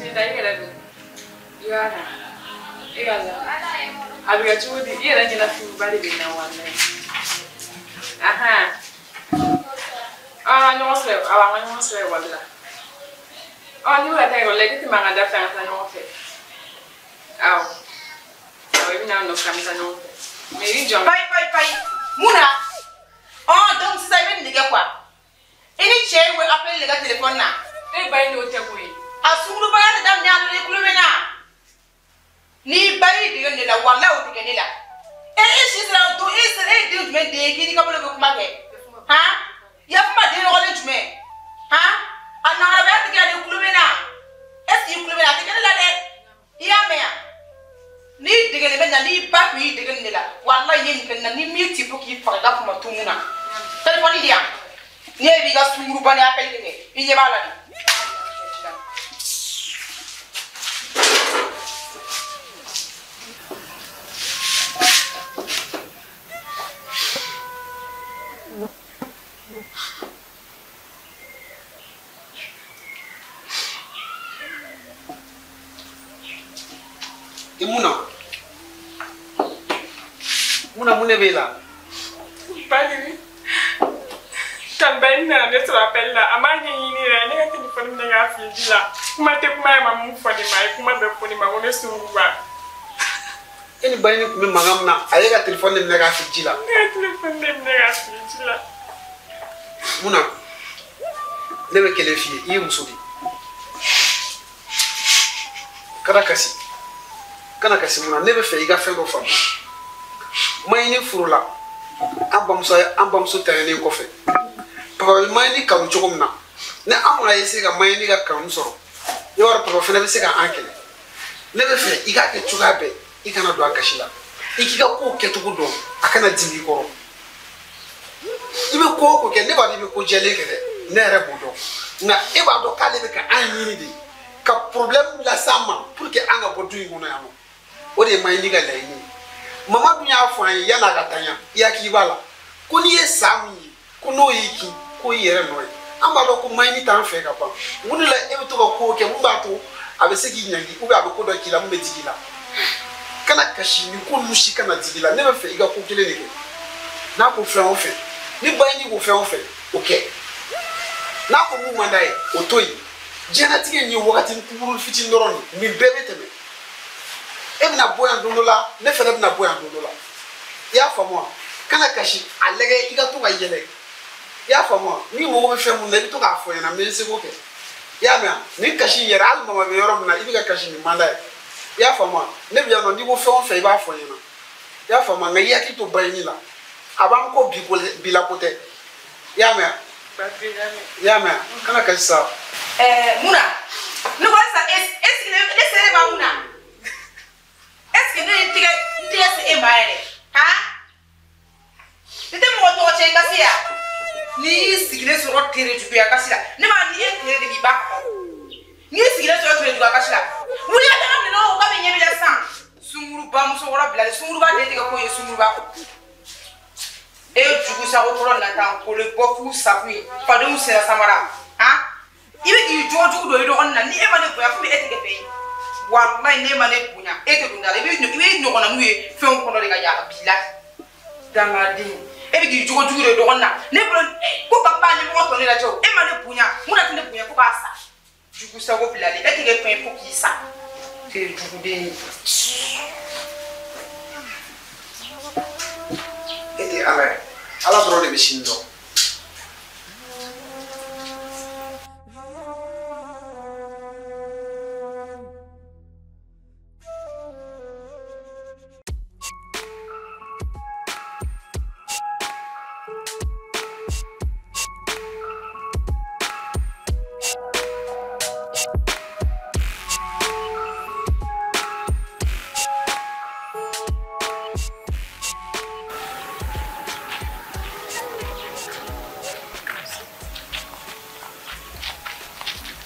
Baasi tɛ, i yɛrɛ dun? I b'a kan? E ka la. A bɛ kɛ cogo di? I yɛrɛ ɲɛnafin ba de bɛ na walayi. Ahan. An ka ɲɔgɔn sɔrɔ, awɔ, an ka ɲɔgɔn sɔrɔ ekɔli la. Ɔ, n'i bɛ ka taa ekɔli la, i tɛ tɛmɛ an ka da fɛ, an ka taa ɲɔgɔn fɛ. Awɔ. Awɔ, i bɛ na an nɔfɛ, an bɛ taa ɲɔgɔn fɛ. Mais i b'i jɔ. Payi payi payi. Mun na? Ɔ, donc sisan i bɛ nin de kɛ quoi. I ni cɛ ye appel de ka téléphone na. E ba in n'o tɛ koyi. A sungurubaya tɛ daminɛ a nɔ i kulo bɛ na. N'i ba y'i dege nin de la, walayi o tɛ kɛ ne la. E si sera don e sera e ye den jumɛn den ye k'i n'i ka bolo bɛ kuma kɛ? Han? Yafama den nɔgɔlen jumɛn? Han? A nangarabaya tɛ kɛ yan i kulo bɛ na. Est ce que i kulo bɛ na? A tɛ kɛ ne la dɛ. I y'a mɛn yan? N'i degelen bɛ na, n'i ba tun y'i dege nin de la, walayi i ye nin kɛ nin na, ni m'i ci fo k'i faga i ka kuma to mun na. Téléphone di yan. Ni e b'i ka sunguruba ni appel kɛ, i ɲɛ b'a la de. I mun na? Mun na, mun de b'e la? Bali, tan ba in nana ne sɔrɔ appel la, a m'a ɲɛɲini yɛrɛ, ne ka téléphone minɛ k'a fili ji la. Kuma tɛ kuma ye, ma mun fɔ ne ma, a ye kuma bɛɛ fɔ ne ma, ko ne sunguruba. E ni Bayini tun bɛ mankan min na, a y'e ka téléphone de minɛ k'a fili ji la. Ne ka téléphone de minɛ k'a fili ji la. Mun na? Ne bɛ kelen f'i ye, i ye muso de ye. Kana kasi. Kana kasi mun na? Ne bɛ fɛ i ka fɛn dɔ faamu. Mayini furula an bamuso tɛmɛnen kɔfɛ. Papa bɛ Mayini kanu cogo min na, ni an ma essayer ka Mayini ka kanu sɔrɔ, i b'a dɔn papa fana bɛ se ka an kɛlɛ. Ne bɛ fɛ i k'a kɛ cogoya bɛɛ, i kana don a gasi la. I k'i ka kow kɛcogo dɔn, a kana dimi i kɔrɔ. I bɛ ko o ko kɛ, ne b'a dɔn i bɛ ko jɛlen kɛ dɛ, ne yɛrɛ b'o dɔn. Nka e b'a dɔn k'ale bɛ ka an ɲini de, ka problème las'an ma pour que an ka bɔ du in kɔnɔ yan nɔ. O de ye Mayini ka laɲini ye. Mama dun y'a fɔ an ye yan'a ka taa ɲɛ, i hakili b'a la, ko n'i ye sa min ye, ko n'o y'i kin, ko i yɛrɛ nɔ ye. An b'a dɔn ko Mayini t'an fɛ ka ban. Mun de la e bɛ to ka kow kɛ mun b'a to a bɛ se k'i ɲangi ou bien a bɛ ko dɔ k'i la mun bɛ digi i la? Kana kasi, nin ko ninnu si kana digi i la. Ne bɛ fɛ i ka ko kelen de kɛ. N'a ko fɛn o fɛn, ni Bayini ko fɛn o fɛn, o kɛ. N'a ko mun man d'a ye, o to yen. Diɲɛlatigɛ in ye wagati kunkuruni fitinin dɔrɔn de ye, nin bɛɛ bɛ tɛmɛ. E bɛna bɔ yan don dɔ la, ne fɛnɛ bɛna bɔ yan don dɔ la. I y'a faamu wa? Kana kasi, a lajɛ i ka to ka yɛlɛ. I y'a faamu wa? N'i mago bɛ fɛn mun na, i bɛ to k'a fɔ n ɲɛna, n bɛ n seko kɛ. I y'a mɛn wa? Nin kasi in yɛrɛ, hali mama bɛ yɔrɔ min na, i bɛ ka kasi nin man d'a ye. I y'a faamu wa? Ne bɛ yan nɔ, n'i ko fɛn o fɛn, i b'a fɔ n ɲɛna. I y'a faamu wa? Nka i hakili to Bayini la. A b'an kɔ bi ko bi la ko tɛ. I y'a mɛn wa? I y'a mɛn wa? Kana kasi sa. Mun na? Ne ko sisan, e sigilen, ne selen b'a mun na? Est-ce que ne ye n tɛgɛ se e ma yɛrɛ? Han? Ne tɛ mɔgɔ tɔgɔ cɛ i kasi ya. N'i y'i sigilen sɔrɔ tere juguya kasi la, ne b'a ni e tere de b'i ba kɔnɔ. N'i y'i sigilen sɔrɔ tere juguya kasi la, wuli ka taga minɛ o ka bɛ ɲɛ b'i la sisan. Sunguruba musokɔrɔ bilalen, sunguruba den tɛ kɛ ko ye sunguruba kɔ. E ye jugu sago kɔrɔ nata kolo bɔ fu safu ye, fadenw sera samara. Han? I bɛ k'i jogo jugu don i dɔgɔnin na, ni e ma ne bonya, fo e tɛ kɛ fɛn ye. Walayi ne ma ne bonya, e tɛ don da la, i bɛ ɲɔgɔnna n'u ye fɛnw kɔnɔ de ka yaala bi la. Dangaden, e bɛ k'i jogo jugu don i dɔgɔnin na. Ne bolo, ko ka ba ɲɛmɔgɔ tɔ ne lajɛ o, e ma ne bonya, mun na tɛ ne bonya fo k'a sa. Jugu sago bilalen, e tɛ kɛ fɛn ye fo k'i sa. Tere juguden ye. E tɛ Ala ye, Ala dɔrɔn de bɛ sini dɔn.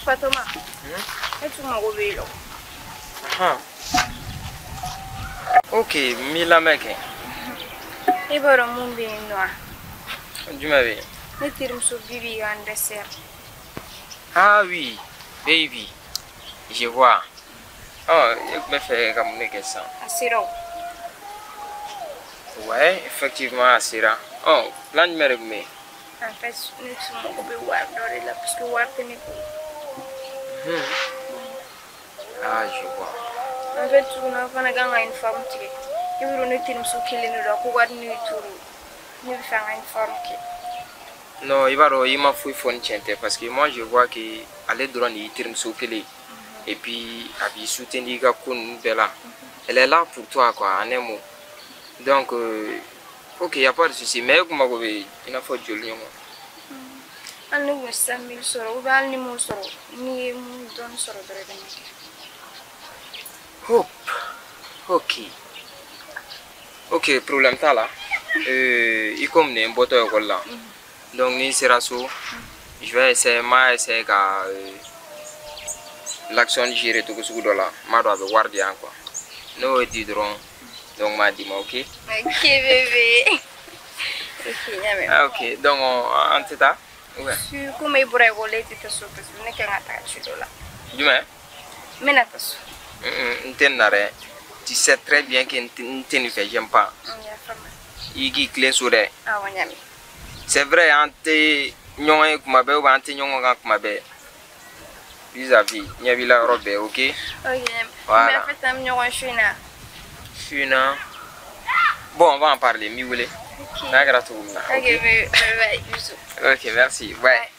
Fatoma, e tun mago bɛ e la. Ok, n b'i lamɛn kɛ. E b'a dɔn mun bɛ yen nɔ wa? Jumɛn bɛ yen? Ne terimuso Bibi ka anniversaire. Ah oui, baby. Je vois. Oh, e tun bɛ fɛ ka mun de kɛ sisan? A sera o. Ouais, effectivement a sera. Oh, plan jumɛn de tun bɛ yen? En fait, ne tun mago bɛ wari dɔ de la parce que wari tɛ ne kun. Ah, je vois. En fait, tuguni an fana kan ka uniforme tigɛ. I b'a dɔn ne terimuso kelen de don, a ko ka di ne ye trop. Ne bɛ fɛ an ka uniforme kɛ. Non, i b'a dɔn i ma foyi fɔ ni tiɲɛ tɛ parce que moi je vois que ale dɔrɔn de y'i terimuso kelen ye. Et puis a b'i soutenir i ka ko ninnu bɛɛ la. Elle est là pour toi quoi, en un mot. Donc ok, y a pas de souci, mais e kun mago bɛ i n'a fɔ joli ɲɔgɔn? Hali ne kun ye 100 000 sɔrɔ ou bien hali ni m'o sɔrɔ, n'i ye mun dɔɔni sɔrɔ dɔrɔn i bɛ nin kɛ. Hop. Ok. Ok, problème t'a la. I komi nin ye n bɔtɔ école la. Donc ni n sera so, je vais essayer, n m'a essayer ka l'action gérer cogo sugu dɔ la. N m'a dɔn a bɛ wari di yan quoi. N'o ye di dɔrɔn, donc n b'a d'i ma, ok? Ok bébé. Ok, n y'a mɛn. Ah, ok, donc an tɛ taa? Ouais. Su komi e bɔra école la, e tɛ taa so parce que ne kan ka taga ci dɔ la. Jumɛn? N bɛna taa so. N tɛ nin na dɛ. Tu sais très bien que n tɛ nin fɛ, j'aime pas. N y'a faamu. I k'i tilen so dɛ. Awɔ, n y'a mɛn. C'est vrai, an tɛ ɲɔgɔn ye kuma bɛɛ ou bien an tɛ ɲɔgɔn kan kuma bɛɛ. Vis-à-vis, ɲɛ b'i la yɔrɔ bɛɛ, ok? Ok, n y'a mɛn. Voilà. Mais en fait, an bɛ ɲɔgɔn ye su in na. Su in na. Bon, on va en parler, n b'i wele. Ok. N'a kɛra cogo min na. Ok, bébé. Bye bye. Bisous. Ok, merci. Bye.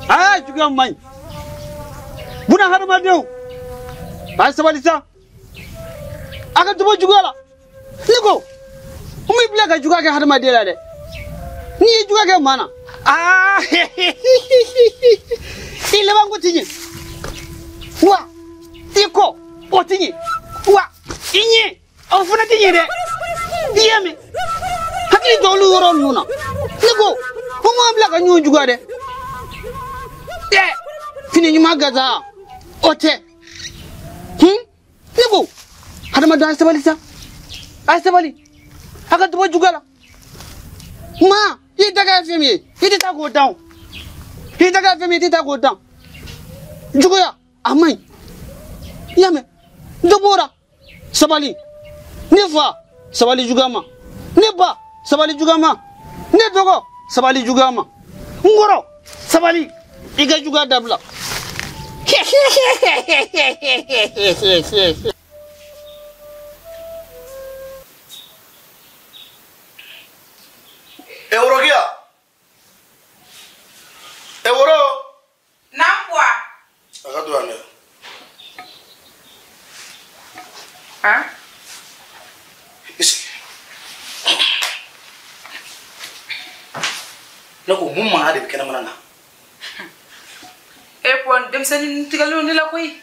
Aa, juguya man ɲi. Buna hadamadenw, a ye sabali sa. A ka dɔ bɔ juguya la. Ne ko, n b'i bila ka juguya kɛ hadamaden la dɛ. N'i ye juguya kɛ maa na, aa, i labanko ti ɲɛ. Wa i kɔ o ti ɲɛ. Wa i ɲɛ o fana ti ɲɛ dɛ. I y'a mɛn? Hakili jɔ olu yɔrɔ ninnu na. Ne ko, ko m'an bila ka ɲɔgɔn juguya dɛ. Ɛ, fini ɲuman gasa o tɛ. Ne ko, hadamaden a ye sabali sa. A ye sabali. A ka dɔ bɔ juguya la. Maa, i da kɛ fɛn min ye, i tɛ taa k'o dan o. I da kɛ fɛn min ye, i tɛ taa k'o dan. Juguya, a man ɲi. I y'a mɛn? Dɔ b'o la. Sabali. Ne fa, sabali juguya ma. Ne ba, sabali juguya ma. Ne dɔgɔ, sabali juguya ma. N kɔrɔ, sabali. I ka juguya dabila. E Worokiya! E Woro! Naam quoi? A ka don yan dɛ. Hein? I sigi. Ne ko mun mankan de bɛ kɛnɛmana na? E ko nin denmisɛnnin ninnu tigɛlen ne la koyi.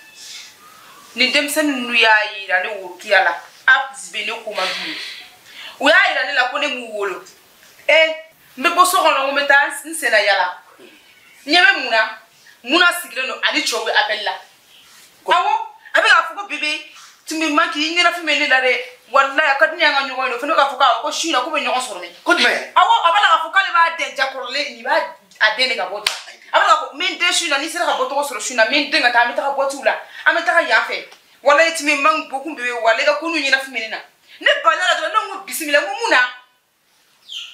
Nin denmisɛnnin ninnu y'a yira ne Worokiya la. A bɛ ne ko man d'u ye. U y'a yira ne la ko ne m'u wolo. E, n bɛ bɔ so kɔnɔ ko n bɛ taa n senna yala. N ɲɛ bɛ mun na? Mun na sigilen don ani cɛw bɛ appel la. Awɔ, a bɛ k'a fɔ ko bébé tun bɛ manqué i ɲɛnafin bɛ ne la dɛ. Walayi a ka di ne y'an ka ɲɔgɔn ye o fana bɛ k'a fɔ ko awɔ ko su in na k'u bɛ ɲɔgɔn sɔrɔ dɛ. Ko jumɛn? Awɔ, a b'a la k'a fɔ k'ale b'a den ja kɔrɔlen nin b'a a den de ka bɔ ja. A b'a la k'a fɔ n bɛ n den su in na n'i sera ka bɔ tɔgɔ sɔrɔ su in na n bɛ n den ka taa an bɛ taga boîte la an bɛ taga yan fɛ. Walayi tun bɛ manque beaucoup bébé walayi i ka ko n'u ɲɛnafin bɛ ne na. Ne balila la dɔrɔn ne ko bisimila n ko mun na?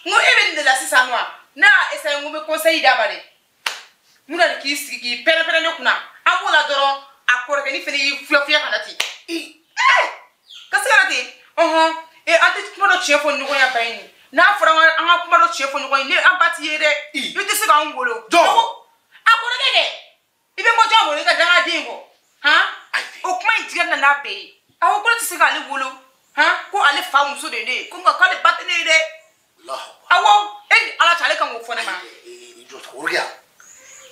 N ko e bɛ nin de la sisan nɔ wa? Ne y'a essayé n ko n bɛ conseil d'a ma dɛ. Mun na de k'i sigi k'i pɛrɛn-pɛrɛn ne kunna. An b'o la dɔrɔn a kɔrɔkɛnin fana y'i fuyɛ fuyɛ ka na ten. Ka se ka Ɔhɔn e an tɛ kuma dɔ tiɲɛ fɔ ɲɔgɔn ye ba in n'a fɔra an ka kuma dɔ tiɲɛ fɔ ɲɔgɔn ye ne an ba ti ye dɛ i tɛ se k'an wolo. Jɔn a kɔrɔkɛ kɛ i bɛ bɔ jɔn wolo i ka dangaden kɔ han o kuma in tigɛ nana n'a bɛɛ ye a ko ko ne tɛ se k'ale wolo han ko ale fa muso de ye ne ye ko nka k'ale ba tɛ ne ye dɛ. Awɔ e ni Ala cɛ ale kan k'o fɔ ne ma. Jɔ Worokiya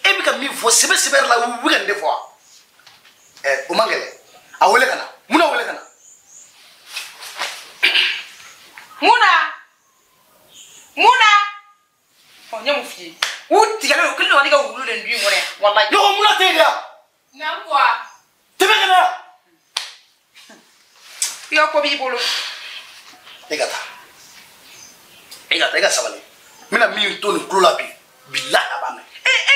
e bɛ ka min fɔ sɛbɛ sɛbɛ la u bɛ ka nin de fɔ wa? Ɛ o man gɛlɛn a wele ka na mun na wele ka na. Mun na mun na ɔ n ye mun f'i ye u tigɛlen u kɛlen don ka ne ka wulu de dun in kɔnɔ yan walayi. Ne ko mun na tɛ yen de wa? Naamu wa. Tɛmɛ ka na. I ka ko b'i bolo. E ka taa e ka taa e ka sabali n bɛna min to nin tulo la bi bilahi a b'a mɛn. E e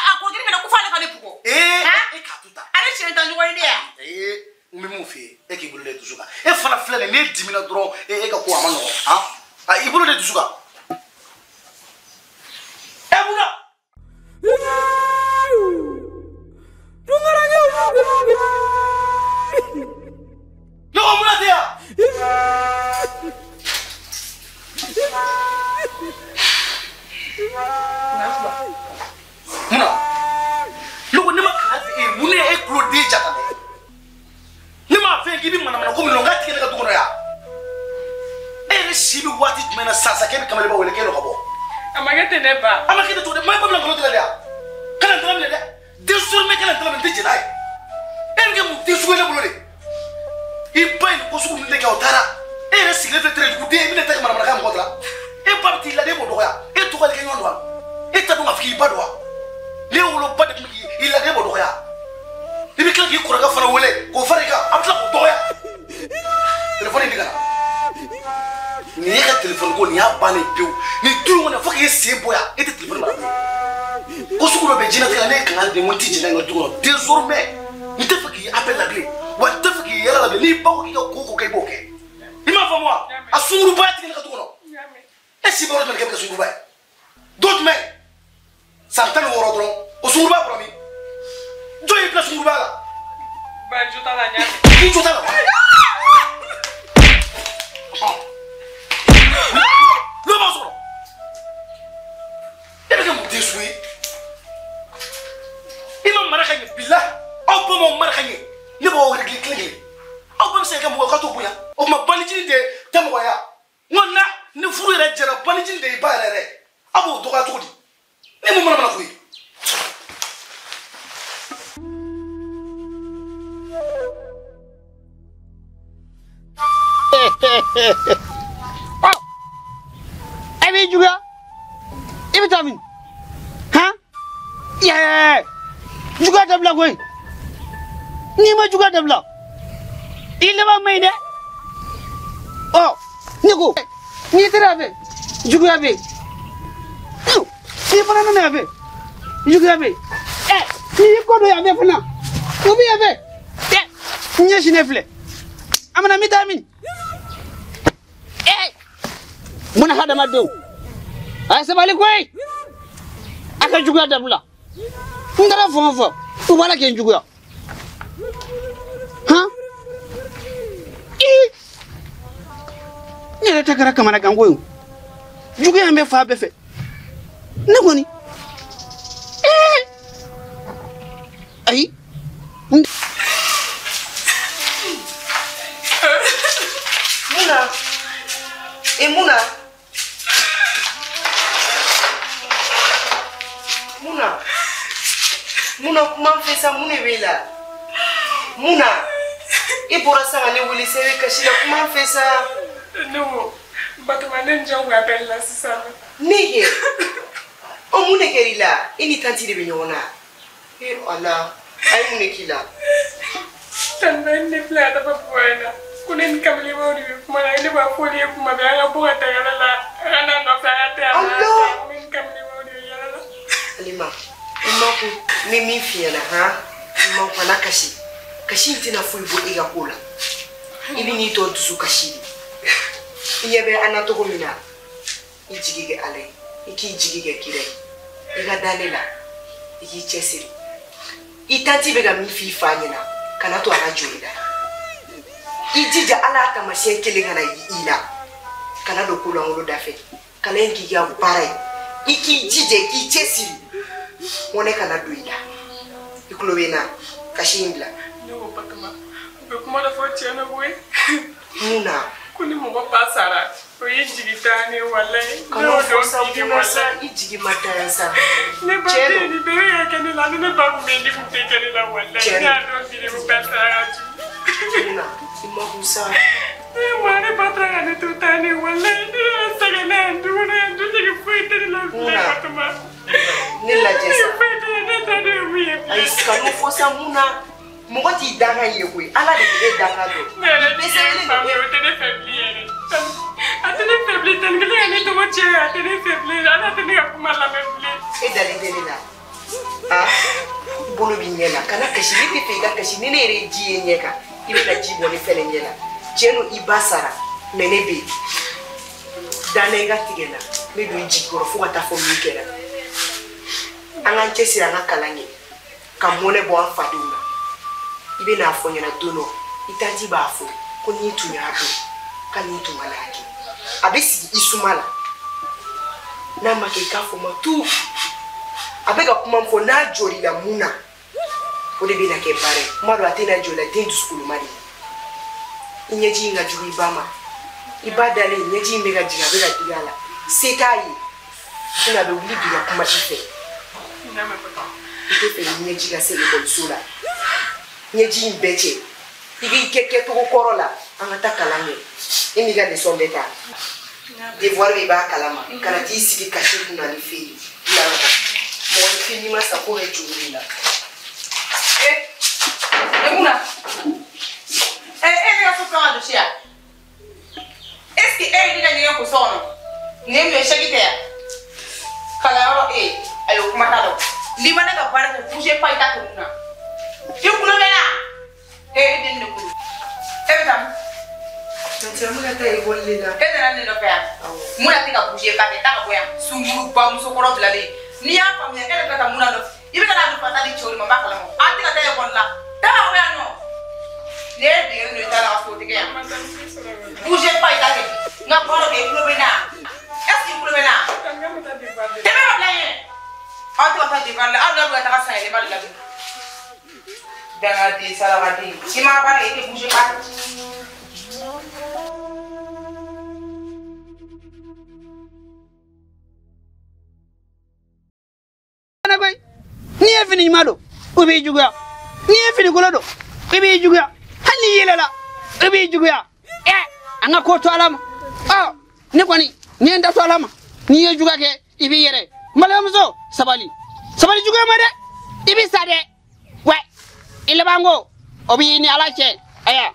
a ko jiri minɛ ko f'ale ka ne bugɔ. Ee e k'a to tan. Ale siɲɛ ta ɲɔgɔn ye ne ya. Ee n bɛ mun f'i ye e k'i bolo da i dusu kan e fana filɛ nin ye n'e dimina dɔrɔn e ka ko a ma nɔgɔn han a i bolo da i dusu kan. Ɛ mun na. Ne ko mun na tɛ yan. Mun na ne ko ne ma kalan di e ye mun ne ye e tulo den ja ka dɛ ne m'a fɛ k'i bɛ manamana ko min na n k'a tigɛ ne ka du kɔnɔ yan e yɛrɛ si bɛ waati jumɛn na sisan sisan k'e bɛ kamalenba wele k'e n'o ka bɔ. A ma kɛ ten ne ba. A ma kɛ ten cogo di maa ba bila nkalon tigɛ de yan kana n tɛgɛ minɛ dɛ désormais kana n tɛgɛ minɛ n tɛ jɛn n'a ye e bɛ kɛ mun den sugu ye ne bolo de i ba ye nin ko sugu ninnu de kɛ o taara e yɛrɛ sigilen filɛ tɛrɛjuguden i bɛna ta kɛ manamanakan mɔgɔ de la e ba bɛ t'i lajɛ e b'o dɔgɔya e tɔgɔ kɛ ɲɔgɔn don wa e t'a dɔn k'a fɔ k'i ba don wa ne woloba de tun bɛ k'i lajɛ e b'o dɔgɔya i bɛ tila k'i kɔrɔkɛ fana wele k'o fara i kan a bɛ tila k'o dɔgɔya telefɔni in di ka na nin ye ka telefɔni ko nin y'a bannen pewu nin du in kɔnɔ fo k'i sen bɔ yan e tɛ telefɔni mara bilen ko sugu dɔ bɛ diɲɛlatigɛ la ne ye kangari de ye n ko n t'i jɛn n'a ye n ka du kɔnɔ désormais n tɛ fɛ k'i appel la bilen wa n tɛ fɛ k'i yɛlɛ la bilen n'i ba ko k'i ka ko o ko kɛ i b'o kɛ i m'a faamu wa a sunkurubaya tigɛ ne ka du kɔnɔ e si bɛ yɔrɔ jumɛn k'e bɛ kɛ sunkuruba ye don jumɛn san 16 dɔrɔn o sunkuruba bɔra min jɔn y'i bila sunkurubaya la. Ba n jo t'a la n y'a mɛn. I jo t'a la wa. N'o b'a sɔrɔ e bɛ kɛ mun den sugu ye i ma mara ka ɲɛ bilahi aw ba m'aw mara ka ɲɛ ne b'aw wele kelen kelen aw bɛɛ bɛ se ka kɛ mɔgɔ ye k'a t'o bonya o tuma banijini de tɛ mɔgɔ ye wa n ko na ni furu yɛrɛ jɛra banijini de y'i ba yɛrɛ yɛrɛ aw b'o dɔgɔya cogo di ne mun mana mana ko ye. E b'i juguya i bɛ taa min han yɛɛ juguya dabila koyi n'i ma juguya dabila i laban man ɲi dɛ ɔ ne ko n'i taara a fɛ juguya bɛ yen n'i fana nana yan fɛ juguya bɛ yen ɛ n'i y'i kɔ don yan fɛ fana o bɛ yan fɛ ɛ n ɲɛsin ne filɛ a mana n bɛ taa min ɛ mun hadamadenw a ye sabali koyi a ka juguya dabila n taara fan o fan u b'a la k'i juguya han ii ne yɛrɛ ta kɛra kamanaganko ye o juguya in bɛ fan bɛɛ fɛ ne kɔni ee ayi. Muna e Muna Muna Muna kuma n fɛ sa mun de b'e la Muna e bɔra sisan ka ne wele sa e bɛ kasi la kuma n fɛ sa. Ne ko Batoma ne ni jɔn kun appel la sisan. Ne kɛ o mun de kɛra i la e ni tanti de bɛ ɲɔgɔn na e Ala a ye mun de k'i la. Tanti ne filɛ ka taa bɔ in na ko ne ni kamalenbaw de bɛ kuma la ne b'a fɔ olu ye kuma bɛɛ an ka bɔ ka taa yala la an ka n'a nɔfɛ an ka taa yan ne ni kamalenbaw de bɛ yala la. Alima n ma ko n bɛ min f'i ɲɛna han n ma kana kasi kasi in tɛna foyi bɔ e ka ko la i bɛ n'i tɔ dusu kasi de i ɲɛ bɛ an na cogo min na i jigi kɛ Ala ye i k'i jigi kɛ kira ye i ka da ne la i k'i cɛsiri i tanti bɛ ka min f'i fa ɲɛna kana to a ka jɔ i la. I jija ala y'a taamasiyɛn kelen ka na i la. Kana don ko lankolon da fɛ. Kalan in k'i ka baara ye. I k'i jija i k'i cɛsiri. Mɔnɛ kana don i la. I tulo bɛ n na. Kasi in bila. Ne ko Batoma, u bɛ kuma dɔ fɔ tiɲɛ na koyi. Mun na? Ko ni mɔgɔ ba sara, o ye jigi taa ne walayi. Kana fɔ sa mun sa, i jigi ma da yan sa. Ne ba den nin bɛɛ y'a kɛ ne la, ni ne ba kun bɛ yen, ne kun tɛ kɛ ne la walayi. Ne y'a dɔn bi de ko ba sara ka jugu. Mun na? I ma kun sa. Ne ma ne ba taara ka ne to taa ne walayi. Ne yɛrɛ sɛgɛn ne ye du kɔnɔ yan, du jigi foyi tɛ ne la bilen Batoma. Ne lajɛ sa. Foyi tɛ ne ta ne ye mun ye bilen. Ayi kan'o fɔ sa mun na? Mɔgɔ t'i dankan ye koyi, ala de bɛ e dankan dɔn. Ne yɛrɛ tɛ faamuya, o tɛ ne fɛ bilen yɛrɛ. A tɛ ne fɛ bilen, tani kelen ka ne tɔgɔ tiɲɛ, a tɛ ne fɛ bilen, ala tɛ ne ka kuma lamɛn bilen. E dalen tɛ ne la. Ah, i bolo b'i ɲɛ la, kana kasi, ne tɛ fɛ i ka kasi, ni ne yɛrɛ ye ji ye ɲɛ kan, i bɛ na ji bɔ ne fɛnɛ ɲɛ la. Tiɲɛ don i ba sara, mɛ ne bɛ yen. Danna i ka tigɛ na, n bɛ don i jigi kɔrɔ fo ka taa fɔ min kɛra. An k'an cɛsiri an ka kalan kɛ, ka mɔnɛ bɔ an fadenw na. I bɛ n'a fɔ ɲɛna don dɔ, i tanti b'a fɔ ko n'i tun y'a dɔn k'ale tun ma n'a kɛ. A bɛ sigi i suma la. N'a ma kɛ i k'a fɔ ma tu. A bɛ ka kuma min fɔ n'a jɔr'i la mun na, o de bɛ na kɛ baara ye. Kuma dɔ a tɛ na jɔ i la, den dusukoloma de ye. I ɲɛji in ka jugu i ba ma. I ba dalen ɲɛji in bɛ ka jigin, a bɛ ka digi a la. Se t'a ye. Sinon a bɛ wuli bi ka kuma i fɛ. I tɛ fɛ i ɲɛji ka se ekɔliso la. Ɲɛji in bɛɛ cɛ. I b'i kɛ kɛcogo kɔrɔ la, an ka taa kalan kɛ. E m'i ka leçon bɛɛ ta. Devoir bɛ i b'a kalama. Kana t'i sigi kasi kunna ni fɛn ye. Bila ka taa. Mɔgɔninfin n'i ma sa ko bɛ juru de la. E mun na? E bɛ ka so fɛn ka dosi yan? Est-ce que e ye ne ka ɲɛgɛn ko so kɔnɔ? Nin ye mun ye sɛki tɛ yan? Kalanyɔrɔ e, ayi o kuma t'a dɔn. N'i ma ne ka baara kɛ, bouger pas i t'a kɛ mun na? I kulo bɛ na? E den de kulo. E bɛ taa min? Tanti an bɛ ka taa ekɔli de la. E nana ne nɔfɛ yan? Mun na tɛ ka bouger pas kɛ? Taa ka bɔ yan. Sunkuruba musokɔrɔ bilalen. N'i y'a faamuya e bɛ ka taa mun na nɔfɛ? I bɛ ka taa nɔfɛ ka taa di cɛw de ma, n b'a kalama. An tɛ ka taa ekɔli la. Taa ka bɔ yan nɔ. Nin ye degeli don i t'a la ka so o tɛ kɛ yan. Bouger pas i t'a kɛ. N ka baara kɛ i kulo bɛ na. Est-ce que i kulo bɛ na? Tɛmɛ ka bila ɲɛ. Aw tɛ ka taa devoir la, aw dɔw bɛ ka taga san yɛlɛma de la bi. Dangaden sarakaden, i ma baara kɛ i tɛ bouger pas. N'i ye fini ɲuman don, o b'i juguya. N'i ye fini kolon don, i b'i juguya. Hali n'i yɛlɛla, i b'i juguya. Ɛ, an ka ko to Ala ma. Ɔ, ne kɔni, n'i ye n da to Ala ma, n'i ye juguya kɛ, i b'i yɛrɛ. N balimamuso, sabali. Sabali juguya ma dɛ. I b'i sa dɛ. Wɛ, i labanko, o b'i ni Ala cɛ. Aya.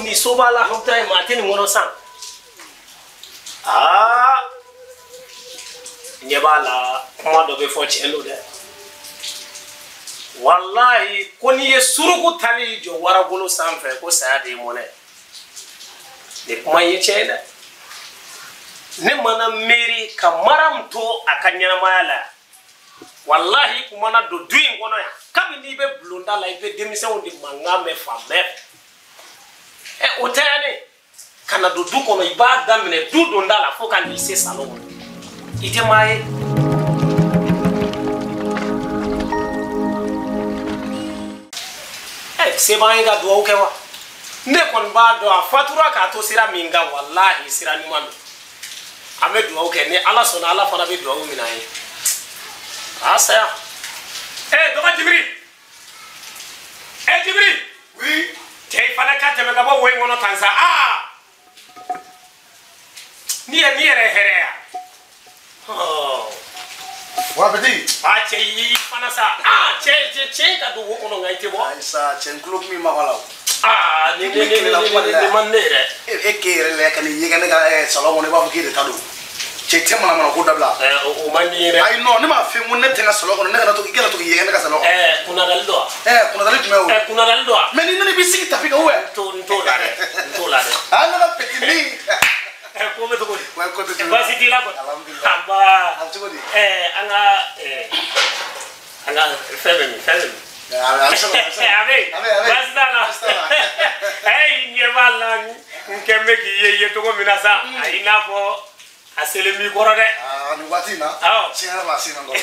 Ni so b'a la hawta ye maa tɛ nin kɔnɔ san. Aa, ɲɛ b'a la kuma dɔ bɛ fɔ tiɲɛ don dɛ. Walahi ko n'i ye suruku tali jɔ warabolo sanfɛ ko saya de ye mɔnɛ. Nin kuma in ye tiɲɛ ye dɛ. Ne mana miiri ka mara min to a ka ɲɛnamaya la, walahi kun mana don du in kɔnɔ yan, kabini i bɛ bulonda la i bɛ denmisɛnw de mankan mɛn fan bɛɛ fɛ. O tɛ yan ne ka na don du kɔnɔ i b'a daminɛ du donda la fo ka n'i se salon kɔnɔ. I tɛ maa ye. Se b'an ye ka dugawu kɛ wa? Ne kɔni b'a dɔn a fatura k'a to sira min kan, walahi sira ɲuman don. An bɛ dugawu kɛ ni Ala sɔnna, Ala fana bɛ dugawu minɛ an ye. A saya. Dɔgɔ Jibiri. Jibiri. Oui. Cɛ i fana ka tɛmɛ ka bɔ wo in kɔnɔ tan sa. Aa. Ni yɛrɛ hɛrɛ ya. Wa petit. Ah cɛ i fana sa. Ah cɛ ka don wo kɔnɔ nka i tɛ bɔ. Ayi sa cɛ n tulo kun b'i makɔ la o. Ah ni man ne yɛrɛ. E k'e yɛrɛ lajɛ ka n'i ɲɛgɛn ne ka salon kɔnɔ i b'a fɔ k'e de ta don. Cɛ tɛ manamana ko dabila. O man di n ye dɛ. Ayi non ne m'a f'i ye ko ne tɛ n ka salon kɔnɔ ne kana to i kana to k'i ɲɛgɛn ne ka salon kɔnɔ. Kunnadali don wa? Kunnadali jumɛn o? Kunnadali don wa? Mais ni nana i b'i sigi tapi kan ou bien? N t'o la dɛ. N t'o la dɛ. Ah ne ka petit min. Ko bɛ cogo di? Ouais, ko bɛ cogo di? Baasi t'i la kɔni? Alhamdulilayi. Anba. A bɛ cogo di? An ka fɛn bɛ min? Fɛn bɛ min? A bɛ sɔrɔ, a bɛ sɔrɔ. A bɛ yen. A bɛ yen. Baasi t'a la. Baasi t'a la. I ɲɛ b'a la n kɛ bɛ k'i ye cogo min na sa. A i n'a fɔ a selen b'i kɔrɔ dɛ. Aa nin waati in na. Awɔ. Tiɲɛ yɛrɛ la a sen na n kɔrɔ.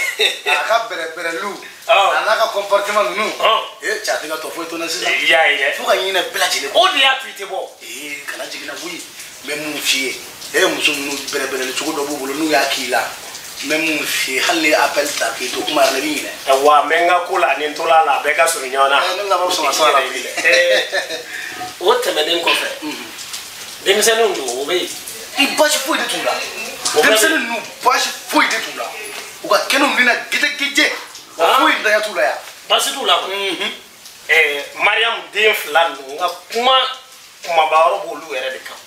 A ka bɛrɛbɛrɛliw. Awɔ. A n'a ka comportement ninnu. Ɔn. Cɛ a tɛ ka tɔ foyi to n na sisan. I y'a ye dɛ. Fo ka ɲinɛ bɛɛ lajɛlen kɔ. O de y'a to i tɛ bɔ. Kana jigin na koyi. N bɛ mun f'i ye? Muso ninnu bɛrɛbɛrɛli cogo dɔ b'u bolo n'u y'a k'i la. N bɛ mun f'i ye? Hali ni appel ta k'i to kuma yɛrɛ la i b'i ɲinɛ. Wa n bɛ n ka ko la ni n tola la a bɛɛ ka surun ɲɔgɔn na. Ne laban bɛ sɔn ka sɔrɔ a la koyi. O tɛmɛnen kɔfɛ. Denmisɛnninw don o bɛ yen. I baasi foyi de t'u la. Denmisɛnnin ninnu baasi foyi de t'u la. U ka kɛnɛw ni na gɛjɛgɛjɛ. Wa foyi ntanya t'u la yan. Baasi t'u la kɔni. Mariam den fila ninnu n ka kuma kumaba yɔrɔ b'olu yɛrɛ de kan.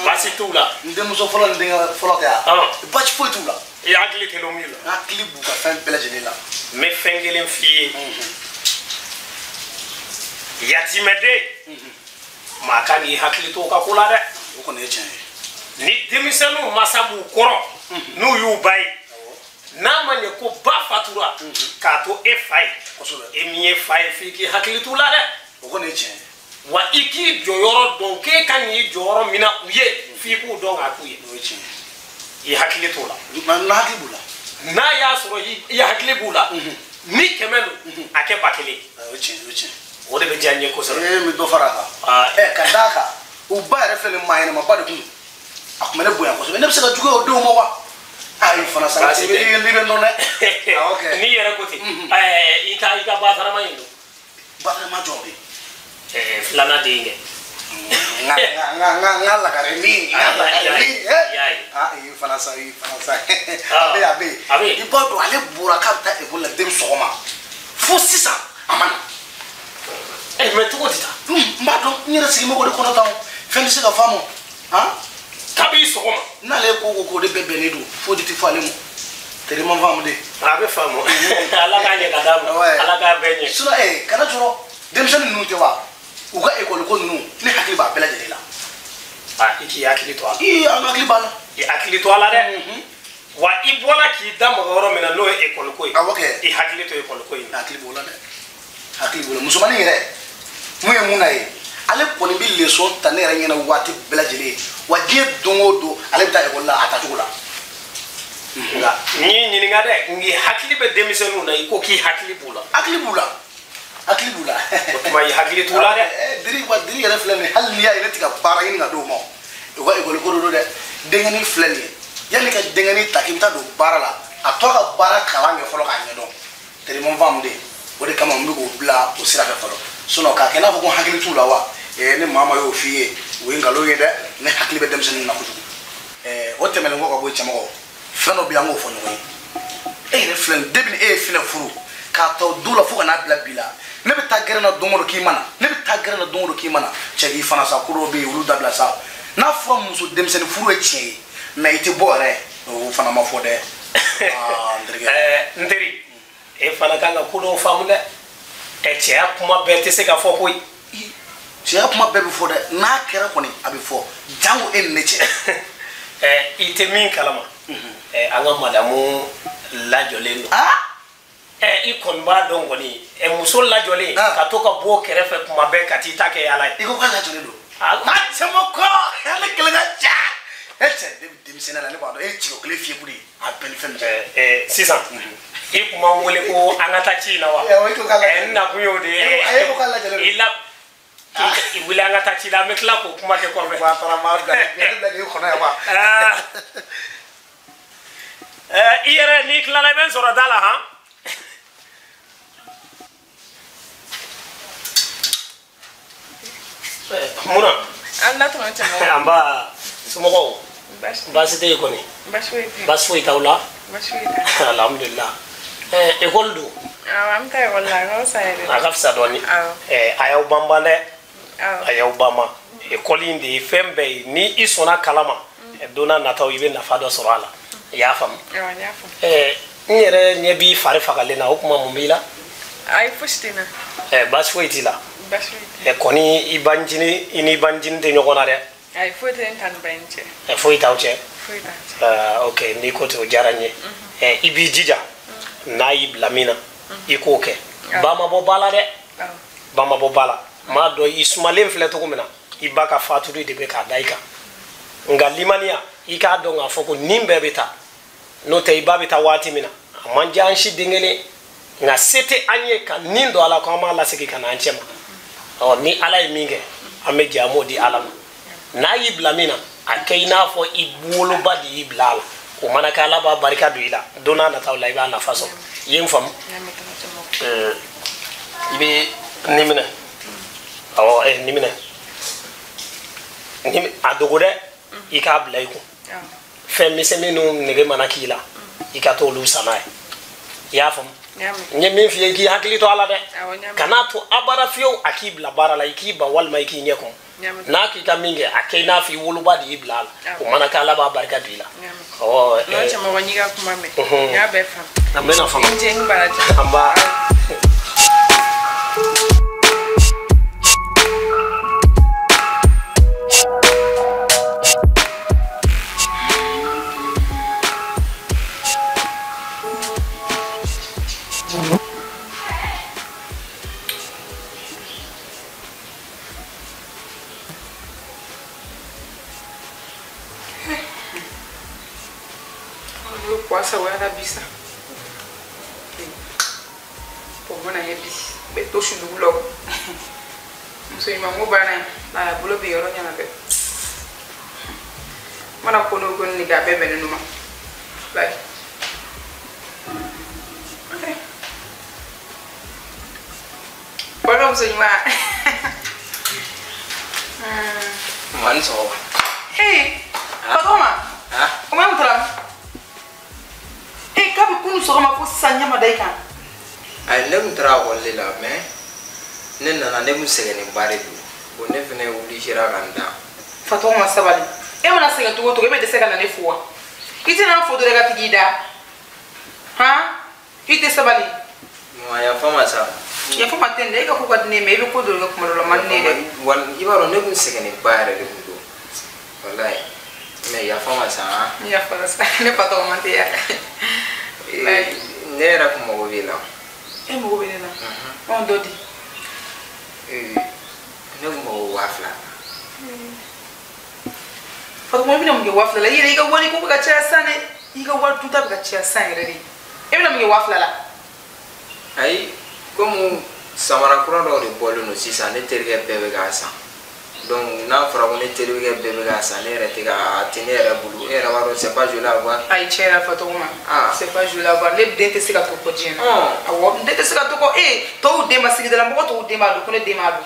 Baasi t'u la. N denmuso fɔlɔ ni denkɛ fɔlɔ tɛ yan. Baasi foyi t'u la. I hakili tɛ min la. N hakili b'u ka fɛn bɛɛ lajɛlen la. N bɛ fɛn kelen f'i ye. Yatimɛden. Maa kan k'i hakili to o ka ko la dɛ. O kɔni ye tiɲɛ ye. Ni denmisɛnninw masa b'u kɔrɔ n'u y'u ba ye n'a ma ɲɛ ko ba fatura k'a to e fa ye. Kosɛbɛ. E min ye fa ye f'i k'i hakili t'u la dɛ. O kɔni ye tiɲɛ ye. Wa i k'i jɔyɔrɔ dɔn k'e kan k'i jɔyɔrɔ min na u ye f'i k'u dɔn k'a k'u ye. O ye tiɲɛ ye. I hakili t'o la. N hakili b'u la. N'a y'a sɔrɔ i hakili b'u la. Ni 100 don a kɛ 1000 ye. O ye tiɲɛ ye, o ye tiɲɛ ye. O de bɛ diya n ye kosɛbɛ. N bɛ dɔ fara a kan. Ka d'a kan u ba yɛrɛ filɛ nin maa ɲɛnamaba de kun don. A kun bɛ ne bonya kosɛbɛ. Ne bɛ se ka juguya o denw ma wa? Ayi fana sa i bɛ nɔ dɛ. Awɔ kɛ. N'i yɛrɛ ko ten. I ka batarama in don. Batarama jɔn bɛ yen? Filanan den kɛ. N ka lagare min. N ka lagare min. Ah i fana sa i fana sa. A bɛ yen a bɛ yen. A bɛ yen. I b'a dɔn ale bɔra k'a bɛ taa ekɔli la depuis sɔgɔma fo sisan a ma na. Mais cogo di tan? N b'a dɔn n yɛrɛ sigi bɛ k'o de kɔnɔ tan o. Fɛn tɛ se ka f'a ma. Han? Kabi sɔgɔma. N'ale ko ko de bɛɛ bɛnnen don foyi de tɛ fɔ ale ma. Teri ma faamu de. A bɛ faamu. Ala k'a ɲɛ ka d'a ma. Ala k'a bɛɛ ɲɛ. Sinon kana jɔrɔ denmisɛnnin ninnu tɛ wa? U ka ekɔli ko ninnu ne hakili b'a bɛɛ lajɛlen la. Ah i k'i hakili to a la. Ii an hakili b'a la. I hakili to a la dɛ. Wa i bɔra k'i da maga yɔrɔ min na n'o ye ekɔli ko ye. Awɔ kɛ. I hakili to ekɔli ko in na. Hakili b'o la dɛ. Hakili b'o la musomanin yɛrɛ mun ye mun na ye? Ale kɔni bɛ leçon ta ne yɛrɛ ɲɛna waati bɛɛ lajɛlen wa diɲɛ don o don ale bɛ taa ekɔli la a taacogo la. Nka n y'i ɲininka dɛ n k'i hakili bɛ denmisɛnninw na i ko k'i hakili b'u la. Hakili b'u la. Hakili b'u la. O tuma i hakili t'u la dɛ. Diri wa diri yɛrɛ filɛ nin ye hali n'i y'a ye ne tɛ ka baara ɲini ka d'o ma u ka ekɔli ko de don dɛ denkɛnin filɛ nin ye yanni ka denkɛnin ta k'i bɛ taa don baara la a tɔ ka baara kalan kɛ fɔlɔ k'a ɲɛdɔn teri ma faamu de o de kama n bɛ k'o bila o sira fɛ fɔlɔ sinon k'a kɛ n'a fɔ ko hakili t'u la wa ne maa ma y'o f'i ye o ye nkalon ye dɛ ne hakili bɛ denmisɛnnin na kojugu o tɛmɛnen kɔ ka bɔ yen cɛmɔgɔ fɛn dɔ bɛ yen an k'o fɔ ɲɔgɔn ye e yɛrɛ filɛ nin depuis e ye Finɛ furu k'a ta o don la fo ka n'a bila bi la ne bɛ taa gɛrɛn na don o don k'i ma na ne bɛ taa gɛrɛn na don o don k'i ma na cɛ k'i fana sa ko dɔw bɛ yen olu dabila sa n'a fɔra muso denmisɛnnin furu ye tiɲɛ ye mais i tɛ bɔ yɛrɛ o fana ma fɔ dɛ aa n terikɛ n teri e fana kan ka ko dɔw faamu dɛ cɛya kuma bɛɛ tɛ se ka fɔ koyi cɛya kuma bɛɛ bɛ fɔ dɛ n'a kɛra kɔni a bɛ fɔ jango e ni ne cɛ i tɛ min kalama an ka madamu lajɔlen don i kɔni b'a dɔn kɔni muso lajɔlen ka to ka bɔ kɛrɛfɛ kuma bɛɛ ka t'i ta kɛ ala ye i ko k'a lajɔlen don a cɛmɔgɔ ale kelen ka ca E cɛ ne bɛ denmisɛnninya la ne b'a dɔn e ye ciko kelen fiyɛ kuli a bɛɛ ni fɛn min cɛ. Sisan i kun m'an wele ko an ka taa ci in na wa? N nakun y'o de ye. A ye ko k'a lajɛlen don. I la i wuli an ka taa ci la an bɛ tila k'o kuma kɛ kɔfɛ. Wa a taara maa bila ne bila k'i kɔnɔ yan wa. I yɛrɛ n'i tilala i bɛ n sɔrɔ da la han. Munna? An na tɔnɔ caman. An ba somɔgɔw. Baasi tɛ yen kɔni. Baasi foyi tɛ yen. Baasi foyi t'aw la. Baasi foyi t'an na. Alhamdulilah. Ekɔli dun? Awɔ an bɛ taa ekɔli la a ka fisa yɛrɛ. A ka fisa dɔɔni. Awɔ. A y'aw banban dɛ. Awɔ. A y'aw banban. Ekɔli in de ye fɛn bɛɛ ye ni i sɔnna kalan ma. Don n'a nataw i bɛ nafa dɔ sɔrɔ a la. I y'a faamu? Awɔ n y'a faamu. N yɛrɛ ɲɛ b'i fari fagalen na o tuma mun b'i la? Ayi fosi tɛ n na. Baasi foyi t'i la. Baasi foyi tɛ. Kɔni i bancinin i ni bancinin tɛ ɲɔgɔn na dɛ. Ayi foyi tɛ n ta ni ba in cɛ. Foyi t'aw cɛ. Foyi t'an cɛ. Ok n'i ko ten o diyara n ye. I b'i jija n'a y'i bila min na i k'o kɛ. Ba ma bɔ ba la dɛ. Ba ma bɔ ba la. N m'a dɔn i sumalen filɛ cogo min na i ba ka fatuli de bɛ k'a da i kan. Nka limaniya i k'a dɔn k'a fɔ ko nin bɛɛ bɛ taa n'o tɛ i ba bɛ taa waati min na a man diya an si den kelen nka se tɛ an ye ka nin don a la ko an b'a lasegin ka na an cɛ ma. Ɔ ni ala ye min kɛ an bɛ jɛ an b'o di ala ma. N'a y'i bila min na a kɛ i n'a fɔ i woloba de y'i bila a la o mana kɛ ala b'a barika don i la don n'a nataw la i b'a nafa sɔrɔ i ye n faamu. I bɛ nin minɛ awɔ nin minɛ a dogo dɛ i k'a bila i kun fɛn misɛn minnu nege mana k'i la i ka t'olu san n'a ye i y'a faamu. N ye min f'i ye i k'i hakili to a la dɛ kan'a to abada fiyewu a k'i bila baara la i k'i ban walima i k'i ɲɛ kun n'a k'i ka min kɛ a kɛ i n'a fɔ i woloba de y'i bila a la o mana kɛ ala b'a barika don i la. Awɔ n'o cɛmɔgɔ n y'i ka kuma mɛn n y'a bɛɛ faamu. An bɛna faamu. I ni ce n baraji. An b'a. Bisa bɔn ye bi bɛ to sudugu la muso ɲuman ko banna a bolo bɛ yɔrɔ ɲɛna bɛɛ mana ko n'o ko nin kɛ a bɛɛ bɛnnen don ma bye. Bɔlɔ muso ɲuman. Maa ni sɔgɔma. Ee Fatɔgɔma. O ma mun taara? Kabi kunu sɔgɔma fo sisan ɲɛ ma da i kan. Ayi ne kun taara ekɔli de la mais ne nana ne kun sɛgɛnnenba de don bon ne fɛnɛ obligera ka n da. Fatɔgɔma sabali e mana sɛgɛn cogo o cogo e bɛ dɛsɛ ka na ne fo wa i tɛna n fo dɔrɔn i ka tigi da han i tɛ sabali. Ma yafa ma sa. Yafa ma tɛ nin dɛ e ka ko ka di ne ye mais i bɛ ko dɔ de kɛ kuma dɔ la o man di ne ye dɛ. Wali i b'a dɔn ne kun sɛgɛnnenba yɛrɛ de kun don walayi mais yafa ma sa han. N yafara sa ne Fatɔgɔma tɛ ya. Ne yɛrɛ kun mago b'i la. E mago bɛ ne la. Ɔn dɔ di. Ne kun mago 2000 la. Fatɔgɔma i bɛna mun kɛ 2000 la i yɛrɛ i ka wari ko bɛ ka caya sisan dɛ i ka wari dunta bɛ ka caya sisan yɛrɛ de e bɛna mun kɛ 2000 la. Ayi komi samara kura dɔw de bɔlen don sisan ne terikɛ bɛɛ bɛ k'a san. Donc n'a fɔra ko ne terikɛ bɛɛ bɛ k'a san ne yɛrɛ tɛ ka a tɛ ne yɛrɛ bolo e yɛrɛ b'a dɔn c'est pas joli à voir. Ayi tiɲɛ yɛrɛ Fatɔgɔma c'est pas joli à voir ne den tɛ se ka to kɔ diɲɛ na. Awɔ n den tɛ se ka to kɔ e tɔw den ma sigidala mɔgɔ tɔw den b'a dɔn ko ne den b'a dɔn.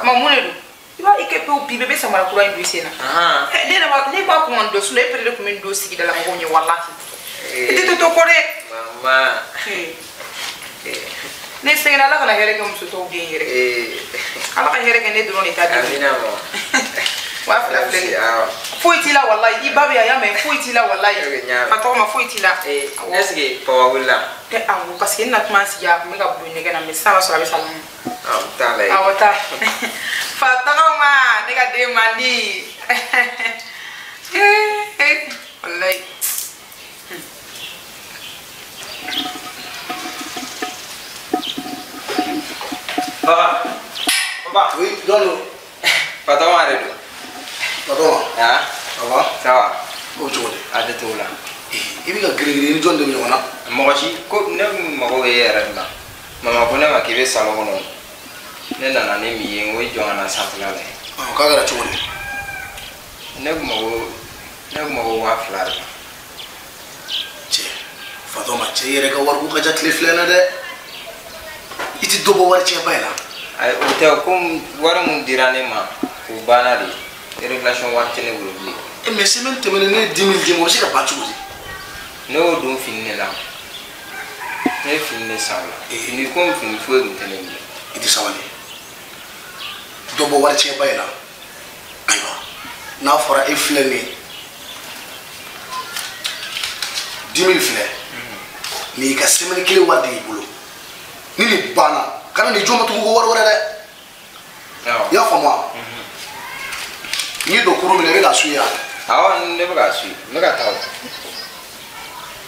Ma mun de don i b'a i kɛ pewu bi bɛɛ bɛ samara kura in don i sen na. Ne yɛrɛ ma ne b'a kun ka n don sinon e pere de kun bɛ n don sigidala mɔgɔw ɲɛ walahi. I tɛ to kɔ dɛ. Mama. Ne sɛgɛnna ala kana hɛrɛ kɛ muso tɔw den yɛrɛ. Ala ka hɛrɛ kɛ ne dɔrɔn de ta den. Amina ma. 2000 filɛ nin ye. Foyi t'i la walayi i ba bɛ yan y'a mɛn foyi t'i la walayi. Fatɔgɔma foyi t'i la. Est ce que papa wulila? Awɔ parce que n na tuma sigi a kun bɛ ka bulon ɲɛgɛn na mais sisan b'a sɔrɔ a bɛ salon na. Awɔ n t'a lajɛ. Awɔ taa. Fatɔgɔma ne ka den man di. Walayi. Papa. Papa. Oui, jɔn don? Fatɔgɔma de don. Fatɔgɔma. Ah. Ça va? Ça va. O cogo di? A tɛ t'o la. I bɛ ka girin-girin ni jɔn de bɛ ɲɔgɔn na? Mɔgɔ si ko ne mago bɛ e yɛrɛ de la. Mama ko ne ma k'i bɛ salon kɔnɔ. Ne nana ne min ye n ko i jɔ ka na sanfɛla la. K'a kɛra cogo di? Ne kun mago 2000 de la. Cɛ, Fatɔma cɛ i yɛrɛ ka wariko ka ca tile filɛ in na dɛ. I tɛ dɔ bɔ wari cɛba in na. Ayi o tɛ komi wari mun dira ne ma o banna de. Réglation wari tɛ ne bolo bilen. Mais semaine tɛmɛnen ne ye 10 000 d'i ma o bɛ se ka ban cogo di? Ne y'o don fini de la. Ne ye fini de san o la. Fini komi fini foyi tun tɛ ne bolo. I tɛ sabali. Dɔ bɔ wari cɛba in na. Ayiwa n'a fɔra e filɛ nin ye 10 000 filɛ. Nin y'i ka semaine kelen wari de y'i bolo. Ni nin banna kana nin jɔ ma tugun ko wari wɛrɛ dɛ. I y'a faamu wa? N'i don kurun min na i bɛ ka su ye wa? Awɔ ne bɛ ka su, n bɛ ka taa o.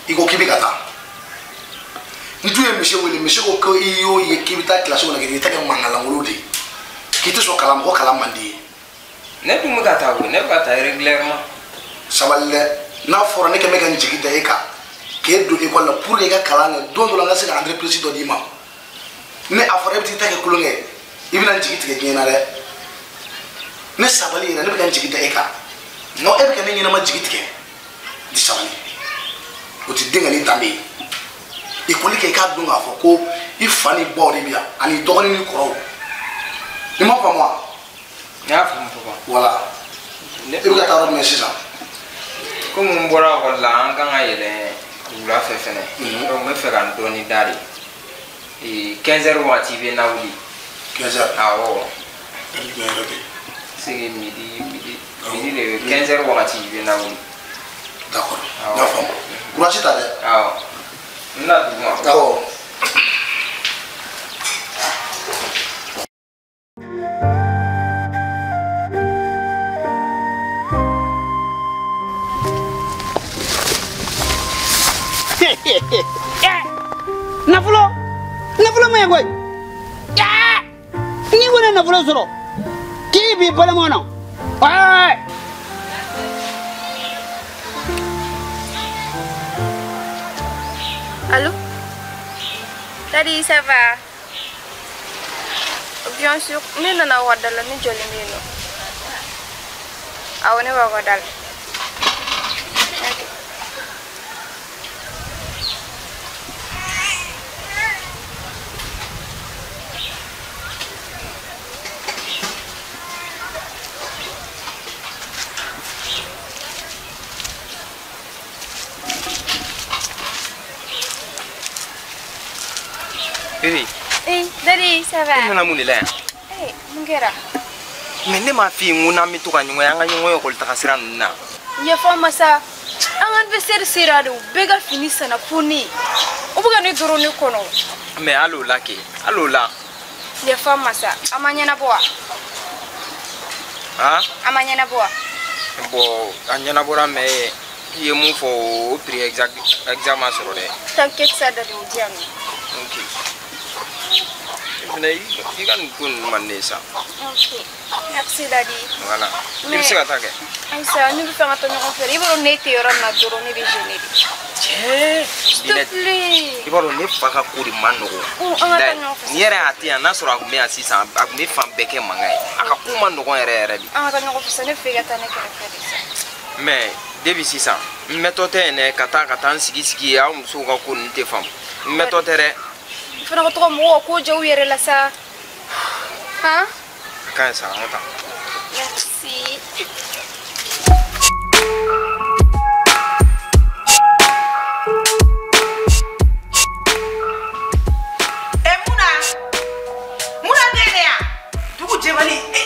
I ko k'i bɛ ka taa. N dun ye misi wele, misi ko ko i y'o ye k'i bɛ taa kilasi kɔnɔ k'i ta kɛ mankanlankolon de ye. K'i tɛ sɔn kalan ma ko kalan man di ye. Ne dun bɛ ka taa koyi, ne bɛ ka taa régulièrement. Sabali dɛ, n'a fɔra ne kɛn bɛ ka n jigi da e kan k'e don école la pour que i ka kalan kɛ don dɔ la n ka se ka entreprise dɔ d'i ma. Ni a fɔra e bɛ t'i ta kɛ kulonkɛ ye, i bɛna n jigi tigɛ diɲɛ na dɛ. Ne sabali yɛrɛ ne bɛ ka n jigi da e kan. Non e bɛ ka ne ɲɛnama jigi tigɛ. Di sabali. O tɛ den ka ni danbe ye. École kɛ i k'a dɔn k'a fɔ ko i fa ni baw de bɛ yan ani dɔgɔnin ni kɔrɔw. I m'a faamu wa? N y'a faamu papa. Voilà. I bɛ ka taa yɔrɔ jumɛn sisan? Komi n bɔra ekɔli la an kan ka yɛlɛn wula fɛ fɛnɛ. Donc n bɛ fɛ ka n dɔɔnin da de. 15 heures waati i bɛ na wuli. 15 heures? Awɔ. Heure jumɛn yɛrɛ de? C'est midi de bɛ 15 heures wagati i bɛ na wuli. D'accord. N y'a faamu. Courage ta dɛ. Awɔ. N bɛna dugu ma. Awɔ. Nafolo nafolo ma ɲi koyi. N'i ko ne nafolo sɔrɔ k'i b'i balima na. Allô? Daddy, ça va? Bien sûr, ne nana wada la ne jɔlen bɛ yen nɔ. Awɔ ne b'a wada la. Ok. Bébé. Eh, Daddy, ça va? E nana mun de la yan? Eh, mun kɛra? Mais ne m'a f'i ye n ko n'an bɛ to ka ɲɔgɔn ye an ka ɲɔgɔn ye ekɔli taga sira ninnu na. Yafa n ma sa. An ka anniversaire sera de, u bɛɛ ka fini sanna fo ne. U bɛ ka ne dɔrɔn ne kɔnɔ. Mais hali o la kɛ, hali o la. Yafa n ma sa, a ma ɲɛnabɔ wa? Han? A ma ɲɛnabɔ wa? Bon, a ɲɛnabɔra mais i ye mun fɔ o prix exact ma sɔrɔ dɛ. T'inquiète sa Daddy, o di yan nɔ. Ok. Fɛnɛ i ka nin ko ninnu man di ne ye sa. Ok. Merci Daddy. Voilà. I bɛ se ka taa kɛ. Ayisa, ne bɛ fɛ ka taa ɲɔgɔn fɛ. I b'a dɔn ne tɛ yɔrɔ min na dɔrɔn ne bɛ gêner de. Cɛ. S'il te plaît. I b'a dɔn ne fa ka ko de man nɔgɔn. An ka taa ɲɔgɔn fɛ. Ni yɛrɛ a tɛ yan n'a sɔrɔ a tun bɛ yan sisan a tun bɛ fan bɛɛ kɛ mankan ye. A ka ko man nɔgɔn yɛrɛ yɛrɛ de. An ka taa ɲɔgɔn fɛ sa, ne fɛ i ka taa ne kɛrɛfɛ de sa. Mais depuis sisan n mɛtɔ tɛ yen dɛ ka taa n sigi sigi aw musow ka ko ninnu tɛ faamu. N mɛtɔ tɛ dɛ. I fana ka to ka mɔgɔw ka ko diya u yɛrɛ la sa. Han? A ka ɲi sa, an ka taa. Merci. E Muna, Muna den ne yan? Dugu jɛbali, e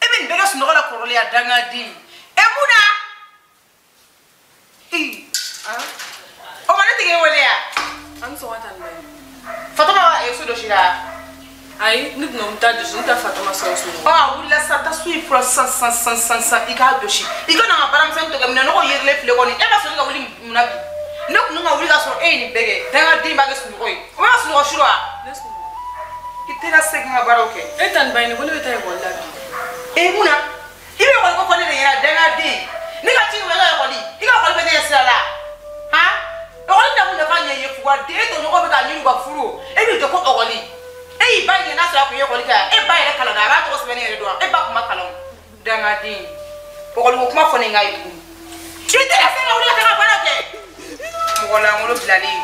e bɛ nin bɛɛ kɛ sunɔgɔ la kɔrɔlen a dangaden. E Muna, o ma ne tigi wele yan? An bɛ sɔn ka taa nin bɛɛ. Fatɔma ye so dɔ si la. Ayi, ne tun bɛ taa jɔsi, n tɛ Fatɔma sɔrɔ sunɔgɔ. Ɔ a wulila sisan, taa so in fura sisan sisan sisan sisan sisan i k'a jɔsi. I ka na n ka baaramisɛnnin tɔ kɛ minɛnɔgɔ yerilen filɛ kɔni. E ma sɔn ne ka wuli mun na bi? Ne kun ka wuli ka sɔrɔ e ye nin bɛɛ kɛ. Dangaden b'a kɛ sunɔgɔ ye. O ma sunɔgɔ su wa? Ne sunɔgɔ. I tɛna se ka n ka baaraw kɛ. E ta nin ba ye ne ko ne bɛ taa ekɔli la bi. E mun na? I bɛ ekɔli ko fɔ ne de ɲɛna dangaden. Ne ka ci wɛrɛ ekɔli i ka ekɔli bɛ ne ɲɛ sira la han ekɔli bɛna mun nafa ɲɛ i ye fugariden e tɔɲɔgɔn bɛ k'a ɲini u ka furu e b'i jɔ ko ekɔli e y'i ba ɲɛ n'a sɔrɔ a kun ye ekɔli kɛ e ba yɛrɛ kalanna a b'a tɔgɔ sɛbɛn ne yɛrɛ dɔn e ba kun ma kalan o dangaden ekɔli ko kuma fɔ ne ka ye tuguni i tɛ se ka wuli ka taa ka baara kɛ mɔgɔ lankolon bilalen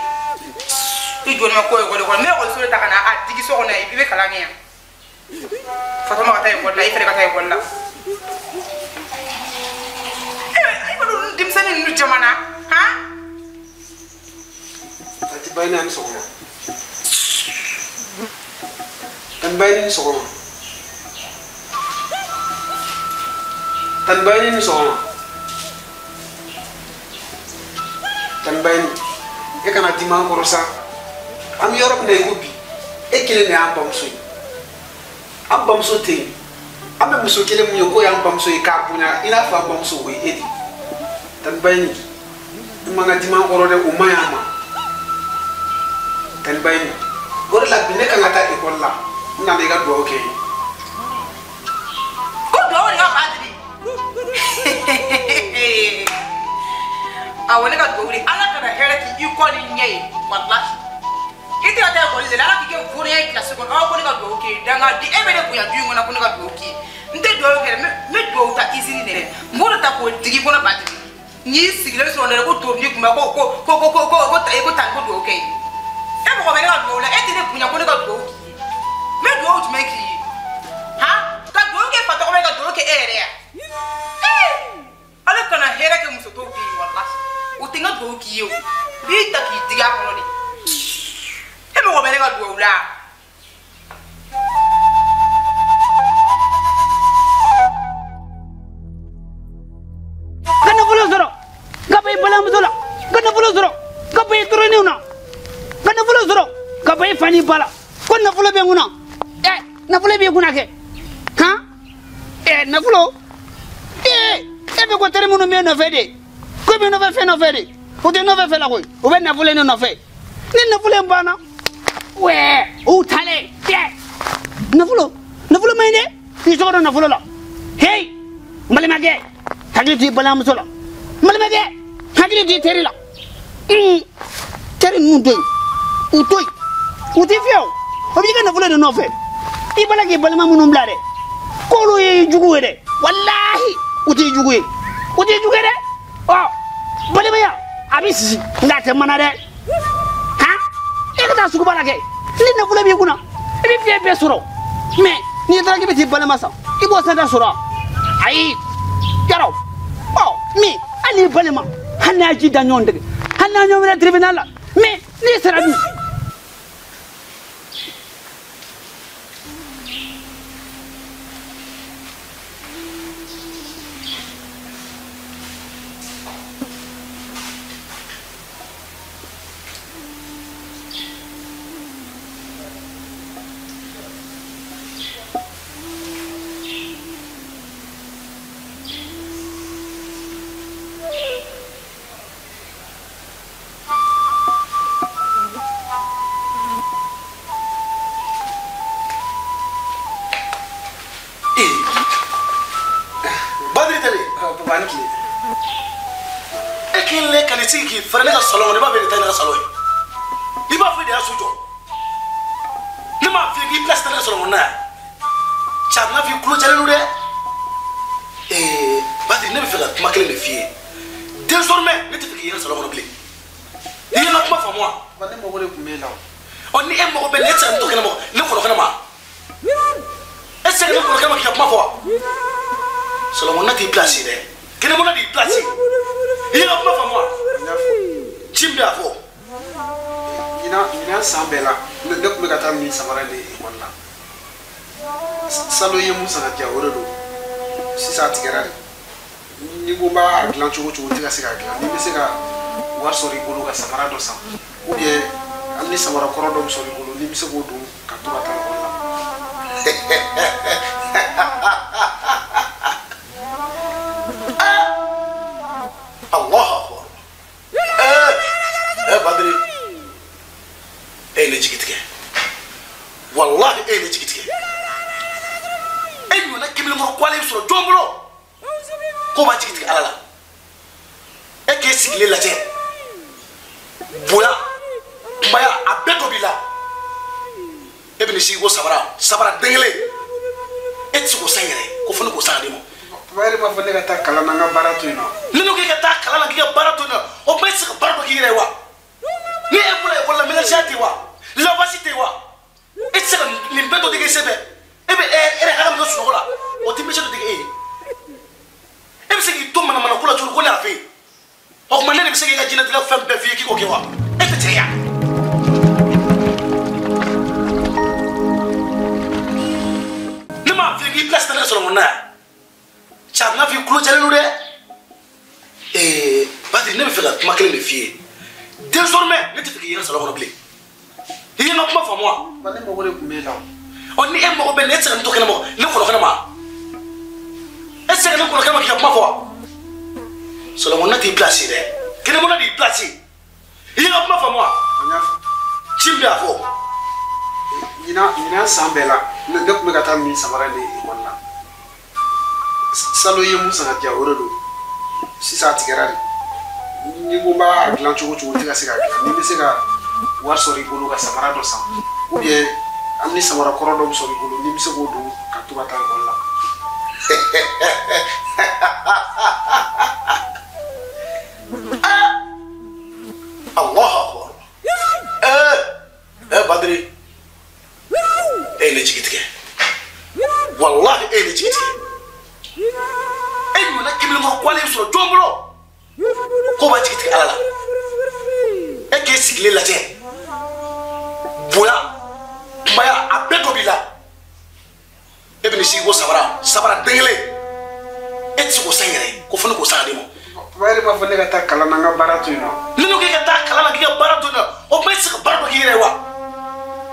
i jɔlen bɛ ko ekɔli kɔnɔ n bɛ ekɔliso de ta ka na a digi so kɔnɔ yan i bɛ kalan kɛ yan Fatoma ka taa ekɔli la i fɛnɛ ka taa ekɔli la i b'a dɔn denmisɛnnin ninnu caman na han. Tanti Bayini a ni sɔgɔma. Tanti Bayini ni sɔgɔma. Tanti Bayini ni sɔgɔma. Tanti Bayini e kana dimi an kɔrɔ sa. An bɛ yɔrɔ min na i ko bi e kelen de y'an bamuso ye. An bamuso tɛ yen. An bɛ muso kelen min ye k'o y'an bamuso ye k'a bonya i n'a fɔ an bamuso o ye e de ye. Tanti Bayini i man ka dimi an kɔrɔ dɛ o man ɲi an ma. Tanti Bayini o de la bi ne kan ka taa ekɔli la n nana i ka dugawu kɛ n ye. Ko dugawu de ka Badiri. Awɔ ne ka dugawu de ala kana hɛrɛ k'i kɔ ni ɲɛ ye walahi. I tɛ ka taa ekɔli de la ala k'i kɛ vonya ye kilasi kɔnɔ aw ko ne ka dugawu kɛ ye dangaden e bɛ ne bonya du in kɔnɔ ko ne ka dugawu k'i ye n tɛ dugawu kɛ dɛ n bɛ dugawu ta izini de dɛ n b'o de ta k'o digi i kɔnɔ Badiri n y'i sigilen sɔrɔ ne ko dugawu kun bɛ ko ko ko ko ko ko ko ko tan ko dugawu kɛ ye e mɔgɔ bɛ ne ka dugawu la e tɛ ne bonya ko ne ka dugawu k'i ye n bɛ dugawu jumɛn k'i ye han ka dugawu kɛ fa tɔgɔ bɛ ka dugawu kɛ e yɛrɛ ya ee ala kana hɛrɛ kɛ muso tɔw k'i ye walahi o tɛ n ka dugawu k'i ye o n b'i ta k'i digi a kɔnɔ de e mɔgɔ bɛ ne ka dugawu la. Ka nafolo sɔrɔ ka bɔ i balimamuso la ka nafolo sɔrɔ ka bɔ i tɔrɔniw na ka nafolo sɔrɔ ka bɔ i fa n'i ba la ko nafolo bɛ n kunna ɛ nafolo b'i kunna kɛ han ɛ nafolo ee e bɛ ko teri minnu b'e nɔfɛ de ko b'i nɔfɛ fɛn nɔfɛ de o tɛ nɔfɛ fɛn la koyi o bɛ nafolo in de nɔfɛ ni nafolo in banna wɛɛ u taalen ɛ nafolo nafolo man ɲi dɛ n'i tɔgɔ dɔn nafolo la heyi n balimakɛ hakili to i balimamuso la n balimakɛ hakili to i teri la teri ninnu to yen u to yen u t'i fiyɛ o o b'i ka nafolo de nɔfɛ i b'a la k'i balima minnu bila dɛ k'olu ye jugu ye dɛ walahi u t'i jugu ye u t'i jugu ye dɛ ɔ balimaya a bɛ sisi nka a tɛ mana dɛ han e ka taa suguba la kɛ ni nafolo b'i kunna i bɛ fɛn bɛɛ sɔrɔ mɛ n'i taara k'i bɛ t'i balima san i b'o san ta sɔrɔ ayi yarɔ ɔ min hali n'i balima hali n'a ji da ɲɔgɔn tigɛ hali n'a ɲɔgɔn minɛ tribunal la mɛ n'i sara dun. K'i fɛrɛ ne ka salon kɔnɔ i b'a fɔ e de ta ye ne ka salon ye i b'a fɔ e de y'a so jɔ ne m'a f'i ye k'i place tɛ ne ka salon kɔnɔna yan cɛ a bɛna f'i kulo jalen don dɛ Badiri ne bɛ fɛ ka kuma kelen de f'i ye désormais ne tɛ fɛ k'i ye n ka salon kɔnɔ bilen i ye n ka kuma faamu wa. Ne mago de tun b'e la o. Ɔ ni e mago bɛ ne e tɛ se ka ne to kɛnɛma ne kɔnɔ kɛnɛma e tɛ se ka ne kɔnɔ kɛnɛma k'i ka kuma fɔ wa salon kɔnɔna t'i place ye dɛ kɛnɛmana de y'i place i ye n ka kuma faamu wa. Ci min bɛ a fɔ. Ɲinan san bɛɛ la ne tun bɛ ka taa nin samara de ekɔli la salon ye mun san ka diyan o de don sisan a tigɛra de ni ko n b'a dilan cogo o cogo n tɛ ka se k'a dilan ni bɛ se ka wari sɔrɔ i bolo ka samara dɔ san ou bien hali ni samara kɔrɔ dɔ bɛ sɔrɔ i bolo ni bɛ se k'o don ka to ka taa ekɔli la. Allah akbar. Badiri e ye ne jigi tigɛ walahi e ye ne jigi tigɛ e ɲɔgɔnna kemelenkɔrɔ kwale bɛ sɔrɔ jɔn bolo k'o b'a jigi tigɛ ala la. K'e sigilen lajɛ bonya kunbaya a bɛɛ dɔ b'i la e bɛ n'i sigi ko sabara sabara den kelen e tɛ se k'o san yɛrɛ ko fo ne k'o san ka d'i ma. Papa yɛrɛ b'a fɔ ne ka taa kalan na n ka baara to yen nɔ. Ne ko k'e ka taa kalan na k'i ka baara to yen nɔ o bɛɛ tɛ se ka baara dɔ k'i yɛrɛ ye wa ni e bɔra ekɔli la ménagère tɛ yen wa lavage tɛ yen wa e tɛ se ka nin bɛɛ dɔ dege e sen fɛ e bɛ e yɛrɛ hakɛ min kɛ sunɔgɔ la o tɛ métier dɔ dege e ye e bɛ se k'i to manamana ko la cogo ko ne y'a fɛ yen o tuma ne de bɛ se k'i ka diɲɛlatigɛ fɛn bɛɛ f'i ye k'i k'o kɛ wa e tɛ cɛ ye wa. Ne m'a f'i ye k'i place tɛ ne ka sɔrɔ n kɔnɔ yan cɛ a bɛna f'i tulo jalen don dɛ Badiri ne bɛ fɛ ka kuma kelen de f'i ye désormais ne tɛ fɛ k'i ye n ka salon kɔnɔ bilen i ye n ka kuma faamu wa. Ne mago de tun b'e la o. Ɔ ni e mago bɛ ne e tɛ se ka ne to kɛnɛma ne kɔnɔ kɛnɛma e tɛ se ka ne kɔnɔ kɛnɛma k'i ka kuma fɔ wa. Salon kɔnɔna t'i place ye dɛ kɛnɛmana de y'i place i ye n ka kuma faamu wa. N y'a faamu. Ci min bɛ a fɔ. Ɲinan san bɛɛ la ne tun bɛ ka taa nin samara de ekɔli la salon ye mun san ka diyan o de don sisan a tigɛra de ni ko n b'a dilan cogo o cogo n tɛ ka se k'a dilan ni n bɛ se ka wari sɔrɔ i bolo ka samara dɔ san ou bien an ni samara kɔrɔ dɔ bɛ sɔrɔ i bolo ni n bɛ se k'o don ka to ka taa ekɔli la. Allahu akbar. Badiri e ye ne jigi tigɛ walahi e ye ne jigi tigɛ e ɲumanna kebelenkɔrɔ kwale sɔrɔ jɔn bolo k'o b'a jigi tigɛ ala la e k'e sigilen lajɛ bonya kunbaya a bɛɛ dɔ b'i la e bɛ n'i sigi ko sabara sabara den kelen e tɛ se k'o san yɛrɛ ko fo ne k'o san ka d'i ma. Papa yɛrɛ b'a fɔ ne ka taa kalan na n ka baara to yen nɔ. Ne ko k'e ka taa kalan na k'i ka baara to yen nɔ o tuma e tɛ se ka baara dɔ k'i yɛrɛ ye wa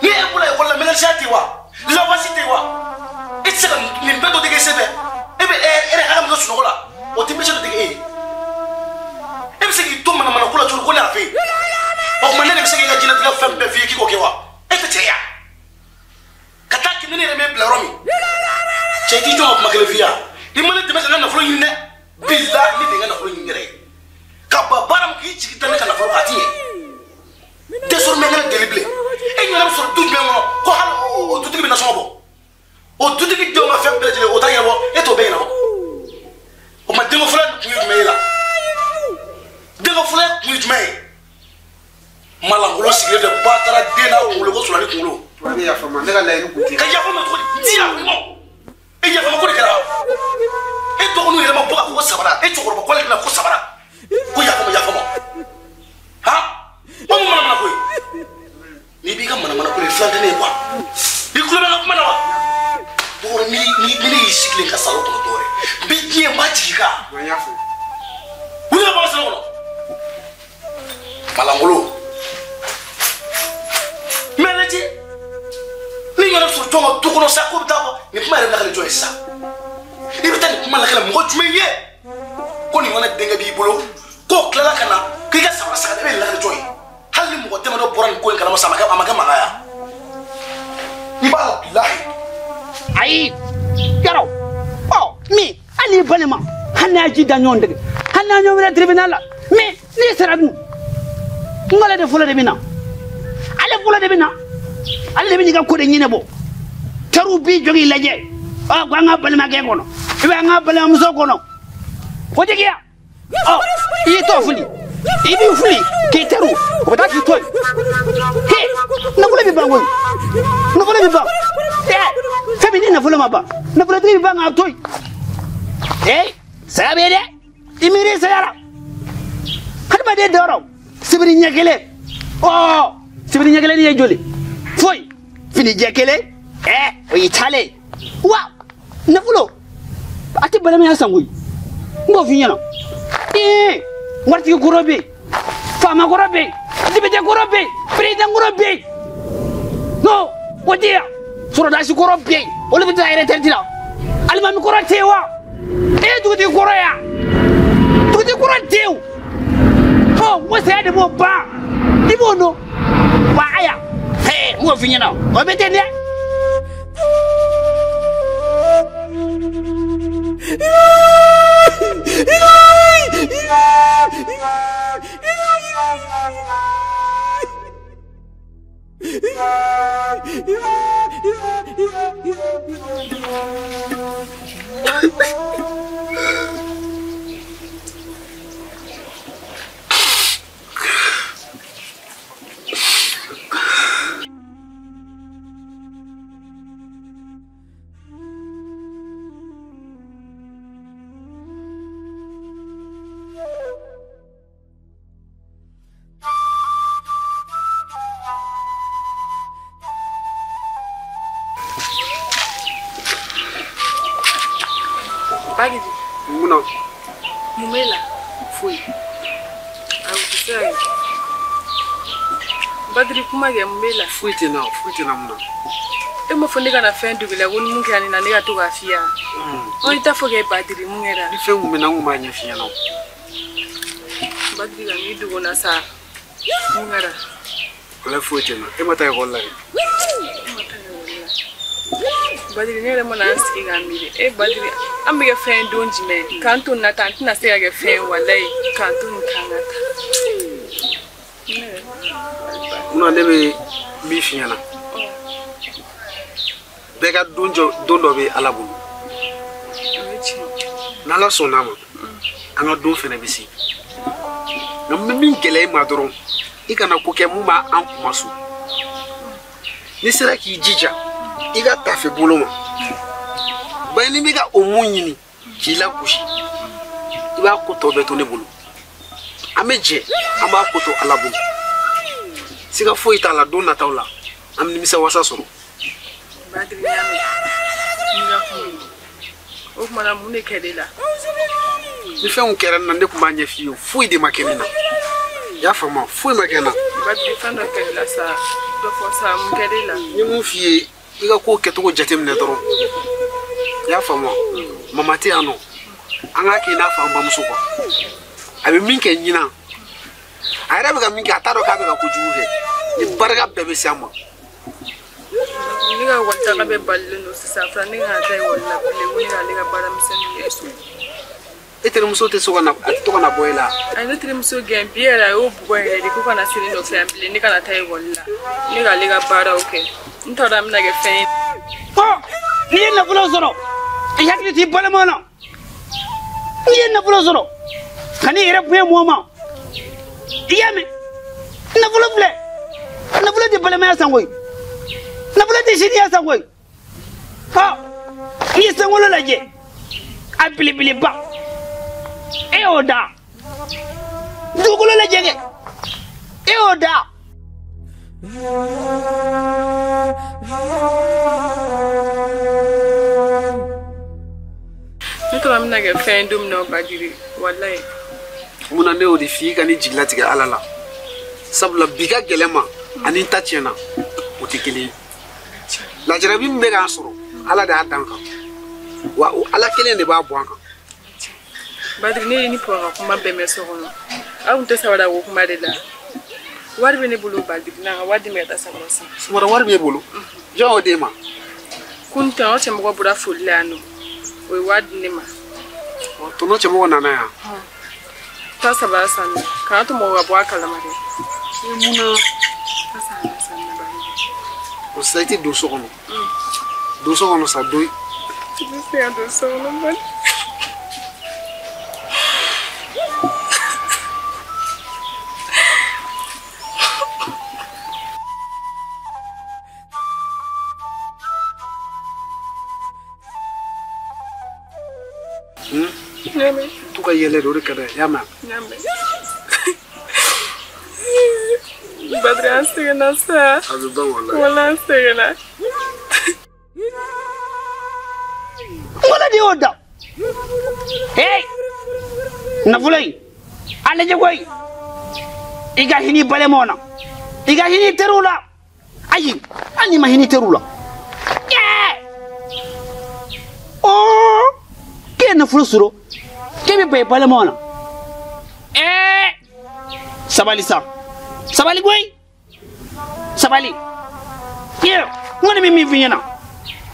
ni e bɔra ekɔli la ménagère tɛ yen wa lavage tɛ yen wa e tɛ se ka nin bɛɛ dɔ dege e sen fɛ e bɛ e yɛrɛ hakɛ min kɛ sunɔgɔ la o tɛ métier dɔ dege e ye e bɛ se k'i to manamana ko la cogo ko ne y'a fɛ yen o tuma ne de bɛ se k'i ka diɲɛlatigɛ fɛn bɛɛ f'i ye k'i k'o kɛ wa e tɛ cɛ ye wa ka taa kɛ ni ne yɛrɛ bɛ bila yɔrɔ min cɛ i t'i jɔ ka kuma kelen f'i ye i ma ne dɛmɛ ka n ka nafolo ɲini dɛ bilahi ne de ye n ka nafolo ɲini n yɛrɛ ye ka ban baara min k'i jigi da ne ka nafolo kan a ti ɲɛ désormais n ka ne deli bilen e ɲɔgɔnna bɛ sɔrɔ du jumɛn kɔnɔ ko hali o dutigi bɛ nasɔngɔ bɔ o dutigi denw ka fɛn bɛɛ lajɛlen o t'a ɲɛnabɔ e t'o bɛɛ ɲɛnabɔ o tuma denko fɔlɔ kun ye jumɛn ye la denko fɔlɔ kun ye jumɛn ye malangolo sigilen filɛ ba taara den n'a kunkolo ko sulani kunkolo. Papa ne yafa ma ne ka laɲini kun tɛ. Ka yafa ma cogo di n ti yafa ma e yafa ma ko de kɛra e dɔgɔninw yɛrɛ ma bɔ k'a fɔ ko sabara e cɛkɔrɔba ko ale bɛna ko sabara ko yafa ma yafa ma han o mun manamana ko ye n'i b'i ka manamana ko de filan tɛ ne ye quoi i tulo bɛ n ka kuma na wa dɔwɛrɛ ni ne y'i sigilen ka salon kɔnɔ dɔwɛrɛ n bɛ diɲɛ n b'a jigin kan. N y'a fɔ. Wuli ka bɔ n ka salon kɔnɔ malangolo mɛ lajɛ ni ɲɔgɔnna sɔrɔ jɔn ka du kɔnɔ sa ko bɛ taa fɔ nin kuma yɛrɛ bɛ lakale jɔn ye sisan i bɛ taa nin kuma lakale mɔgɔ jumɛn ye ko nin ɲɔgɔnna denkɛ b'i bolo k'o tilala ka na k'i ka samara san e bɛ nin lakale jɔn ye hali ni mɔgɔ damadɔ bɔra nin ko in kalama sa a ma kɛ mankan ye i b'a la bilahi. Ayi yarɔ ɔ min hali n'i balima hali n'a ji da ɲɔgɔn dege hali n'a ɲɔgɔn wele tribunal la mais n'i sara dun n k'ale de fɔlɔ de bɛ na ale fɔlɔ de bɛ na ale de bɛ n'i ka ko de ɲɛnabɔ teriw b'i jɔ k'i lajɛ ɔ ko an ka balimakɛ kɔnɔ i bɛ an ka balimamuso kɔnɔ o jigiya ɔ i y'i tɔ fili i b'i fili k'i teriw o bɛ taa k'i to yen he nafolo bɛ ban koyi nafolo bɛ ban ɛ fɛn min ni nafolo ma ban nafolotigi bɛ ban k'a to yen ee saya bɛ yen dɛ i miiri saya la hadamaden dɔrɔn sibiri ɲɛ kelen ɔ sibiri ɲɛ kelen ni ye joli foyi fini jɛ kelen ɛ o y'i taalen wa nafolo a tɛ balimaya san koyi n b'o f'i ɲɛna ee waritigi kɔrɔ bɛ yen faama kɔrɔ bɛ yen député kɔrɔ bɛ yen président kɔrɔ bɛ yen non o tɛ yan sɔrɔdasi kɔrɔ bɛ yen olu bɛ taa retraite la alimami kɔrɔ tɛ yen wa e ye dugutigi kɔrɔ ye wa dugutigi kɔrɔ tɛ yen o ɔ n ko saya de b'o ban i b'o dɔn wa aya hɛ n b'o f'i ɲɛna o bɛ ten dɛ. Bagidi. Muna. Mumela. Foyi. Awo tɛ se ka kɛ. Badiri kuma kɛ mun b'e la? Foyi tɛ n na, foyi tɛ n na mun na. E m'a fɔ ne kana fɛn dogo i la ko ni mun kɛra ne na ne ka to k'a f'i ye wa? Ɔ i t'a fɔ kɛ Badiri mun kɛra? Ni fɛn kun bɛ n na n kun b'a ɲɛf'i ɲɛna o. Badiri ka n'i dogo n na sa mun kɛra? Walayi foyi tɛ n na. E ma taa ekɔli la de? Ne ma taa ekɔli la. Badiri ne yɛrɛ mana n sigi k'a miiri e Badiri an bɛ kɛ fɛn ye don jumɛn k'an to nin na tan an tɛna se ka kɛ fɛn ye walayi k'an to nin kan ka taa. Munna ne bɛ min f'i ɲɛna bɛɛ ka don dɔ bɛ Ala bolo n'Ala sɔnn'a ma an ka don fɛnɛ bɛ se nka n bɛ min gɛlɛya i ma dɔrɔn i kana ko kɛ mun b'an kuma so n'i sera k'i jija i ka tafe bolo ma bari n'i bɛ ka o mun ɲini k'i lagosi i b'a ko tɔ bɛɛ to ne bolo an bɛ jɛ an b'a ko to Ala bolo siga foyi t'a la don nataw la an bɛ nimisa wasa sɔrɔ. Badiri y'a mɛn n ka kuma ye o tuma na mun de kɛra e la? Ni fɛn kun kɛra ne na ne tun b'a ɲɛf'i ye foyi de ma kɛ ne na i y'a faamu foyi ma kɛ n na. Badiri fɛn dɔ kɛra e la sa dɔ fɔ sa mun kɛra e la? N ye mun f'i ye i ka ko kɛcogo jateminɛ dɔrɔn i y'a faamu mama tɛ yan nɔ an k'a kɛ i n'a fɔ an bamuso kuwa a bɛ min kɛ ɲinan a yɛrɛ bɛ ka min kɛ a t'a dɔn k'a bɛ ka kojugu kɛ ni barika bɛɛ bɛ se an ma. Ne ka ekɔli taga bɛɛ balilen don sisan fana ne kana taa ekɔli la bilen ko ne k'ale ka baara misɛnnin kɛ so. E terimuso tɛ so ka na a tɛ to ka na bɔ e la? A ye ne terimuso gɛn bi yɛrɛ a y'o bugɔ yɛrɛ de ko kana se ne nɔfɛ yan bilen ne kana taa ekɔli la ne k'ale ka baaraw kɛ n t'a dɔn an bɛna kɛ fɛn ye. Ɔ n'i ye nafolo sɔrɔ i hakili t'i balimaw na n'i ye nafolo sɔrɔ ka n'i yɛrɛ bonya mɔgɔ ma i y'a mɛn nafolo filɛ nafolo tɛ balimaya san koyi nafolo tɛ siniya san koyi ɔ n'i ye sankolo lajɛ a belebeleba e y'o da dugukolo lajɛ kɛ e y'o da. Ne t'a dɔn an bɛna kɛ fɛn ye don min na o Badiri walayi. Munna ne y'o de f'i ye i ka n'i jigilatigɛ Ala la sabula bi ka gɛlɛn ma ani n ta tiɲɛna o tɛ kelen ye lajarabi min bɛ k'an sɔrɔ Ala de y'a d'an kan wa o Ala kelen de b'a bɔ an kan. Badiri ne ye ni papa ka kuma bɛɛ mɛn so kɔnɔ aw tun tɛ sabara ko kuma de la wari bɛ ne bolo Badiri na ka wari di ma ka taa sabara san. Samara wari b'e bolo jɔn y'o d'e ma? Kun tɔnɔ cɛmɔgɔ bɔra foli la yan nɔ o ye wari di ne ma. Tɔnɔ cɛmɔgɔ nana yan? Taa sabara san nɔ kana to mɔgɔ ka bɔ a kalama dɛ. Mun na? Taa sabara san nɔ Badiri. O sisan i tɛ don so kɔnɔ. Don so kɔnɔ sa don. I tɛ se ka don so kɔnɔ Badiri. To ka yɛlɛ de o de ka d'a ye i y'a mɛn? N y'a mɛn. Badiri an sɛgɛnna sa. A bɛ ban walayi. Walayi an sɛgɛnna. Wala de y'o da. Hey! Nafolo in a lajɛ koyi i ka hinɛ i balimaw na i ka hinɛ i teriw la ayi hali n'i ma hinɛ i teriw la. Ɔɔ k'e ye nafolo sɔrɔ k'e bɛ ban i balimaw na. Ɛɛ sabali sa sabali koyi sabali ye n kɔni bɛ min f'i ɲɛna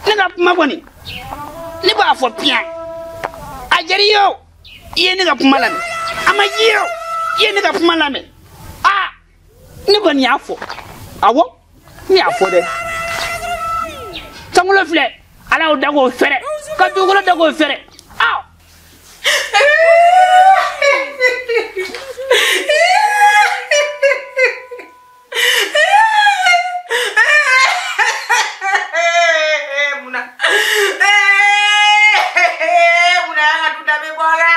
ne ka kuma kɔni ne b'a fɔ piyan a diyara i ye o i ye ne ka kuma lamɛn A ma ye o, i ye ne ka kuma lamɛn. Aa, ne kɔni y'a fɔ. Awɔ, ne y'a fɔ dɛ. Sankolo filɛ, Ala y'o da k'o fɛrɛ, ka dugukolo da k'o fɛrɛ. Aa. Muna. Muna an ka duda bɛ bɔ a la.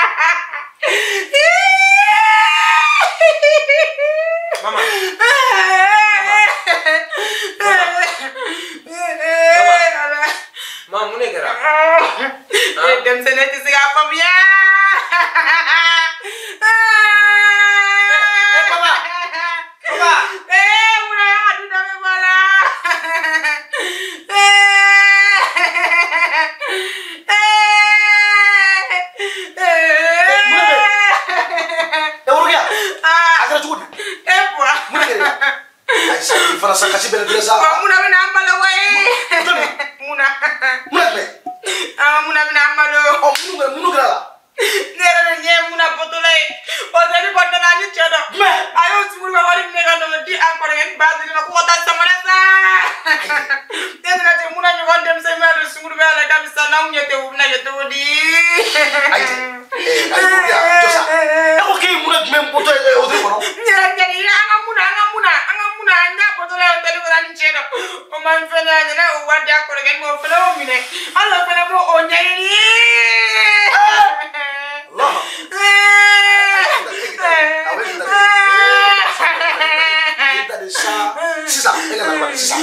Mama. Mama, mun de kɛra? Denmisɛnnin tɛ se k'a faamuya. Papa. Papa. Muna an ka duda bɛ bɔ a la. Worokiya, a kɛra cogo di? E bɔra. Mun de kɛra? Ayi sa, i fana sa kasi bɛrɛ bɛrɛ sa. Wa Muna bɛna an balo wa ye. Muna. Muna jumɛn? Muna bɛna an balo. Ɔ minnu kɛra la? Ne yɛrɛ de ɲɛ ye Muna bɔtɔla ye. Hôtel kɔnɔna la a ni cɛ dɔ. Jumɛn? A y'o sunguru ka wari minɛ ka n'o di a kɔrɔkɛ ni Badiri ma ko ka taa samara san. Ne nana cɛ Muna ɲɔgɔn denmisɛnnin b'a don sunguru b'a la k'a bɛ san n'anw ɲɛ tɛ u bɛna kɛ cogo di? Ayi ayi Worokiya, jɔ sa. E ko k'e ye Muna jumɛn bɔtɔ ye hôtel kɔnɔ? N yɛrɛ ɲɛ an ka Muna an ka Muna an ka Muna an y'a bɔtɔla ye hôtel kɔnɔ a ni cɛ dɔ. O ma n fɛnɛ a nana o wari di a kɔrɔkɛ ma o fɛnɛ y'o minɛ. Hali o fɛnɛ b'o ɲɛɲini. Sisan e ka na sisan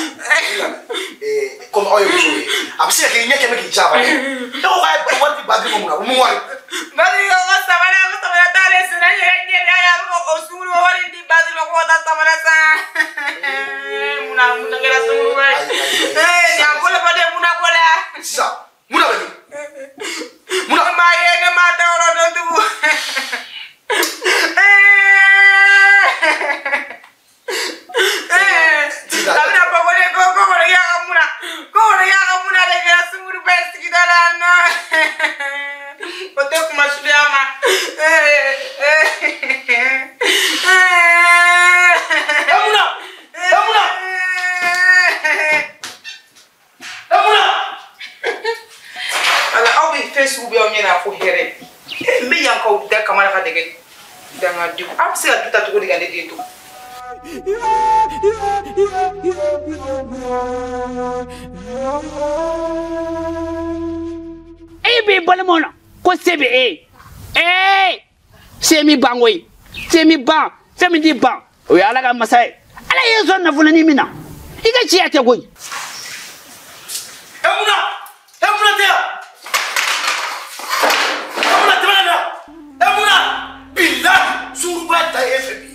komi aw ye muso ye a bɛ se ka kɛ i ɲɛ kɛmɛ k'i ja ba ye e ko k'a ye wari di Badiri ma mun na o mun wari. Badiri ko samara ko samara t'ale sen na n yɛrɛ ɲɛ de y'a ye a bɛ o sunguru wari di Badiri ma ko ka taa samara san. Muna Muna kɛra sunguru ye. Nin y'an bolo bɔ de Muna ko la. Sisan Muna bɛ min? Muna ne m'a ye ne m'a da yɔrɔ dɔn tugun. A bɛna fɔ ko ne ko kɔrɔkɛ y'a ka Muna ko kɔrɔkɛ y'a ka Muna de kɛra sunguru bɛɛ sigida la yan nɔ. O tɛ kuma surunya ma. Muna! Muna! Muna! Ala aw bɛ fɛn sugu bɛɛ aw ɲɛ na ko hɛrɛ. N bɛ yan k'aw da kamana ka dɛgɛ dangadenw. Aw bɛ se ka du ta cogo di ka ne den to? E b'i balimaw na ko se bɛ e ye. Ee se min ban koyi, se min ban, fɛn min t'i ban o ye Ala ka masa ye. Ala ye sɔn nafolonin min na i ka ciya tɛ koyi. E Muna! E Muna tɛ yan! E Muna tɛmɛ ka na! E Muna! Bilahi sunguruba ta ye e fɛ bi.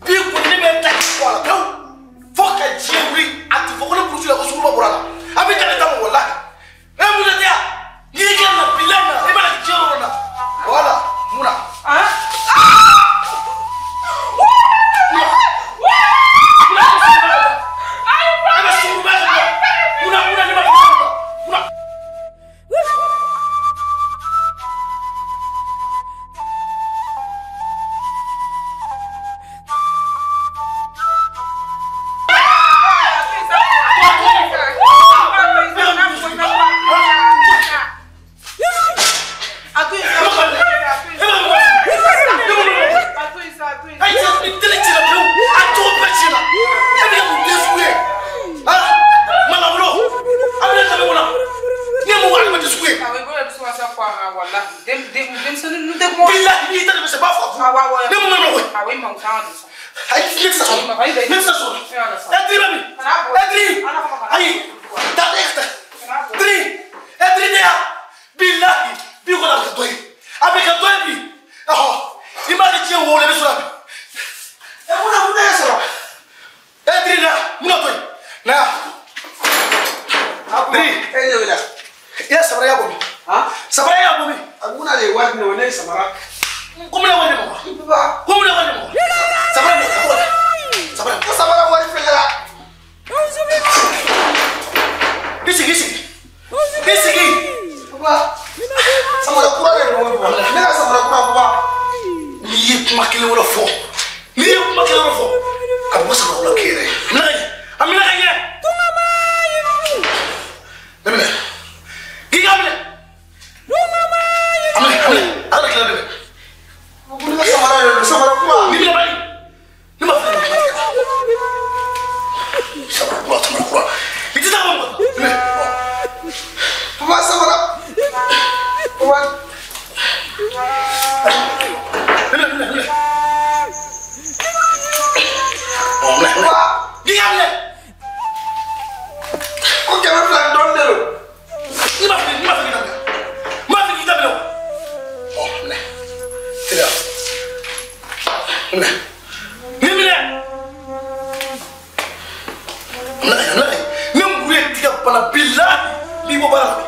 Bi kɔni ne bɛ ta k'i bɔ a la pewu. Fo ka diɲɛ wuli a tɛ fɔ ko ne burusi la ko sunguruba bɔra a la. A bɛ ka ne ta ma walahi. E Muna tɛ yan! N'i y'i kɛ na bilahi na e b'a la diɲɛ yɔrɔ na. Voilà Muna. K'i k'a minɛ. Ko 200 dɔɔnin de don. N'i m'a fili, n'i m'a fili k'i ta minɛ. N m'a fili k'i ta minɛ o. Ɔ minɛ. Teliya. Minɛ. Nin minɛ. Minɛ minɛ. Ne muru ye tigɛ bana bilahi n'i bɔ baara la bi.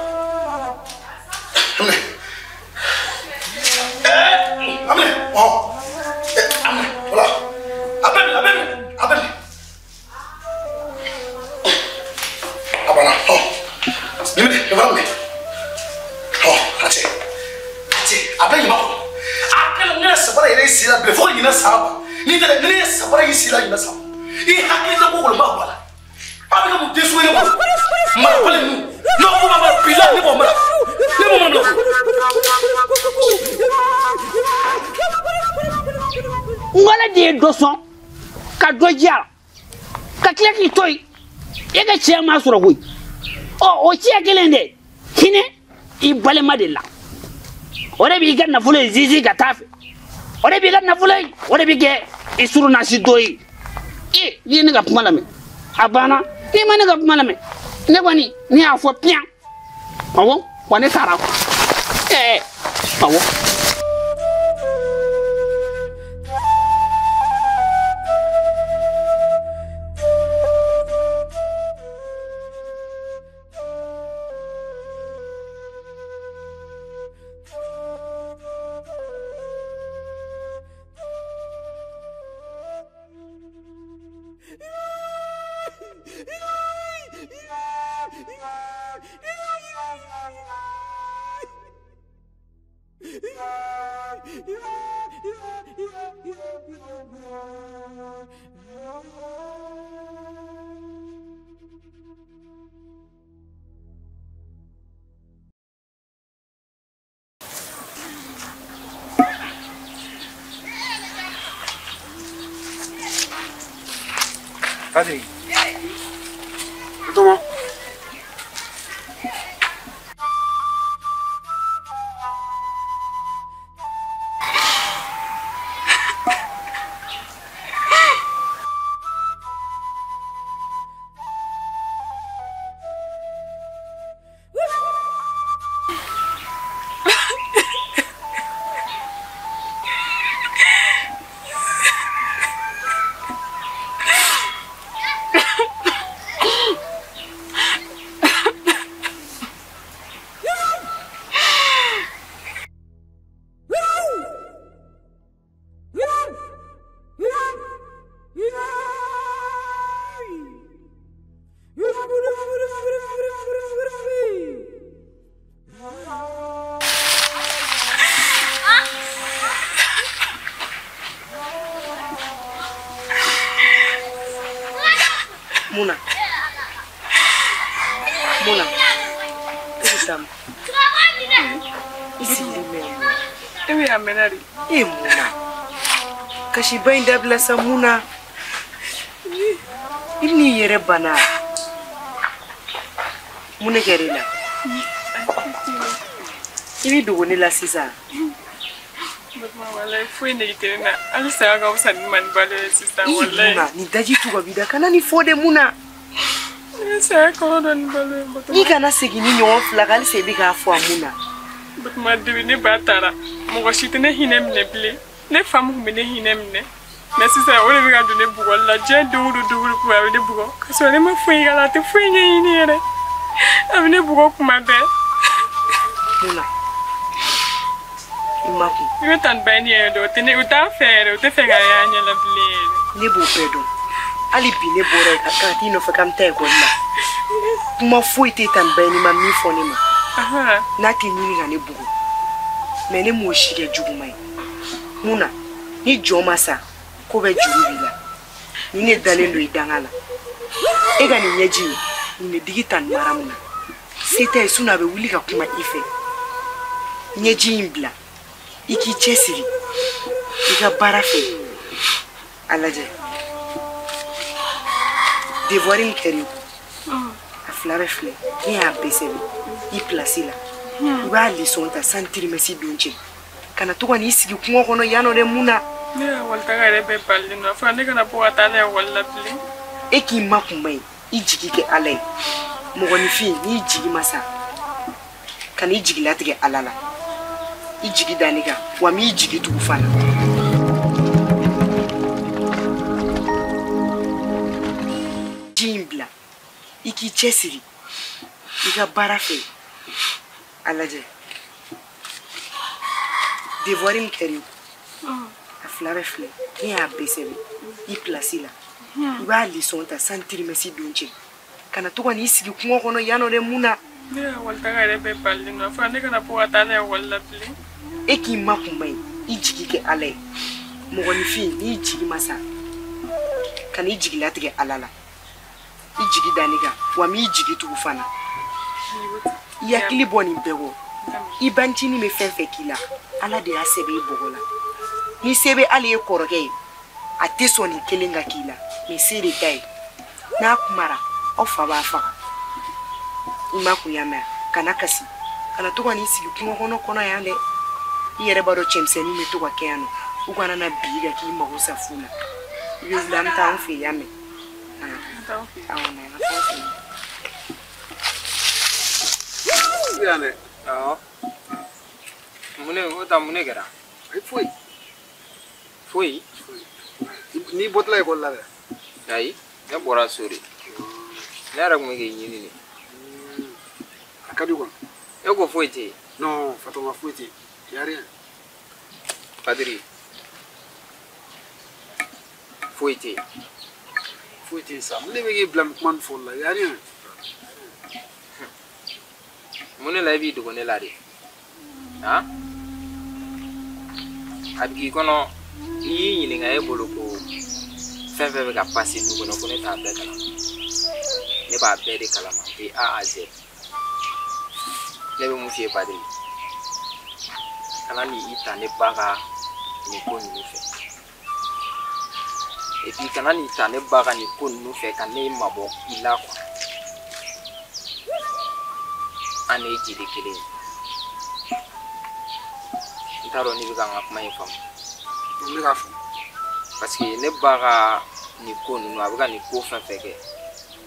Minɛ. A minɛ. Ɔ. A minɛ. Voilà. A bɛɛ minɛ, a bɛɛ minɛ, a bɛɛ minɛ. A banna. Ɔ. Nin minɛ, nin fana minɛ. Ɔ, a cɛ. A cɛ, a bɛɛ ɲuman kɔnɔ. A kɛlen ne ye sabara yɛrɛ sen la bilen fo ka ɲinɛ san kɔ. N'i tɛ dɛ, ni ne ye sabara y'i sen la ɲinɛ san kɔ. I hakili tɛ ko kɔnɔ n b'a bɔ a la. A bɛ kɛ mun den sugu ye ne bolo? Marabali ninnu. N'aw ko ma mara bilahi ne b'aw mara. Ne b'aw mara bila. Ngɔlɛ de ye dɔ sɔn ka dɔ diya la ka tila k'i to yen e ka cɛya ma sɔrɔ koyi. Ɔ o cɛya kelen de hinɛ i balima de la, o de b'i ka nafolo in sinsin ka taa fɛ, o de b'i ka nafolo in o de bɛ kɛ i surunasi dɔ ye. E n'i ye ne ka kuma lamɛn a banna, n'i ma ne ka kuma lamɛn ne kɔni ne y'a fɔ piyan. Awɔ wa ne taara ɛɛ awɔ. Kadri. Toma. Muna. Muna. Sam. Isi bɛ E bɛ a mɛnna de. E Muna. Kasiba in dabila sa Muna. I n'i yɛrɛ bana. Mun de kɛra i la? I b'i dogo ne la sisan. Batuma walayi foyi nege tɛ ne na. Hali saya ka fisa ni ma ni balo ye sisan walayi. Muna nin daji tu ka b'i da kana nin fɔ dɛ Muna. Ne bɛ saya kɔrɔ dɔn ni balo ye Batuma. I kana segin ni ɲɔgɔn fila kan halisa i bɛ k'a fɔ a Muna. Batuma depuis ne ba taara mɔgɔ si tɛ ne hinɛ minɛ bilen. Ne fa min tun bɛ ne hinɛ minɛ. Mais sisan o de bɛ ka don ne bugɔli la diɲɛ don o don don o don a bɛ ne bugɔ. Ka sɔrɔ ne ma foyi k'a la a tɛ foyi ɲɛɲini yɛrɛ. A bɛ ne bugɔ kuma bɛɛ. Muna. I ma kun. I bɛ tan ba ni yɛrɛ dɔn o tɛ ne o t'a fɛ yɛrɛ o tɛ fɛ k'a y'a ɲɛ la bilen yɛrɛ. Ne b'o bɛɛ dɔn. Hali bi ne bɔra yen ka t'i nɔfɛ k'an bɛ taa ekɔli la. Kuma foyi tɛ tan ba ni ma min fɔ ne ma. N'a tɛ ɲini ka ne bugɔ. Mais ne m'o si kɛ juguman ye. Muna ni jɔn ma sa ko bɛ juru b'i la. Ni ne dalen don i danga la. E ka nin ɲɛji in nin bɛ digi tan mara mun na. Se t'a ye sinon a bɛ wuli ka kuma i fɛ. Ɲɛji in bila. I k'i cɛsiri i ka baara fɛ. A lajɛ devoir min kɛra i kun a fila bɛɛ filɛ ne y'a bɛɛ sɛbɛn i place la. I b'a leçon ta san trimestre don cɛ. Kana to ka n'i sigi kungo kɔnɔ yan nɔ dɛ Muna. Ne ka ekɔli taga yɛrɛ bɛɛ balilen don a fɔra ne kana bɔ ka taa ne ekɔli la bilen. E k'i makun man ɲi, i jigi kɛ Ala ye. Mɔgɔninfin n'i jigi ma sa, ka n'i jigi latigɛ Ala la. I jigi da ne kan, wa n b'i jigi tugu fana. Ji in bila, i k'i cɛsiri, i ka baara fɛ. A lajɛ. Devoir min kɛra i kun, a fila bɛɛ filɛ, ne y'a bɛɛ sɛbɛn i place la. I b'a leçon ta san trimestre don cɛ. Kana to ka n'i sigi kungo kɔnɔ yan nɔ dɛ, mun na? Ne ka ekɔli taga yɛrɛ bɛɛ balilen don, a fɔra ne kana bɔ ka taa n'a ekɔli la bilen. E k'i makun man ɲi, i jigi kɛ Ala ye. Mɔgɔninfin n'i jigi ma sa, ka n'i jigi latigɛ Ala la. I jigi da ne kan, wa n b'i jigi tugu fana. I hakili bɔ nin bɛɛ kɔ. I bancinin bɛ fɛn fɛn k'i la, Ala de y'a sɛbɛn i bɔgɔ la. Ni se bɛ hali e kɔrɔkɛ ye, a tɛ sɔn nin kelen ka k'i la, mais se de t'a ye. N'a kumara, aw fa b'a faga. I ma kun y'a mɛn, kana kasi. Kana to ka n'i sigi kungo kɔnɔ yan dɛ. I yɛrɛ b'a dɔn cɛmisɛnninw bɛ to ka kɛ yan nɔ. U kana na bi i kan k'i mago sa fu la. I bɛ wuli an bɛ taa an fɛ yen, y'a mɛn. Awɔ, na an ka taa an fɛ yen. Yan dɛ. Awɔ. Mun ne o ta mun ne kɛra? Ayi foyi. Foyi? N'i bɔtɔla ekɔli la dɛ. Ayi, ne bɔra so de. Ne yɛrɛ kun bɛ k'i ɲini de. A ka di kɔni. E ko foyi tɛ yen? Non, Fatoma foyi tɛ yen. Y a rien. Padiri. Foyi tɛ yen. Foyi tɛ yen sa. Mun de bɛ k'i bila nin kuma nin fɔli la? Y a rien. Mun de la i b'i dogo ne la de? Han? A bɛ k'i kɔnɔ n'i y'i ɲininka e bolo ko fɛn fɛn bɛ ka passer du kɔnɔ ko ne t'a bɛɛ kalama. Ne b'a bɛɛ de kalama de A à Z. Ne bɛ mun f'i ye Padiri? Kana n'i ta ne ba ka nin ko ninnu fɛ. Et puis kana n'i ta ne ba ka nin ko ninnu fɛ ka ne mabɔ i la quoi. An de ye jeli kelen ye. N t'a dɔn n'i bɛ ka n ka kuma in faamu. Ne k'a faamu. Parce que ne ba ka nin ko ninnu, a bɛ ka nin ko fɛn fɛn kɛ,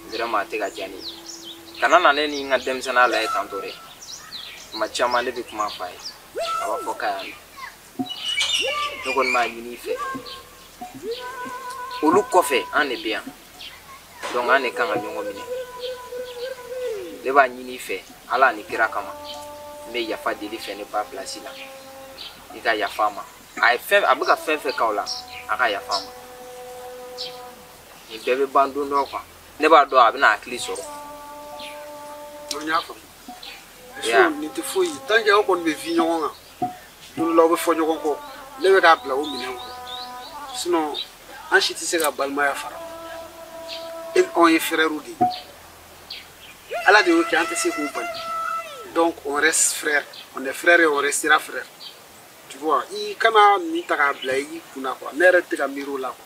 vraiment a tɛ ka diya ne ye. Kana na ne ni n ka denmisɛnninya lajɛ tantɔ dɛ. Tuma caman ne bɛ kuma f'a ye, a b'a fɔ k'a y'a mɛn. Ne kɔni b'a ɲini i fɛ. Olu kɔfɛ an de bɛ yan. Donc an de kan ka ɲɔgɔn minɛ. Ne b'a ɲini i fɛ, Ala ni kira kama. N bɛ yafa deli fɛ ne ba place la. I ka yafa a ma. A ye fɛn, a bɛ ka fɛn fɛn k'aw la, a ka yafa a ma. Nin bɛɛ bɛ ban don dɔ quoi. Ne b'a dɔn a bɛna hakili sɔrɔ. Non, n y'a faamu. Nin tɛ foyi ye. Tant que aw kɔni bɛ vi ɲɔgɔn kan, don dɔ la aw bɛ fɔ ɲɔgɔn kɔ. Ne bɛ k'a bila o minɛn kɔnɔ. Sinon an si tɛ se ka balimaya fara. E ni anw ye frères de ye. Ala de y'o kɛ, an tɛ se k'o bali. Donc on reste frère. On est frère et on restera frère. Tu vois, i kana nin ta k'a bila i kunna quoi. Ne yɛrɛ tɛ ka miiri o la quoi.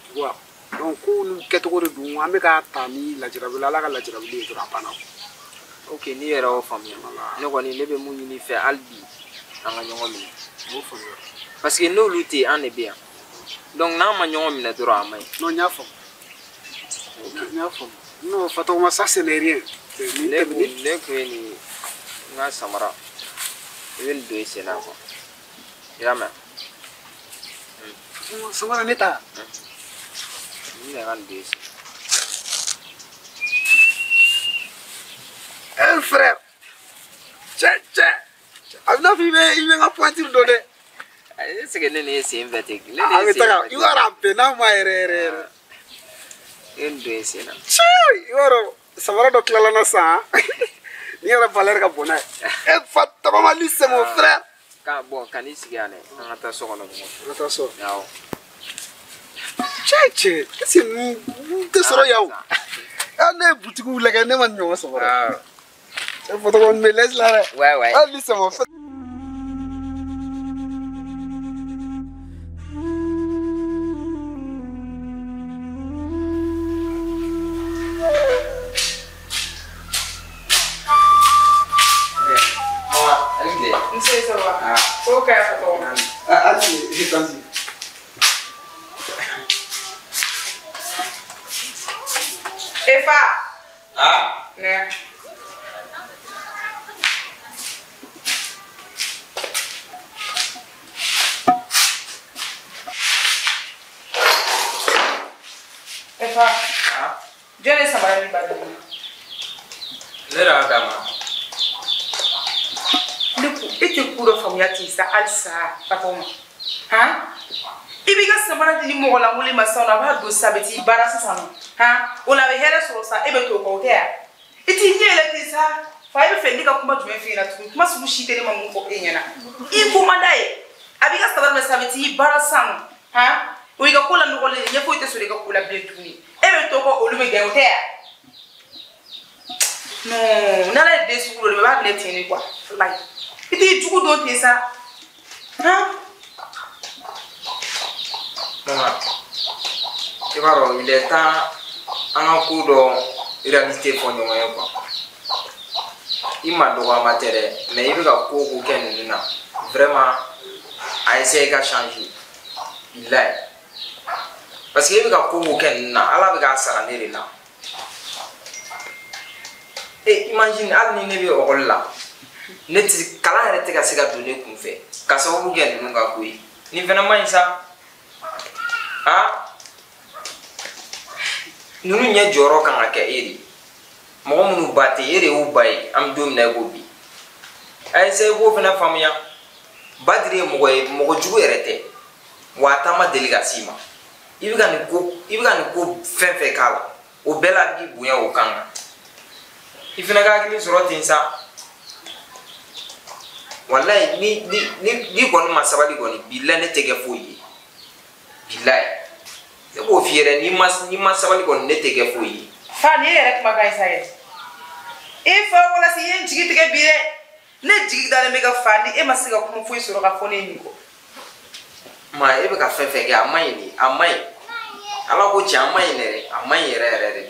Tu vois. Donc ko n'u kɛcogo de don, an bɛ k'a ta ni lajarabi la, Ala ka lajarabi ye dɔrɔn a banna. Ok, n'i yɛrɛ y'o faamuya. Ne kɔni ne bɛ mun ɲini i fɛ hali bi, an ka ɲɔgɔn minɛ. N b'o faamuya. Parce que n'olu tɛ yen, an de bɛ yan. Donc n'an ma ɲɔgɔn minɛ dɔrɔn a man ɲi. Non, n y'a faamu. N y'a faamu. Non, Fatoma, ça ce n'est rien. Ne kun ye nin n ka samara. I bɛ nin don i sen na quoi. I y'a mɛn? Samara ne ta. N bɛna n ka nin don i sen. Un frère. Cɛ cɛ. A bɛ n'a fɔ i bɛ n ka pointure dɔn dɛ. Est-ce que ne ni e sen fɛ ten? Ne A ni e bɛ sen taga fɛ i ten. b'a dɔn a bɛnna ma yɛrɛ yɛrɛ yɛrɛ. E nin don i sen na. Cɛ i b'a dɔn samara dɔ tilala n na sisan. Ni yɛrɛ valeur ka bon n'a ye. E Fatoma, lui c'est mon frère. Ka bon, ka n'i sigi yan dɛ. An ka taa so kɔnɔ ɲɔgɔn fɛ. An ka taa so. Awɔ. Cɛ cɛ, est-ce que ninnu tɛ sɔrɔ yan o? Ah, ne ye butigiw lajɛ, ne ma nin ɲɔgɔn sɔrɔ. E Fatoma, nin bɛ laisse la dɛ. Ouais, ouais. Ah, lui c'est mon frère. Nse, ça va. Ko ka Fatoma. Ah, hali tanti. E fa. Ah. Ne. E fa. Ah. Jɔn ye samara min ba don? Ne yɛrɛ y'a d'a ma. Ne ko e tɛ ko dɔ faamuya ten sa halisa Fatɔma. Han? I b'i ka samara di ni mɔgɔ lankolon ma sisan nɔ a b'a don sisan a bɛ t'i baara sisan nɔ. Han? O la a bɛ hɛrɛ sɔrɔ sa e bɛ t'o kɔ o tɛ yan? I t'i ɲɛ yɛlɛ ten sa. Fa e bɛ fɛ ne ka kuma jumɛn f'i ɲɛna tuguni? Kuma sugu si tɛ ne ma mun fɔ e ɲɛna. I ko man d'a ye. A b'i ka samara minɛ sisan a bɛ t'i baara sisan nɔ. Han? O y'i ka ko lanɔgɔlen ye ɲɛ foyi tɛ sɔrɔ i ka ko la bilen tuguni. E bɛ t'o kɔ olu bɛ gɛn o tɛ yan? Non, n'ala ye den sugu dɔ de i b'a minɛ ten de quoi. Walayi. I t'i jugu dɔn ten sa. Han? Maman, i b'a dɔn il est temps an ka ko dɔ réalité fɔ ɲɔgɔn ye quoi. I ma dɔgɔyama tɛ dɛ, mais i bɛ ka ko o ko kɛ ninnu na vraiment a essayer ka changer. Bilayi. Parce que i bɛ ka ko o ko kɛ ninnu na Ala bɛ k'a sara ne de la. E imagine hali ni ne bɛ ekɔli la ne tɛ kalan yɛrɛ tɛ ka se ka don ne kun fɛ ka sababu kɛ ninnu ka ko ye. Nin fana man ɲi sa. Ah, ninnu ɲɛ jɔyɔrɔ kan ka kɛ e de ye. Mɔgɔ minnu ba tɛ e de y'u ba ye an bɛ don min na i ko bi. A essayer i k'o fana faamuya. Badiri ye mɔgɔ ye mɔgɔ jugu yɛrɛ tɛ. Wa a ta ma deli ka s'i ma. I bɛ ka nin ko i bɛ ka nin ko fɛn fɛn k'a la o bɛɛ la a bɛ k'i bonya o kan kan. I fana ka hakili sɔrɔ ten sa. Walayi ni ni ni ni kɔni ma sabali kɔni bilayi ne tɛ kɛ foyi ye. Bilayi. Ne b'o f'i ye dɛ n'i ma sabali kɔni ne tɛ kɛ foyi ye. Fa nin ye yɛrɛ kumakan ye sa yɛ. E fa walasa i ye n jigi tigɛ bi dɛ. Ne jigi dalen bɛ ka fa ni e ma se ka kuma foyi sɔrɔ ka fɔ ne ye nin kɔ. Ma e bɛ ka fɛn fɛn kɛ a man ɲi de a man ɲi. Ala ko tiɲɛ a man ɲi dɛ a man ɲi yɛrɛ yɛrɛ de.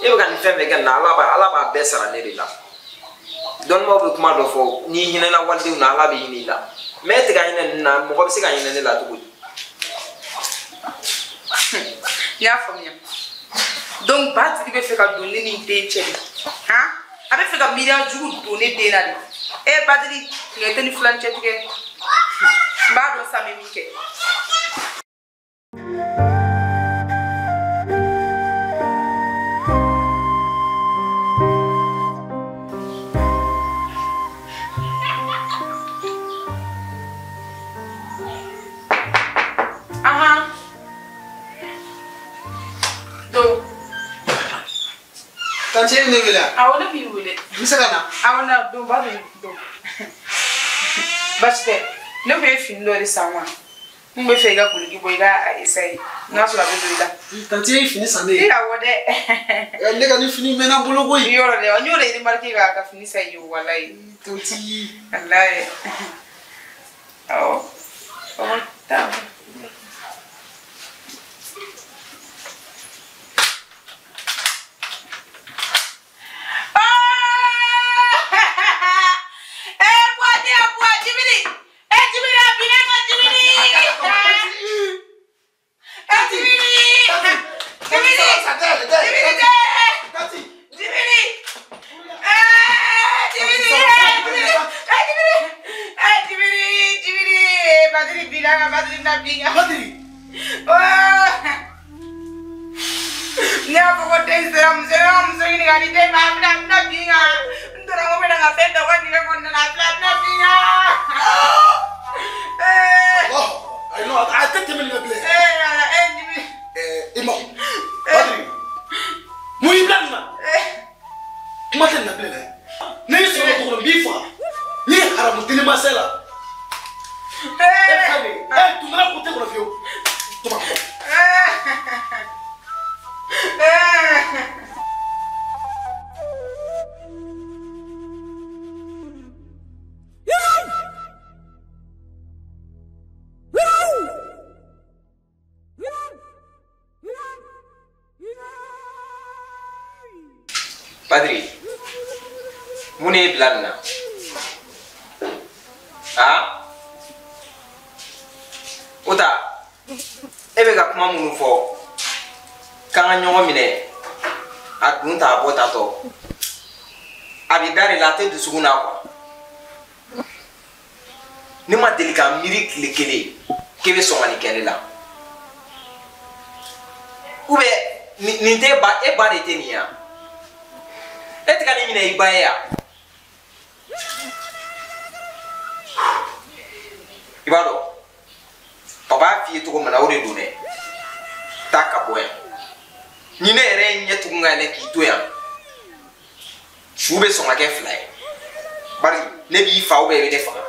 E bɛ ka nin fɛn fɛn kɛ nin na Ala b'a bɛɛ sara ne de la. Dɔnnibaw bɛ kuma dɔ fɔ n'i hinɛna walidenw na Ala bɛ hinɛ i la. Mais e tɛ ka hinɛ ninnu na mɔgɔ bɛ se ka hinɛ ne la cogo di? N y'a faamuya. Donc Badiri bɛ fɛ ka don ne ni n den cɛ de. Han? A bɛ fɛ ka miiriya jugu don ne den na de. E Badiri nin tɛ ni filan cɛ tigɛ. N b'a dɔn sa n bɛ min kɛ. Ahan. Do. Tantie ye ne wele wa? Awɔ ne b'i wele. N bɛ se ka na? Awɔ na don ba bɛ don. Baasi tɛ. Ne kun ye fini dɔ de san wa. N kun bɛ fɛ i ka kuloki bɔ i ka a essayer n'a sɔrɔ a bɛ don i la. Tantie ye fini san ne ye. E awɔ dɛ. Ne ka nin fini mɛnna n bolo koyi. Yɔrɔ dɛ n y'o de remarqué ka fini san i ye walayi. Tantie. Walayi. Awɔ. Awɔ taa. Ne y'a fɔ ko den sera muso ye, muso ɲini ka di den ma, a bɛna bin kan. N donna ko n bɛna n ka fɛn dɔ ka ɲinɛ kɔnɔna la, a bɛna bin kan. Ayi non, a tɛ tɛmɛ nin kan bilen. Ala, Jibiri. I ma. Badiri. Mun y'i bila nin na? Kuma tɛ nin na bilen dɛ. Ne y'i sɔrɔ dugu kɔnɔ n b'i faga. N'i ye haramu deli mansa la. E filɛ nin ye, dundala ko tɛ kɔnɔ fiyewu. Tuma kɔ. Badiri, mun de y'i bila nin na? Ah? O ta, e bɛ ka kuma minnu fɔ k'an ka ɲɔgɔn minɛ A dun ta a bɔ tantɔ. A bɛ da de la a tɛ dusukun na quoi. Ne ma deli ka miiri tile kelen k'e bɛ sɔn ka nin kɛ ne la. Ou bien nin tɛ ba e ba de tɛ nin ye wa? E tɛ ka nin minɛ i ba ye wa? I b'a dɔn papa y'a f'i ye cogo min na o de don dɛ. Taa ka bɔ yan. Ni ne yɛrɛ ye ɲɛ tugun ka yɛlɛ k'i to yan, su bɛ sɔn ka kɛ fila ye. Bari ne b'i fa ou bien i bɛ ne faga.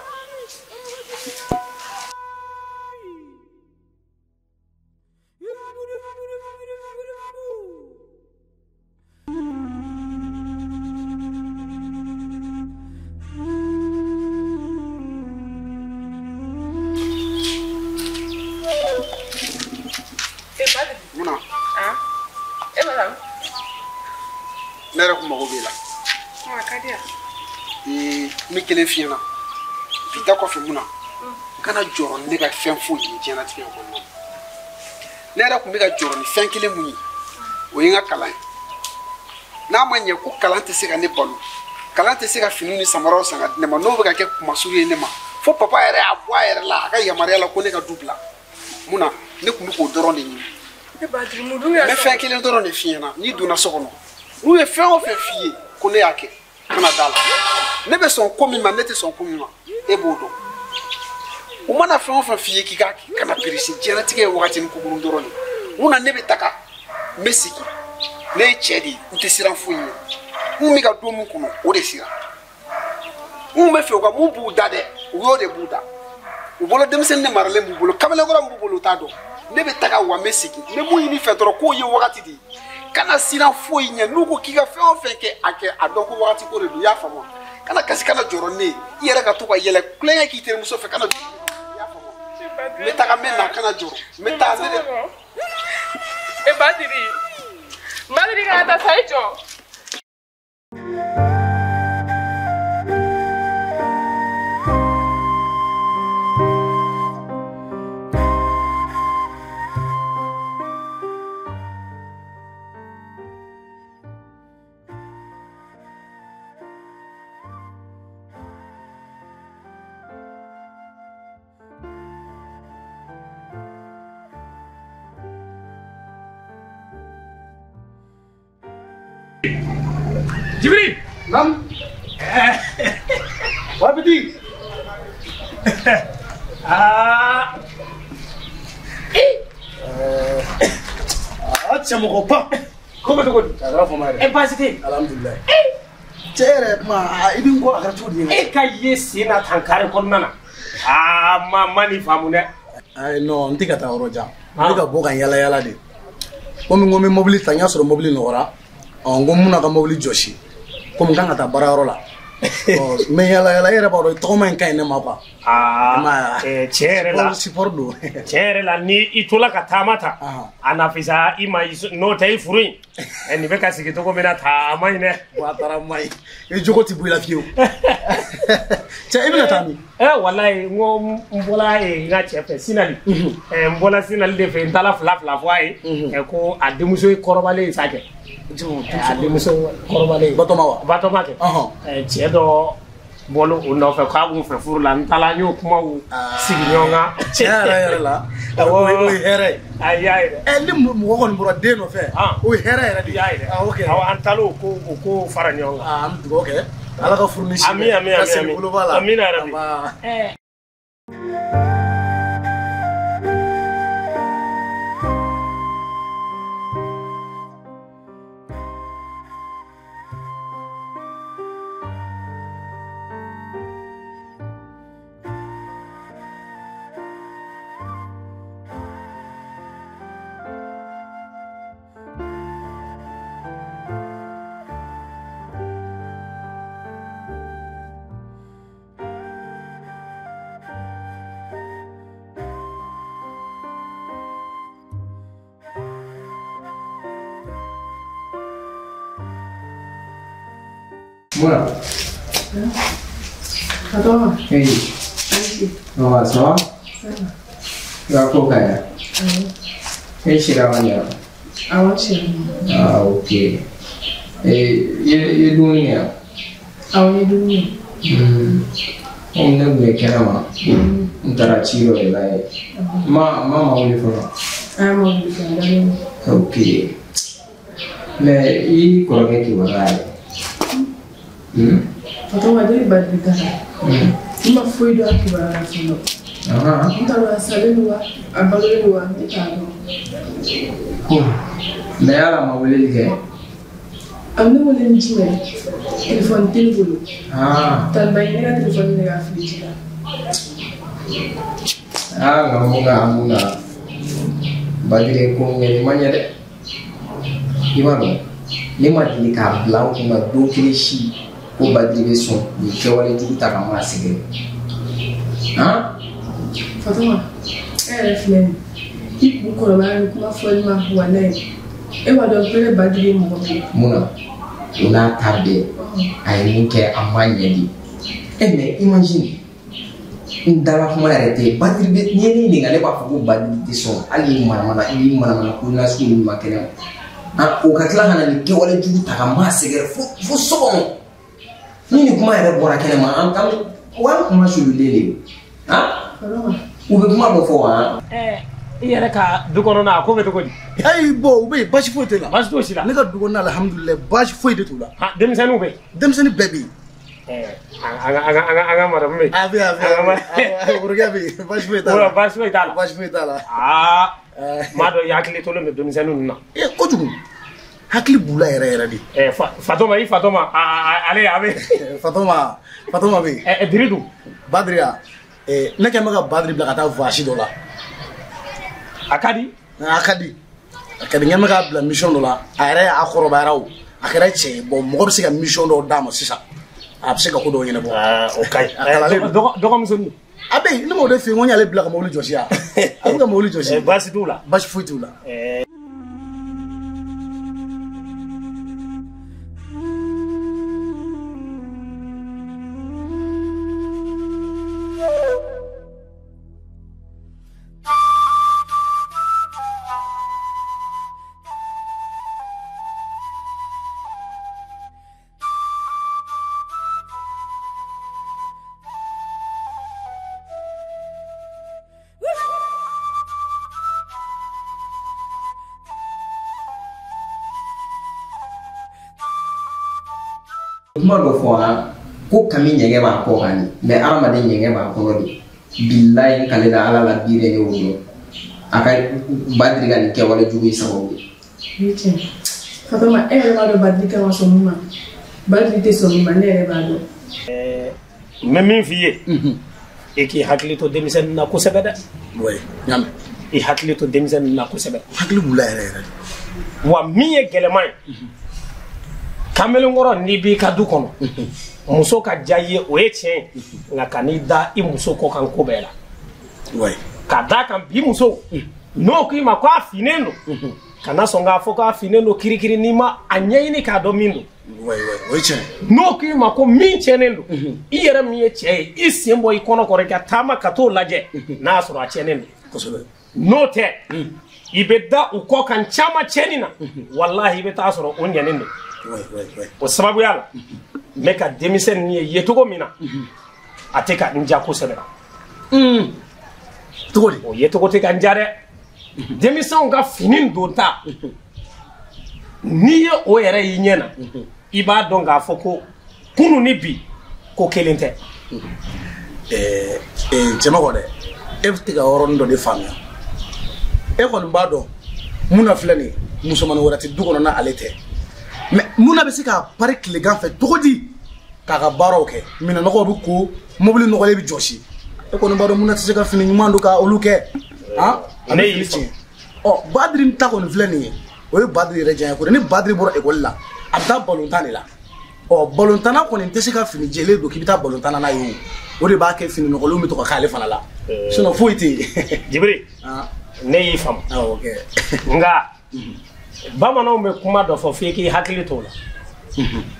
Ne yɛrɛ kun mago b'e la. N bɛ kelen f'i ɲɛna bi ta kɔfɛ mun na kana jɔrɔ ni ne ka fɛn foyi ye diɲɛlatigɛ in kɔnɔna na. Ne yɛrɛ kun bɛ ka jɔrɔ ni fɛn kelen mun ye o ye n ka kalan ye. N'a ma ɲɛ ko kalan tɛ se ka ne balo, kalan tɛ se ka finiw ni samaraw san ka di ne ma, n'o bɛ ka kɛ kumasuru ye ne ma fo papa yɛrɛ y'a bɔ a yɛrɛ la a ka yamaruya la ko ne ka du bila. Mun na ne kun bɛ k'o dɔrɔn de ɲini. N bɛ fɛn kelen dɔrɔn de f'i ɲɛna n'i donna so kɔnɔ. N'u ye fɛn o fɛn f'i ye ko ne y'a kɛ kana da la. Ne bɛ sɔn ko min ma ne tɛ sɔn ko min ma e b'o dɔn. U mana fɛn o fɛn f'i ye k'i k'a kɛ kana perese diɲɛlatigɛ ye wagatinin kunkurun dɔrɔn de ye. Mun na ne bɛ taga n bɛ segin ne ye cɛ de ye n tɛ siran foyi ɲɛ. Mun bɛ ka don min kɔnɔ o de siran. Mun bɛ fɛ u ka mun b'u da dɛ u y'o de b'u da. U bolo denmisɛnnin de maralen b'u bolo kamalenkɔrɔ min b'u bolo u t'a dɔn. Ne bɛ taga wa n bɛ segin n bɛ mun ɲini fɛ dɔrɔn k'o ye wagati de ye. Kana siran foyi ɲɛ n'u ko k'i ka fɛn o fɛn kɛ a kɛ a dɔn ko wagati ko de don i y'a faamu. Kana kasi kana jɔrɔ ne ye i yɛrɛ ka to ka yɛlɛ kulonkɛ k'i terimuso fɛ kana jɔrɔ i y'a faamu. N bɛ taga n bɛ na kana jɔrɔ n bɛ taa ne de. E Badiri Badiri kana taa sa i jɔ. Jibril. Nam. Wa petit. Ah. Ah, cɛ mɔgɔ ba. Ko bɛ cogo di? A kɛra fama yɛrɛ. E baasi tɛ yen? Alhamdulilayi. Cɛ yɛrɛ kuma i bɛ n kɔ a kɛra cogo di? E ka ye sen na tan kare kɔnɔna na. Aa ma nin faamu dɛ. Ayi non n tɛ ka taa yɔrɔ jan. N bɛ ka bɔ ka n yala yala de. Komi n ko n bɛ mobili ta n y'a sɔrɔ mobili nɔgɔra. Ɔ n ko mun na ka mobili jɔsi. Komi n kan ka taa baarayɔrɔ la. Ɔ n bɛ yala yala e yɛrɛ b'a dɔn tɔgɔma in ka ɲi ne ma quoi. Aa tiɲɛ yɛrɛ la support don. Tiɲɛ yɛrɛ la ni i tola ka taama ta. A na fisaya i ma n'o tɛ i furu in. Nin bɛ ka sigi cogo min na ta a ma ɲi dɛ. Wa a taara ma ɲi. I jogo ti bɔ i la fiyewu. Cɛ i bɛna taa min? Walayi n ko n bɔra n ka cɛ fɛ Sinali. N bɔra Sinali de fɛ n taara fila fila fɔ a ye. Ko a denmuso ye kɔrɔbalen ye sa kɛ. A denmuso kɔrɔbalen. Batɔma wa? Batɔma kɛ. Cɛ dɔ bɔlen o nɔfɛ k'a b'u fɛ furu la n taara n y'o kumaw sigi ɲɔgɔn kan. Tiɲɛ yɛrɛ yɛrɛ la o ye hɛrɛ ye. A y'a ye dɛ. Ni mɔgɔ kɔni bɔra den nɔfɛ o ye hɛrɛ yɛrɛ de ye. I y'a ye dɛ. Awɔ an taara o ko fara ɲɔgɔn kan. An bɛ dugawu kɛ Ala ka furu ni si. Ami ami ami ami. Amina yarabi. Voilà. Attends. Oui. Ça va? Ça va. Ça va. Oui. Et chez la manière. Ah, ouais, chez Ah, ok. I ye dumuni kɛ wa? Awɔ, n ye dumuni kɛ. Komi ne tun bɛ kɛnɛma, n taara ci dɔ de la yen. Ma ma wuli fɔlɔ. A ma wuli fɔlɔ, a dalen don. Ok. Mais i kɔrɔkɛ kibaruya yɛrɛ. Fatɔgɔma, jeli Badiri taara. N ma foyi dɔn a kibaruya la fɔlɔ. N t'a dɔn a salen don wa, a balolen don wa, ne t'a dɔn. Mais yala a ma weleli kɛ? A bɛ ne wele ni jumɛn ye? Telefɔni tɛ ne bolo. Taniba ye ne ka telefɔni minɛ k'a fili ji la. Nka mun na Badiri ye ko min kɛ nin ma ɲɛ dɛ. I b'a dɔn ne ma deli k'a bila n kunna don kelen si ko Badiri bɛ sɔn nin kɛwale jugu ta ka maa sɛgɛrɛ. Fatɔgɔma, e yɛrɛ filɛ nin ye, i kun kɔrɔbaya ni kuma fɔli ma walayi. E b'a dɔn pere Badiri ye mɔgɔ min ye. Mun na o n'a ta bɛɛ a ye mun kɛ a ma ɲɛ de. Mais imagine n dala kuma yɛrɛ tɛ Badiri bɛ n'i ye ne ɲininka ne b'a fɔ ko Badiri tɛ sɔn hali ni manamana i ni manamana ko nasugu ninnu ma kɛnɛ ma. O ka tila ka na nin kɛwale jugu ta ka maa sɛgɛrɛ fo so kɔnɔ. Ni nin kuma yɛrɛ bɔra kɛnɛ ma an o y'an kuma sululen de ye. U bɛ kuma dɔ fɔ wa? I yɛrɛ ka du kɔnɔna a ko bɛ cogo di? Ayi bon u bɛ yen baasi foyi tɛ la. Baasi t'o si la. Ne ka du kɔnɔna alhamdulilayi baasi foyi de t'u la. Denmisɛnninw bɛ yen. Denmisɛnnin bɛɛ bɛ yen. An ka madamu bɛ yen. A bɛ yen a bɛ yen kɔrɔkɛ bɛ yen baasi foyi t'a la. Baasi foyi t'a la. Baasi foyi t'a la. Maa dɔ i hakili tolen bɛ denmisɛnnin ninnu na. Kojugu hakili b'u la yɛrɛ yɛrɛ de. Fatɔma i Fatɔma ale a bɛ. Fatɔma bɛ yen. Biri dun. Badiri ya ne kɛlen bɛ ka Badiri bila ka taa voyage dɔ la. A ka di? A ka di. A ka di n bɛ k'a bila mission dɔ la a yɛrɛ a kɔrɔbayara o a kɛra cɛ ye bon mɔgɔ bɛ se ka mission dɔw d'a ma sisan a bɛ se ka ko dɔw ɲɛnabɔ. O ka ɲi. A kalalen don. Dɔgɔmusonin. A bɛ yen ne m'o de f'i ye n ko n y'ale bila ka mobili jɔsi yan a bɛ ka mobili jɔsi. Baasi t'u la. Baasi foyi t'u la. Kuma dɔ fɔ ko kami ɲɛgɛn b'a kɔ kan de mais hadamaden ɲɛgɛn b'a kɔnɔ de bilayi n kale da ala la bi yɛrɛ y'o dɔn a ka Badiri ka nin kɛwale jugu ye sababu ye. O ye tiɲɛ ye Fatɔgɔma e yɛrɛ b'a dɔn Badiri kan ka sɔn mun ma Badiri tɛ sɔn mun ma ne yɛrɛ b'a dɔn. N bɛ min f'i ye i k'i hakili to denmisɛnnin na kosɛbɛ dɛ. Oui, n y'a mɛn. I hakili to denmisɛnnin na kosɛbɛ. Hakili b'u la yɛrɛ yɛrɛ de. Wa min ye gɛlɛman ye. Kamalenkɔrɔ n'i b'i ka du kɔnɔ muso ka diya i ye o ye tiɲɛ ye nka kan'i da i muso kɔ kan ko bɛɛ la. Ka d'a kan bi muso n'o k'i ma k'a finnen don kana sɔn k'a fɔ k'a finnen don kirikiri n'i ma a ɲɛɲini k'a dɔn min don. O ye tiɲɛ ye. N'o k'i ma ko min tiɲɛnen don i yɛrɛ min ye cɛ ye i sen bɔ i kɔnɔ kɔrɔ i ka taama ka t'o lajɛ n'a y'a sɔrɔ a tiɲɛnen don. Kosɛbɛ. N'o tɛ i bɛ da u kɔ kan caman tiɲɛni na walahi i bɛ taa sɔrɔ o ɲɛnen don. O sababuya la n bɛ ka denmisɛnnin ye yecogo min na a tɛ ka n diya kosɛbɛ. Cogo di? O yecogo tɛ ka n diya dɛ. Denmisɛnw ka fini donta n'i ye o yɛrɛ y'i ɲɛ na i b'a dɔn k'a fɔ ko kunun ni bi ko kelen tɛ. Cɛmakɔ dɛ e bɛ ka yɔrɔnin dɔ de faamuya e kɔni b'a dɔn mun na filɛ nin ye musomanin wɛrɛ tɛ du kɔnɔ n'ale tɛ. Mais mun na bɛ se k'a pari tilegan fɛ cogo di k'a ka baaraw kɛ minɛnɔgɔw bɛ ko mobili nɔgɔlen bɛ jɔsi e kɔni b'a dɔn mun na tɛ se ka fini ɲuman don ka olu kɛ a bɛ fini tiɲɛ ɔ Badiri ta kɔni filɛ nin ye o ye Badiri yɛrɛ diya ye ko ni Badiri bɔra ekɔli la a bɛ taa balontan de la ɔ balontanna kɔni tɛ se ka fini jɛlen don k'i bɛ taa balontan n'a ye o de b'a kɛ fini nɔgɔlenw bɛ to ka k'ale fana la sinon foyi tɛ yen. Jibiri ne y'i faamu. Awɔ kɛ. Nka. Bamananw bɛ kuma dɔ fɔ f'i k'i hakili t'o la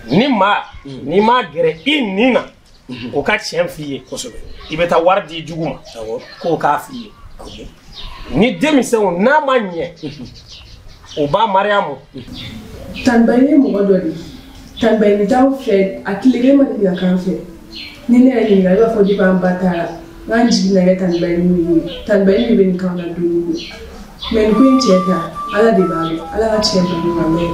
ni maa n'i ma gɛrɛ i nin na o ka tiɲɛ f'i ye kosɛbɛ i bɛ taa wari di jugu ma k'o k'a f'i ye ni denmisɛnw n'a ma ɲɛ o ba Mariyamu. Taniba ye mɔgɔ dɔ de ye Tanbayini t'aw fɛ a tile kelen ma deli ka k'an fɛ. Ni ne yɛrɛ ɲininka i b'a fɔ depuis an ba taara n k'an jigi na kɛ Tanbayini ye. Tanbayini de bɛ nin k'anw na don o don. Mais nin ko in tiɲɛ ta Ala de b'a dɔn. Ala ka tiɲɛ bange ka mɛn.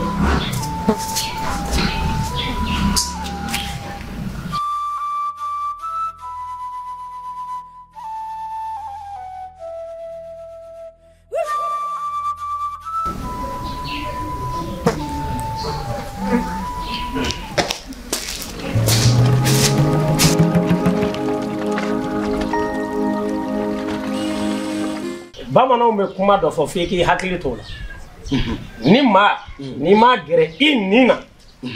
Bamananw bɛ kuma dɔ fɔ f'i k'i hakili t'o la. Ni maa n'i ma gɛrɛ i nin na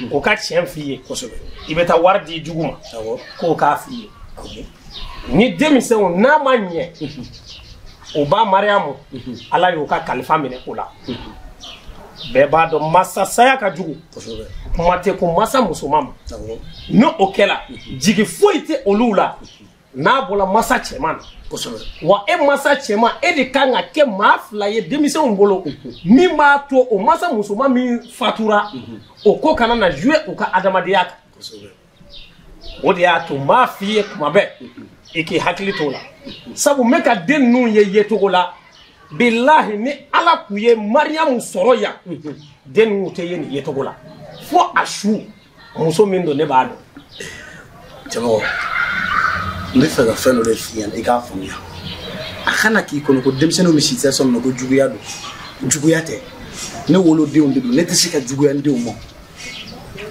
o ka tiɲɛ f'i ye kosɛbɛ, i bɛ taa wari di jugu ma k'o k'a f'i ye. Ni denmisɛnw n'a ma ɲɛ o ba Mariyamu Ala y'o ka kalifa minɛ o la. Bɛɛ b'a dɔn masasaya ka jugu, kuma tɛ ko masa musoman ma. N'o o kɛla jigi foyi tɛ olu la n'a bɔra masa cɛman na. Wa e masa cɛman e de kan ka kɛ maa fila ye denmisɛnw bolo min b'a to o masa musoman min fatura o ko kana na jouer u ka adamadenya kan. O de y'a to n b'a f'i ye kuma bɛɛ i k'i hakili t'o la. Sabu n bɛ ka den ninnu ye yecogo la, bilahi ni Ala k'u ye Mariyamu sɔrɔ yan, den ninnu tɛ ye nin yecogo la. Fo a su muso min don ne b'a dɔn. Cɛmɔgɔ, n bɛ fɛ ka fɛn dɔ de f'i ɲɛna i k'a faamuya. A kana k'i kɔnɔ ko denmisɛnninw bɛ situation min na ko juguya don. Juguya tɛ. Ne wolodenw de don, ne tɛ se ka juguya n denw ma.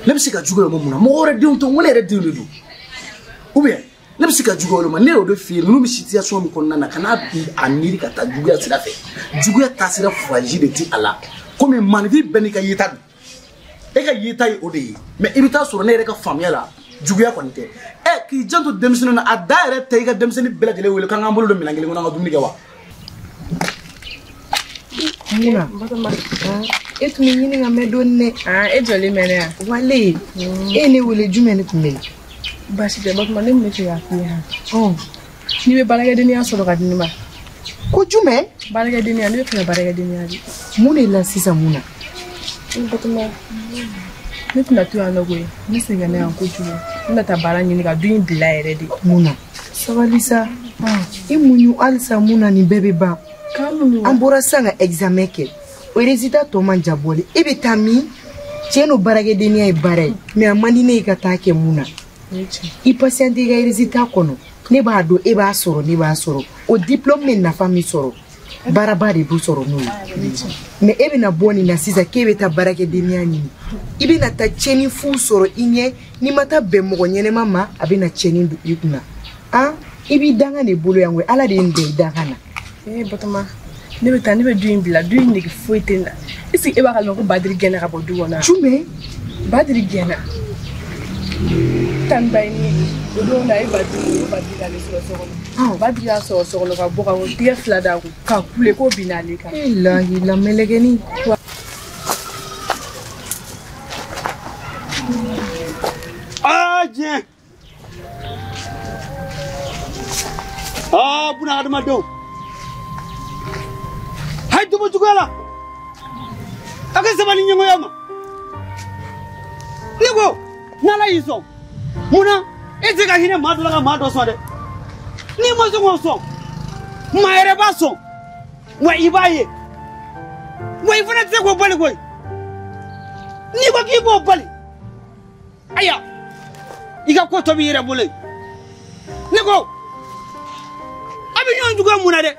Ne bɛ se ka juguya olu ma mun na? Mɔgɔ wɛrɛ denw tɛ, n ko ne yɛrɛ denw de don. Ou bien ne bɛ se ka juguya olu ma, ne y'o de f'i ye, ninnu bɛ situation min kɔnɔna na, kana a miiri ka taa juguya sira fɛ. Juguya taasira furaji de ti a la. Komi maanifin bɛɛ n'i ka yeta don. E ka yeta ye o de ye. Mais i bɛ taa sɔrɔ ne yɛrɛ ka faamuya la, juguya kɔni tɛ. Ɛ k'i janto denmisɛnninw na, a da yɛrɛ tɛ i ka denmisɛnnin bɛɛ lajɛlen wele k'an k'an bolo don minɛn kelen kɔnɔ an ka dumuni kɛ wa? Muna, e tun bɛ ɲini ka mɛn dɔɔni dɛ. E jɔlen mɛn ne yan. Wale, e ye ne wele jumɛn de tun bɛ yen? Baasi tɛ Batuma, ne tun bɛ fɛ k'a f'i ye han. N'i bɛ baarakɛdenya sɔrɔ ka di ne ma. Ko jumɛn? Baarakɛdenya, ne bɛ fɛ ka baarakɛdenya de. Mun de la sisan mun na? Batuma, ne tɛna to yan nɔ koyi, ne sɛgɛnna yan kojugu. N bɛna taa baara ɲini ka du in bila yɛrɛ de. Mun na? Sabali sa. I muɲu halisa mun na nin bɛɛ bɛ ban. An bɔra sisan ka examen kɛ. O résultat tɔ man ja bɔlen. E bɛ taa min? Tiɲɛ don baarakɛdenya ye baara ye, mais a man di ne ye ka taa kɛ mun na? I patiente i ka résultat kɔnɔ. Ne b'a dɔn e b'a sɔrɔ, ne b'a sɔrɔ. O diplôme bɛ nafa min sɔrɔ, baaraba de b'o sɔrɔ n'o ye. Mais e bɛna bɔ nin na sisan k'e bɛ taa baarakɛdenya ɲini. I bɛna taa tiɲɛni fu sɔrɔ i ɲɛ, n'i ma taa bɛn mɔgɔ ɲɛnɛma ma, a bɛna tiɲɛni don i kunna. Han, i b'i danga de bolo yan koyi, Ala de ye nin bɛn i danga na. Ee Batuma, ne bɛ taa, ne bɛ du in bila, du in nege foyi tɛ n na. Est ce que e b'a kalama ko Badiri gɛnna ka bɔ du kɔnɔ? Jumɛn? Badiri gɛnna. Tanbayini, o don na e Badiri, o Badiri y'ale sɔrɔ so kɔnɔ. Badiri y'a sɔrɔ so kɔnɔ ka bɔ ka tigɛ fila d'a kun, ka kule k'o binna ale kan. E lahila mɛlɛkɛnin. Aa diɲɛ. Aa buna adamadenw. Hay dubu juguya la. A ka sabali ɲɛngoya ma. Ne ko n'Ala y'i sɔn, mun na e tɛ se ka hinɛ maa dɔ la ka maa dɔ sɔn dɛ? N'i ma se k'o sɔn, maa yɛrɛ b'a sɔn, wa i b'a ye, wa i fana tɛ se k'o bali koyi. N'i ko k'i b'o bali, ayiwa, i ka ko tɔ b'i yɛrɛ bolo yen. Ne ko, a bɛ ɲɔgɔn juguya mun na dɛ?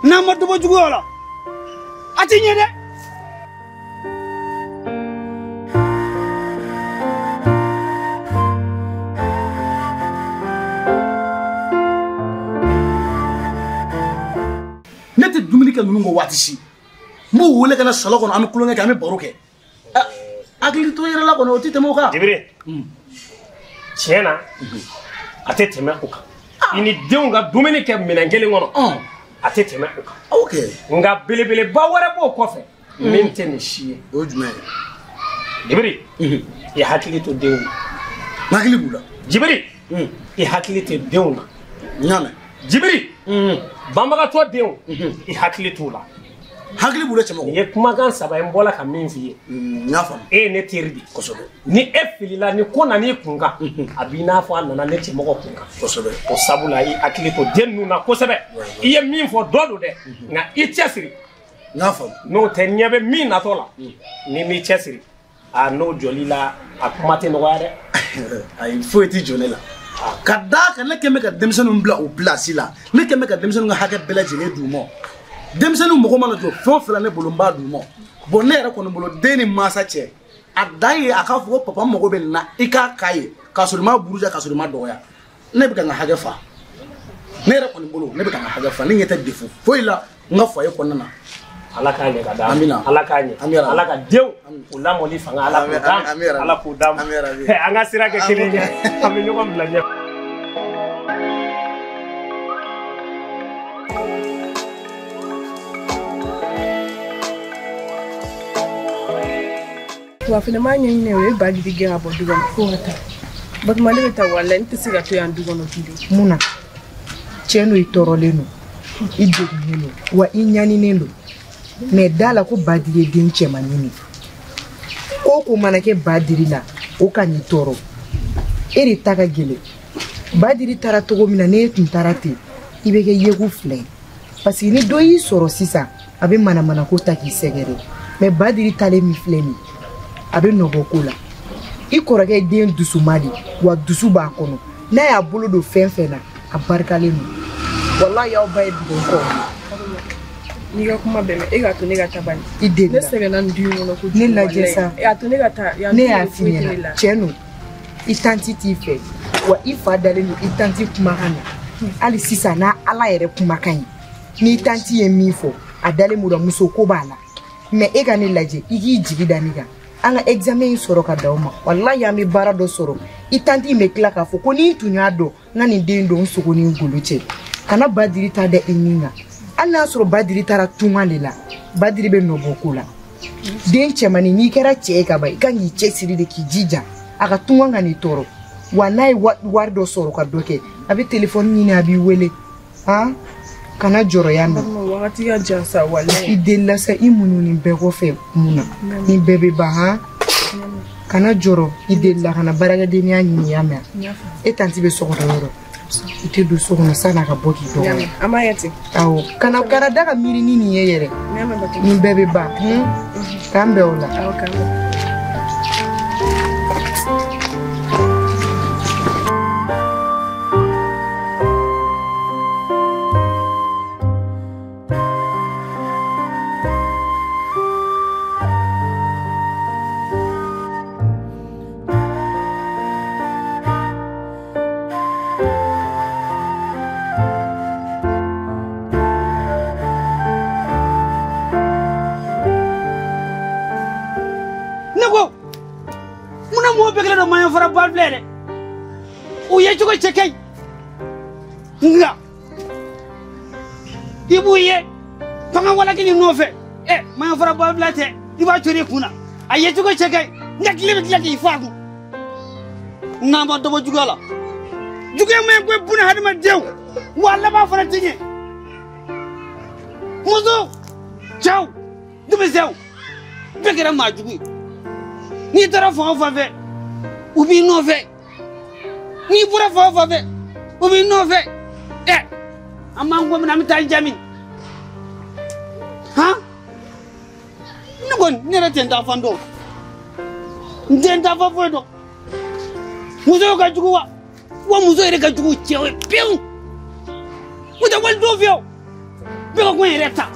N'an ma dɔ bɔ juguya la, a ti ɲɛ dɛ. Ne tɛ dumuni kɛ ninnu kɔ waati si. N b'u wele ka na salon kɔnɔ, an bɛ tulonkɛ kɛ, an bɛ baro kɛ. Hakili to i yɛrɛ la kɔni, o tɛ tɛmɛ o kan. Jibiri, tiɲɛ na, a tɛ tɛmɛ o kan. I ni denw ka dumuni kɛ minɛn kelen kɔnɔ, a tɛ tɛmɛ o kan. Ok. Nka belebeleba wɛrɛ b'o kɔfɛ min tɛ nin si ye. O ye jumɛn ye? Jibiri, i hakili to denw na. N hakili b'u la. Jibiri, i hakili tɛ denw na. N y'a mɛn. Jibiri, banbagatɔ denw, i hakili t'u la. Hakili b'u la cɛmɔgɔ. Nin ye kumakan saba ye n bɔla ka min f'i ye. N y'a faamu. E ye ne teri de ye. Kosɛbɛ. Ni e filila ni ko nan'i kun kan. A b'i n'a fɔ a nana ne cɛmɔgɔ kun kan. Kosɛbɛ. O sabula i hakili to den ninnu na kosɛbɛ. I ye min fɔ dɔ don dɛ. Nka i cɛsiri. N y'a faamu. N'o tɛ ɲɛ bɛ min natɔ la. N'i m'i cɛsiri. A n'o jɔl'i la a kuma tɛ nɔgɔya dɛ. Ayi foyi tɛ jɔ ne la. Ka d'a kan ne kɛn bɛ ka denmisɛnninw bila o place la. Ne kɛn bɛ ka denmisɛnninw ka hakɛ bɛɛ lajɛlen d'u ma. Denmisɛnninw mago mana jɔ fɛn o fɛn la ne bolo n b'a d'u ma. Bon ne yɛrɛ kɔni bolo den ni mansa cɛ a dan ye a k'a fɔ ko papa n mago bɛ nin na i k'a k'a ye k'a sɔrɔ i m'a buruja k'a sɔrɔ i ma dɔgɔya. Ne bɛ ka n ka hakɛ fa. Ne yɛrɛ kɔni bolo ne bɛ ka n ka hakɛ fa ne ɲɛ tɛ défaut foyi la n ka foyer kɔnɔna na. Ala k'a ɲɛ ka d'a ma. Ala k'a ɲɛ. Ala ka denw u lamɔli fanga Ala k'o d'an ma. Ala k'o d'an ma. An ka sira kɛ kelen ye. An bɛ ɲɔgɔn bila ɲɛ. Wa fɛnɛ m'a ɲɛɲini o ye Badiri gɛn ka bɔ du kɔnɔ ko ka taa. Batuma ne bɛ taa walayi ne tɛ se ka to yan du kɔnɔ bilen. Mun na? Tiɲɛ don i tɔɔrɔlen don, i degunnen don, wa i ɲaninen don. Mais da la ko Badiri ye den cɛmannin de ye. Ko o ko mana kɛ Badiri la, o ka n'i tɔɔrɔ. E de ta ka gɛlɛn. Badiri taara cogo min na n'e tun taara ten, i bɛ kɛ yeku fila ye. Parce que ni dɔ y'i sɔrɔ sisan, a bɛ manamanako ta k'i sɛgɛrɛ. Mais Badiri talen min filɛ nin ye, a bɛ nɔbɔ ko la. I kɔrɔkɛ ye den dusuma de, wa dusu b'a kɔnɔ. N'a y'a bolo don fɛn fɛn na, a barikalen don. Walayi aw ba ye dugawu kɔ. N'i ka kuma bɛɛ mɛn, e k'a to ne ka taa bani. I delila. Ne sɛgɛnna nin du in kɔnɔ kojugu. Ne lajɛ sa. A to ne ka taa. Ne y'a f'i ɲɛna, tiɲɛ don. I tanti t'i fɛ, wa i fa dalen don i tanti kumakan na. Hali sisan n'a Ala yɛrɛ kumakan ye, n'i tanti ye min fɔ, a dalen b'o la, muso ko b'a la. Mais e ka ne lajɛ, i k'i jigi da ne kan. An ka examen in sɔrɔ ka d'aw ma. Walayi an bɛ baara dɔ sɔrɔ. I tanti in bɛ tila k'a fɔ ko ni n tun y'a dɔn n ka nin den don n sogo ni n golo cɛ. Kana Badiri ta da i nin kan. Hali n'a sɔrɔ Badiri taara tunga de la, Badiri bɛ nɔbɔ ko la. Den cɛmannin n'i kɛra cɛ ye ka ban, i kan k'i cɛsiri de k'i jija a ka tunga ka n'i tɔɔrɔ. Wa n'a ye wari dɔ sɔrɔ ka dɔ kɛ, a bɛ telefɔni ɲini a b'i wele. Han, kana jɔrɔ ya mɛn. Wagati ka jan sa walayi. I delila sa i muɲu nin bɛɛ kɔfɛ mun na? Nin bɛɛ bɛ ban han. Kana jɔrɔ i delila kana baarakɛdenya ɲini ya mɛn. E tanti bɛ so kɔnɔ yɔrɔ. I tɛ don so kɔnɔ san'a ka bɔ k'i dɔgɔya. An b'a kɛ ten. Awɔ, kana da ka miiri ni nin ye yɛrɛ. Nin bɛɛ bɛ ban. K'an bɛn o la. Awɔ, k'an bɛn. U ye cogo cɛ ka ɲi nka i b'u ye fanga walaki nin nɔfɛ ɛ maɲɔfara banfila tɛ i b'a cori i kun na a ye cogo cɛ ka ɲi nka tile bɛ tila k'i fa kun n'an ma dɔbɔ juguya la juguya ma ɲi koyi buna hadamadenw wa a laban fana tɛ ɲɛ muso cɛw denmisɛnw bɛɛ kɛra maa jugu ye n'i taara fan o fan fɛ u b'i nɔfɛ n'i bɔra fan o fan fɛ u b'i nɔfɛ ɛ an b'an kɔ min na an bɛ taa jaabi han ne kɔni ne yɛrɛ tɛ n ta fan dɔn n tɛ n ta fan foyi dɔn musow ka jugu wa wa muso yɛrɛ ka jugu cɛw ye pewu u tɛ wali dɔw fɛ o bɛɛ ka ko in yɛrɛ ta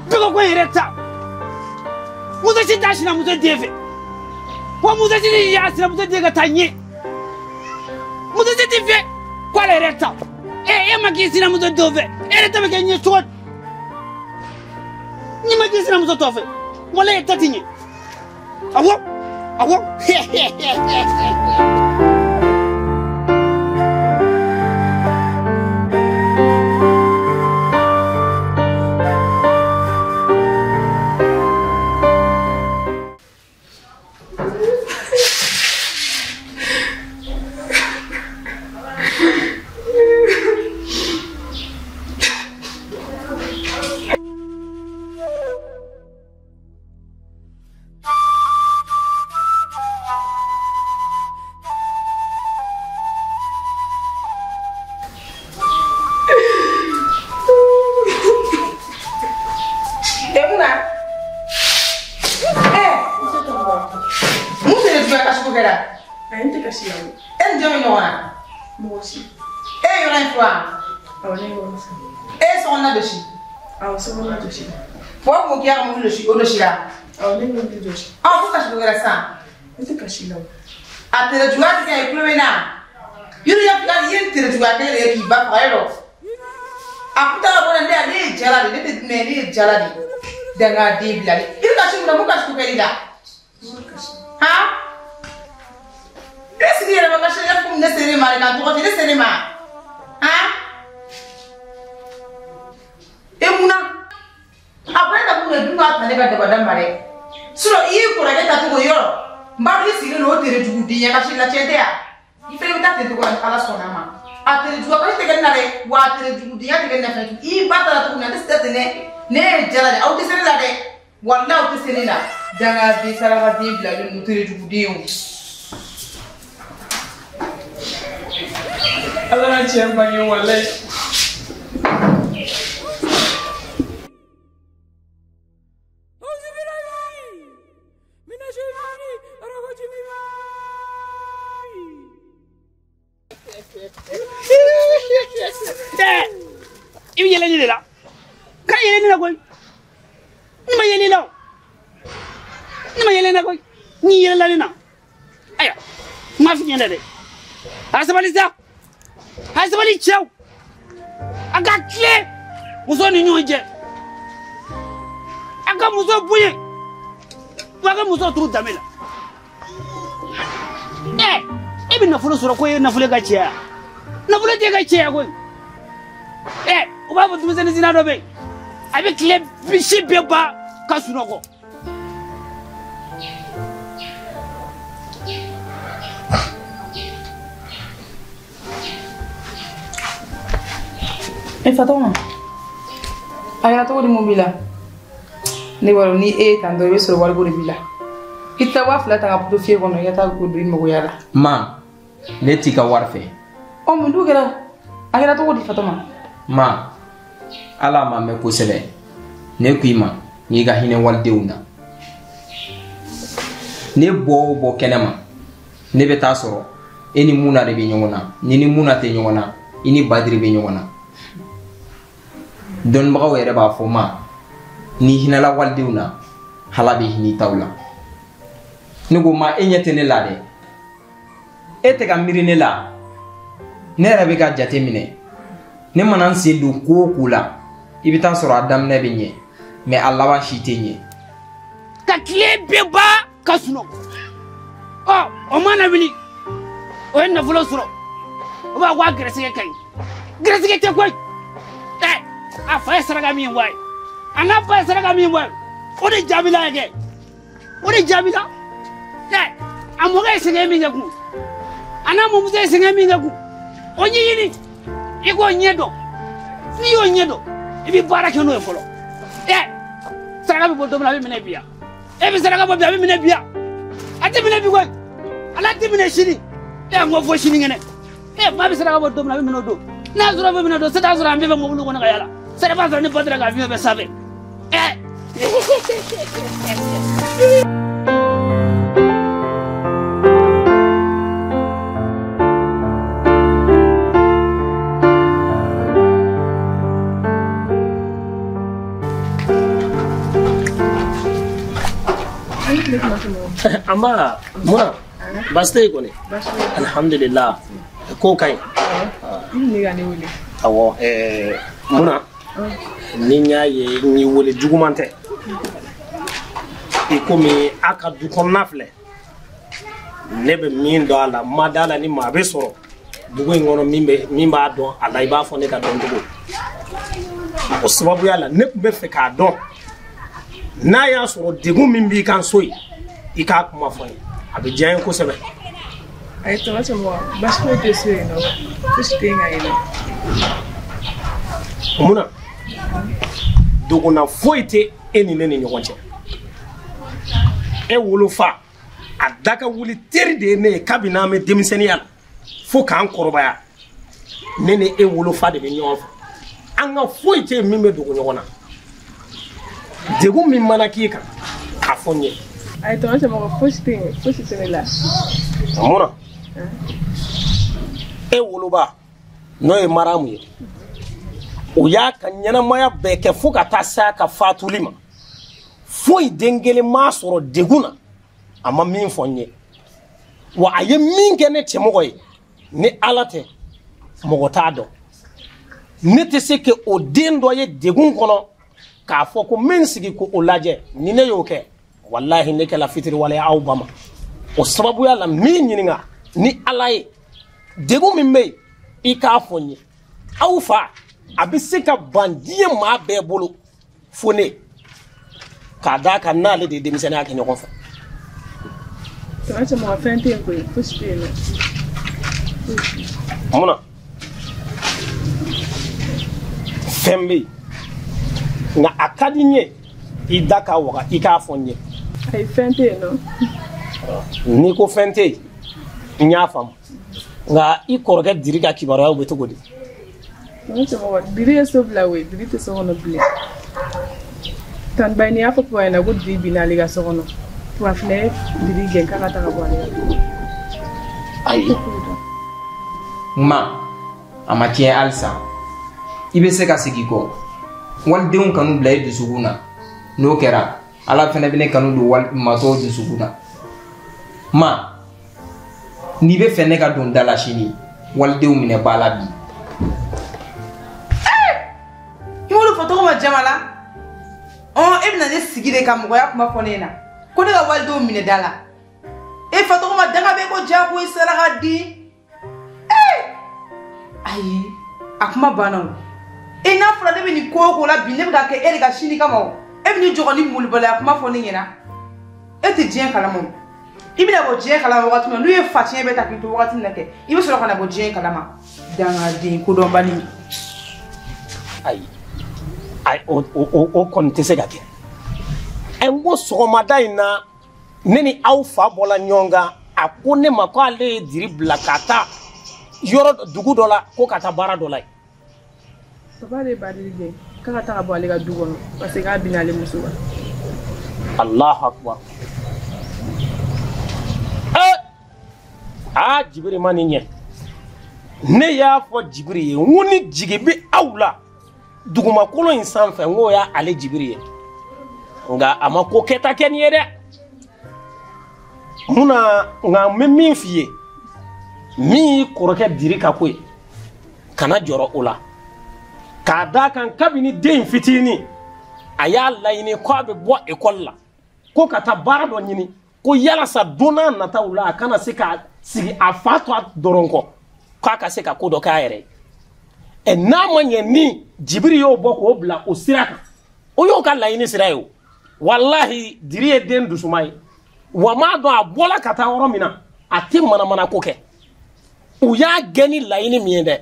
bɛɛ ka ko in yɛrɛ ta muso si t'a sinamuso den fɛ wa muso si tɛ y'a sinamuso den ka taa ɲɛ muso si tɛ fɛ k'ale yɛrɛ ta e ma k'i sinamuso denw fɛ e yɛrɛ ta bɛ kɛ ɲɛ cogo di n'i ma k'i sinamuso tɔ fɛ wala e ta ti ɲɛ awɔ awɔ. ko kɛra? Ayi, n tɛ kasi la o. E ni jɔn bɛ ɲɔgɔn na? Mɔgɔ si. E ye yɔrɔ in furan? Awɔ, ne ye yɔrɔ furan. E ye sokɔnɔna jɔsi? Awɔ, sokɔnɔna jɔsi. Mɔgɔ kun ko k'i y'a ka mobili jɔsi, o jɔsira? Awɔ, ne ye mobili jɔsi. Ɔ, ko kasi ko kɛra sisan? Ne tɛ kasi la o. A tere juguya tɛ kɛ i kulo bɛ n na. Yiri ya fila i ye nin tere juguya kelen de ye k'i ba faga yɔrɔ. A kun taara bɔ ne ye jala de, ne tɛ mɛ ne ye jala de. Dangaden bilalen. I bɛ kasi mun na, mun kasi ko kɛr'i la? Han? E sigi yɛrɛ ma kasi e komi ne ser'e ma de ka n tɔgɔ fɔ ne ser'e ma. Han? E mun na? A ko ne ta kun dun k'a ta ne ka dabada ma dɛ. Sinon i y'i kɔrɔkɛ ta cogo yɔrɔ. N b'a dɔn i sigilen don o tere jugu den ɲɛ kasi la tiɲɛ tɛ yan. I fɛnɛ bɛ taa ten cogo la ni Ala sɔnna a ma. A tere juguya kasi tɛ kɛ ne na dɛ, wa a tere jugu denya tɛ kɛ ne na fɛnɛ. I ba taara cogo min na ne tɛ ten dɛ. Ne ye jala de, aw tɛ se ne la dɛ. Walahi aw tɛ se ne la. Dangaden sarakaden bilalen ninnu tere juguden o. Ala ka tiɲɛ bange walahi. I bɛ yɛlɛ ne de la. Kana yɛlɛ ne la koyi. Ne ma yɛlɛ i la o. Ne ma yɛlɛ ne la koyi. N'i yɛlɛla ne na. Ayiwa, n m'a f'i ɲɛna dɛ. A sabali sa. A sabali cɛw. A ka tilen muso ni ɲɔgɔn cɛ. A ka muso bonya. Wa a ka muso turu danbe la. Ɛ, e bɛ nafolo sɔrɔ ko e ye nafolo ka cɛya. Nafolo tɛ ka cɛya koyi. Ɛ, u b'a fɔ denmisɛnnin sina dɔ bɛ yen. A bɛ tile si bɛɛ ban ka sunɔgɔ. E Fatɔgɔma, a kɛra cogo di mun b'i la? Ne b'a dɔn ni e ye tan dɔrɔn i bɛ sɔrɔ wariko de b'i la. I tɛ taa 2000 ta ka puto fiyɛ kɔnɔ i ka taa o don i magoya la. Ma, ne t'i ka wari fɛ. Ɔ mun dun kɛra? A kɛra cogo di Fatɔgɔma? Ma, ala ma mɛn kosɛbɛ. Ne ko i ma n'i ka hinɛ walidenw na. Ne bɔ o bɔ kɛnɛ ma, ne bɛ taa sɔrɔ e ni Muna de bɛ ɲɔgɔn na. Ni ni Muna tɛ ɲɔgɔn na, i ni Badiri bɛ ɲɔgɔn na. Dɔnnibagaw yɛrɛ b'a fɔ ma, n'i hinɛla walidenw na, Ala bɛ hinɛ i taw la. Ne ko ma, e ɲɛ tɛ ne la dɛ. E tɛ ka miiri ne la. Ne yɛrɛ bɛ ka jate minɛ. Ne mana n sen don ko o ko la, i bɛ taa sɔrɔ a daminɛ bɛ ɲɛ, mɛ a laban si tɛ ɲɛ. Ka tile bɛɛ ban ka sunɔgɔ. Ɔ, o mana wuli, o ye nafolo sɔrɔ. O b'a ko a gɛrɛsɛgɛ ka ɲi. Gɛrɛsɛgɛ tɛ koyi. Ɛ, a fa ye saraka min bɔ a ye, a n'a ba ye saraka min bɔ a ye, o de jaabila kɛ. O de jaabila. Ɛ, a mɔkɛ ye sɛgɛn min kɛ kun, a n'a mɔmuso ye sɛgɛn min kɛ kun, o ɲɛɲini. I k'o ɲɛ dɔn. N'i y'o ɲɛ dɔn, i bɛ baara kɛ n'o ye fɔlɔ. Ɛ, saraka bɛ bɔ don min na, a bɛ minɛ bi yan. E bɛ saraka bɔ bi, a bɛ minɛ bi yan. A tɛ minɛ bi koyi. Ala tɛ minɛ sini. E n ko fo sinikɛnɛ. E maa bɛ saraka bɔ don min na, a bɛ minɛ o don. N'a sɔrɔ a bɛ minɛ o don, se t'a sɔrɔ an bɛɛ bɛ mobili kɔnɔ ka yaala. Sari b'a sɔrɔ ne ba taara ka avion bɛ sanfɛ. Ɛ. Amba, muna, baasi tɛ yen kɔni? Alhamdulillah, ko ka ɲi. Ne ka ne wele. Awɔ, muna, ni n y'a ye n y'i wele juguman tɛ. I komi a ka du kɔnɔna filɛ, ne bɛ min dɔn a la, n ma d'a la ni maa bɛ sɔrɔ dugu in kɔnɔ min b'a dɔn a la i b'a fɔ ne ka dɔn cogo. O sababuya la, ne tun bɛ fɛ k'a dɔn n'a y'a sɔrɔ degun min b'i kan so yen, i k'a kuma fɔ n ye, a bɛ diya n ye kosɛbɛ. Ayi tɔnɔ somɔgɔ, baasi foyi tɛ so yen nɔ, fosi tɛ yen ka yɛlɛ. Munna dogona foyi tɛ e ni ne ni ɲɔgɔn cɛ. E wolofa a da ka wuli teri de ye ne ye kabini an bɛ denmisɛnninya la fo k'an kɔrɔbaya. Ne ni e wolofa de bɛ ɲɔgɔn fɛ. An ka foyi tɛ yen min bɛ dogo ɲɔgɔn na. Degun min mana k'i kan, a fɔ n ye. Ayi tonton Cɛmɔgɔ, fosi tɛ yen, fosi tɛ ne la. Mun na? E woloba n'o ye Maramu ye, o y'a ka ɲɛnamaya bɛɛ kɛ fo ka taa se a ka fatuli ma. Foyi den kelen m'a sɔrɔ degun na, a ma min fɔ n ye. Wa a ye min kɛ ne cɛmɔgɔ ye, ni Ala tɛ, mɔgɔ t'a dɔn. Ne tɛ se ka o den dɔ ye degun kɔnɔ k'a fɔ ko n bɛ n sigi k'o lajɛ. Ni ne y'o kɛ, walahi ne kɛla fitiriwale aw ba ma. O sababuya la, n b'i ɲininka ni Ala ye, degun min bɛ yen, i k'a fɔ n ye. Aw fa a bɛ se ka ban diɲɛ maa bɛɛ bolo fo ne, k'a d'a kan n'ale de ye denmisɛnninya kɛ ɲɔgɔn fɛ. Tonton Cɛmɔgɔ, fɛn tɛ yen koyi, fosi tɛ yen nɔ. Mun na? Fɛn bɛ yen, nka a ka di n ye i da ka waga i k'a fɔ n ye. Ayi, fɛn tɛ yen nɔ. N'i ko fɛn tɛ yen, n y'a faamu. Nka i kɔrɔkɛ Diri ka kibaruyaw bɛ cogo di? Tonton Cɛmɔgɔ, Diri ye so bila koyi, Diri tɛ so kɔnɔ bilen. Tante Bayini y'a fɔ papa ɲɛna ko Diri binna ale ka so kɔnɔ. Papa fana ye Diri gɛn k'a ka taa ka bɔ ale ka du kɔnɔ. Ayi ma, a ma tiɲɛ halisa. I bɛ se ka segin kɔ. Walidenw kanu bila i dusukun na. N'o kɛra, Ala fana bɛ ne kanu don wali matɔw dusukun na. Ma, n'i bɛ fɛ ne ka don da la sini, walidenw minɛ ba la bi. I m'olu fɔ tɔgɔ ma jama la? E bɛna ne sigi de ka mɔgɔya kuma fɔ ne ɲɛna ko ne ka walidenw minɛ da la. E fa tɔgɔ ma danga bɛ ko jagoya saraka di. Ayi, a kuma banna o. E n'a fɔra ne bɛ nin ko o ko la bi, ne bɛ ka kɛ e de ka sini kama o. E bɛ n'i jɔ ka ni molibaliya kuma fɔ ne ɲɛna. E tɛ diɲɛ kalama o. I bɛna bɔ diɲɛ kalama wagati min na, n'u ye facɛn bɛɛ ta k'i to wagati min na kɛ, i bɛ sɔrɔ ka na bɔ diɲɛ kalama. Dangaden kodɔnbali. Ayi, ayi, o kɔni tɛ se ka kɛ. Ɛ, n ko sɔgɔmada in na, ne ni aw fa bɔla ɲɔgɔn kan, a ko ne ma ko ale ye Diri bila ka taa yɔrɔ dugu dɔ la, ko ka taa baara dɔ la yen. Papa de ba Diri gɛn k'a ka taa ka bɔ ale ka du kɔnɔ parce que k'a binna ale muso kan. Allahu akbar. Aa, Jibiri ma nin ɲɛ. Ne y'a fɔ Jibiri ye, n ko ni jigi bɛ aw la dugumakolo in sanfɛ, n k'o y'ale Jibiri ye. Nka a ma ko kɛta kɛ nin ye dɛ. Mun na? Nka n bɛ min f'i ye, min y'i kɔrɔkɛ Diri ka ko ye, kana jɔrɔ o la. K'a d'a kan kabini den fitinin, a y'a laɲini k'a bɛ bɔ ekɔli la, ko ka taa baara dɔ ɲini, ko yalasa don n'a nataw la a kana se ka sigi a fa to a dɔrɔn kɔ, k'a ka se ka ko dɔ k'a yɛrɛ ye. Ɛ, n'a ma ɲɛ ni Jibiri y'o bɔ k'o bila o sira kan, o y'o ka laɲini sira ye o. Walahi, Diri ye den dusuma ye. Wa m'a dɔn a bɔla ka taa yɔrɔ min na, a tɛ manamana ko kɛ. U y'a gɛn ni laɲini min ye dɛ,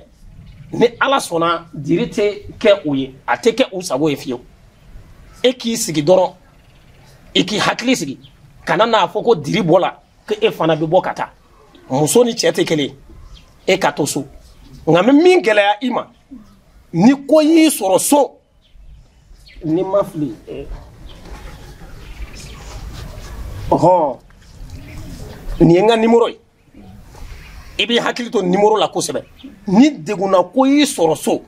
ni Ala sɔnna, Diri tɛ kɛ o ye, a tɛ kɛ u sago ye fiyewu. E k'i sigi dɔrɔn, i k'i hakili sigi, kana n'a fɔ ko Diri bɔla ko e fana bɛ bɔ ka taa. Muso ni cɛ tɛ kelen ye, e ka to so. Nka n bɛ min gɛlɛya i ma, ni ko y'i sɔrɔ so, ni ma fili, ɔhɔn, nin ye n ka nimoro ye, i b'i hakili to nimoro la kosɛbɛ. Ni degunna ko y'i sɔrɔ so,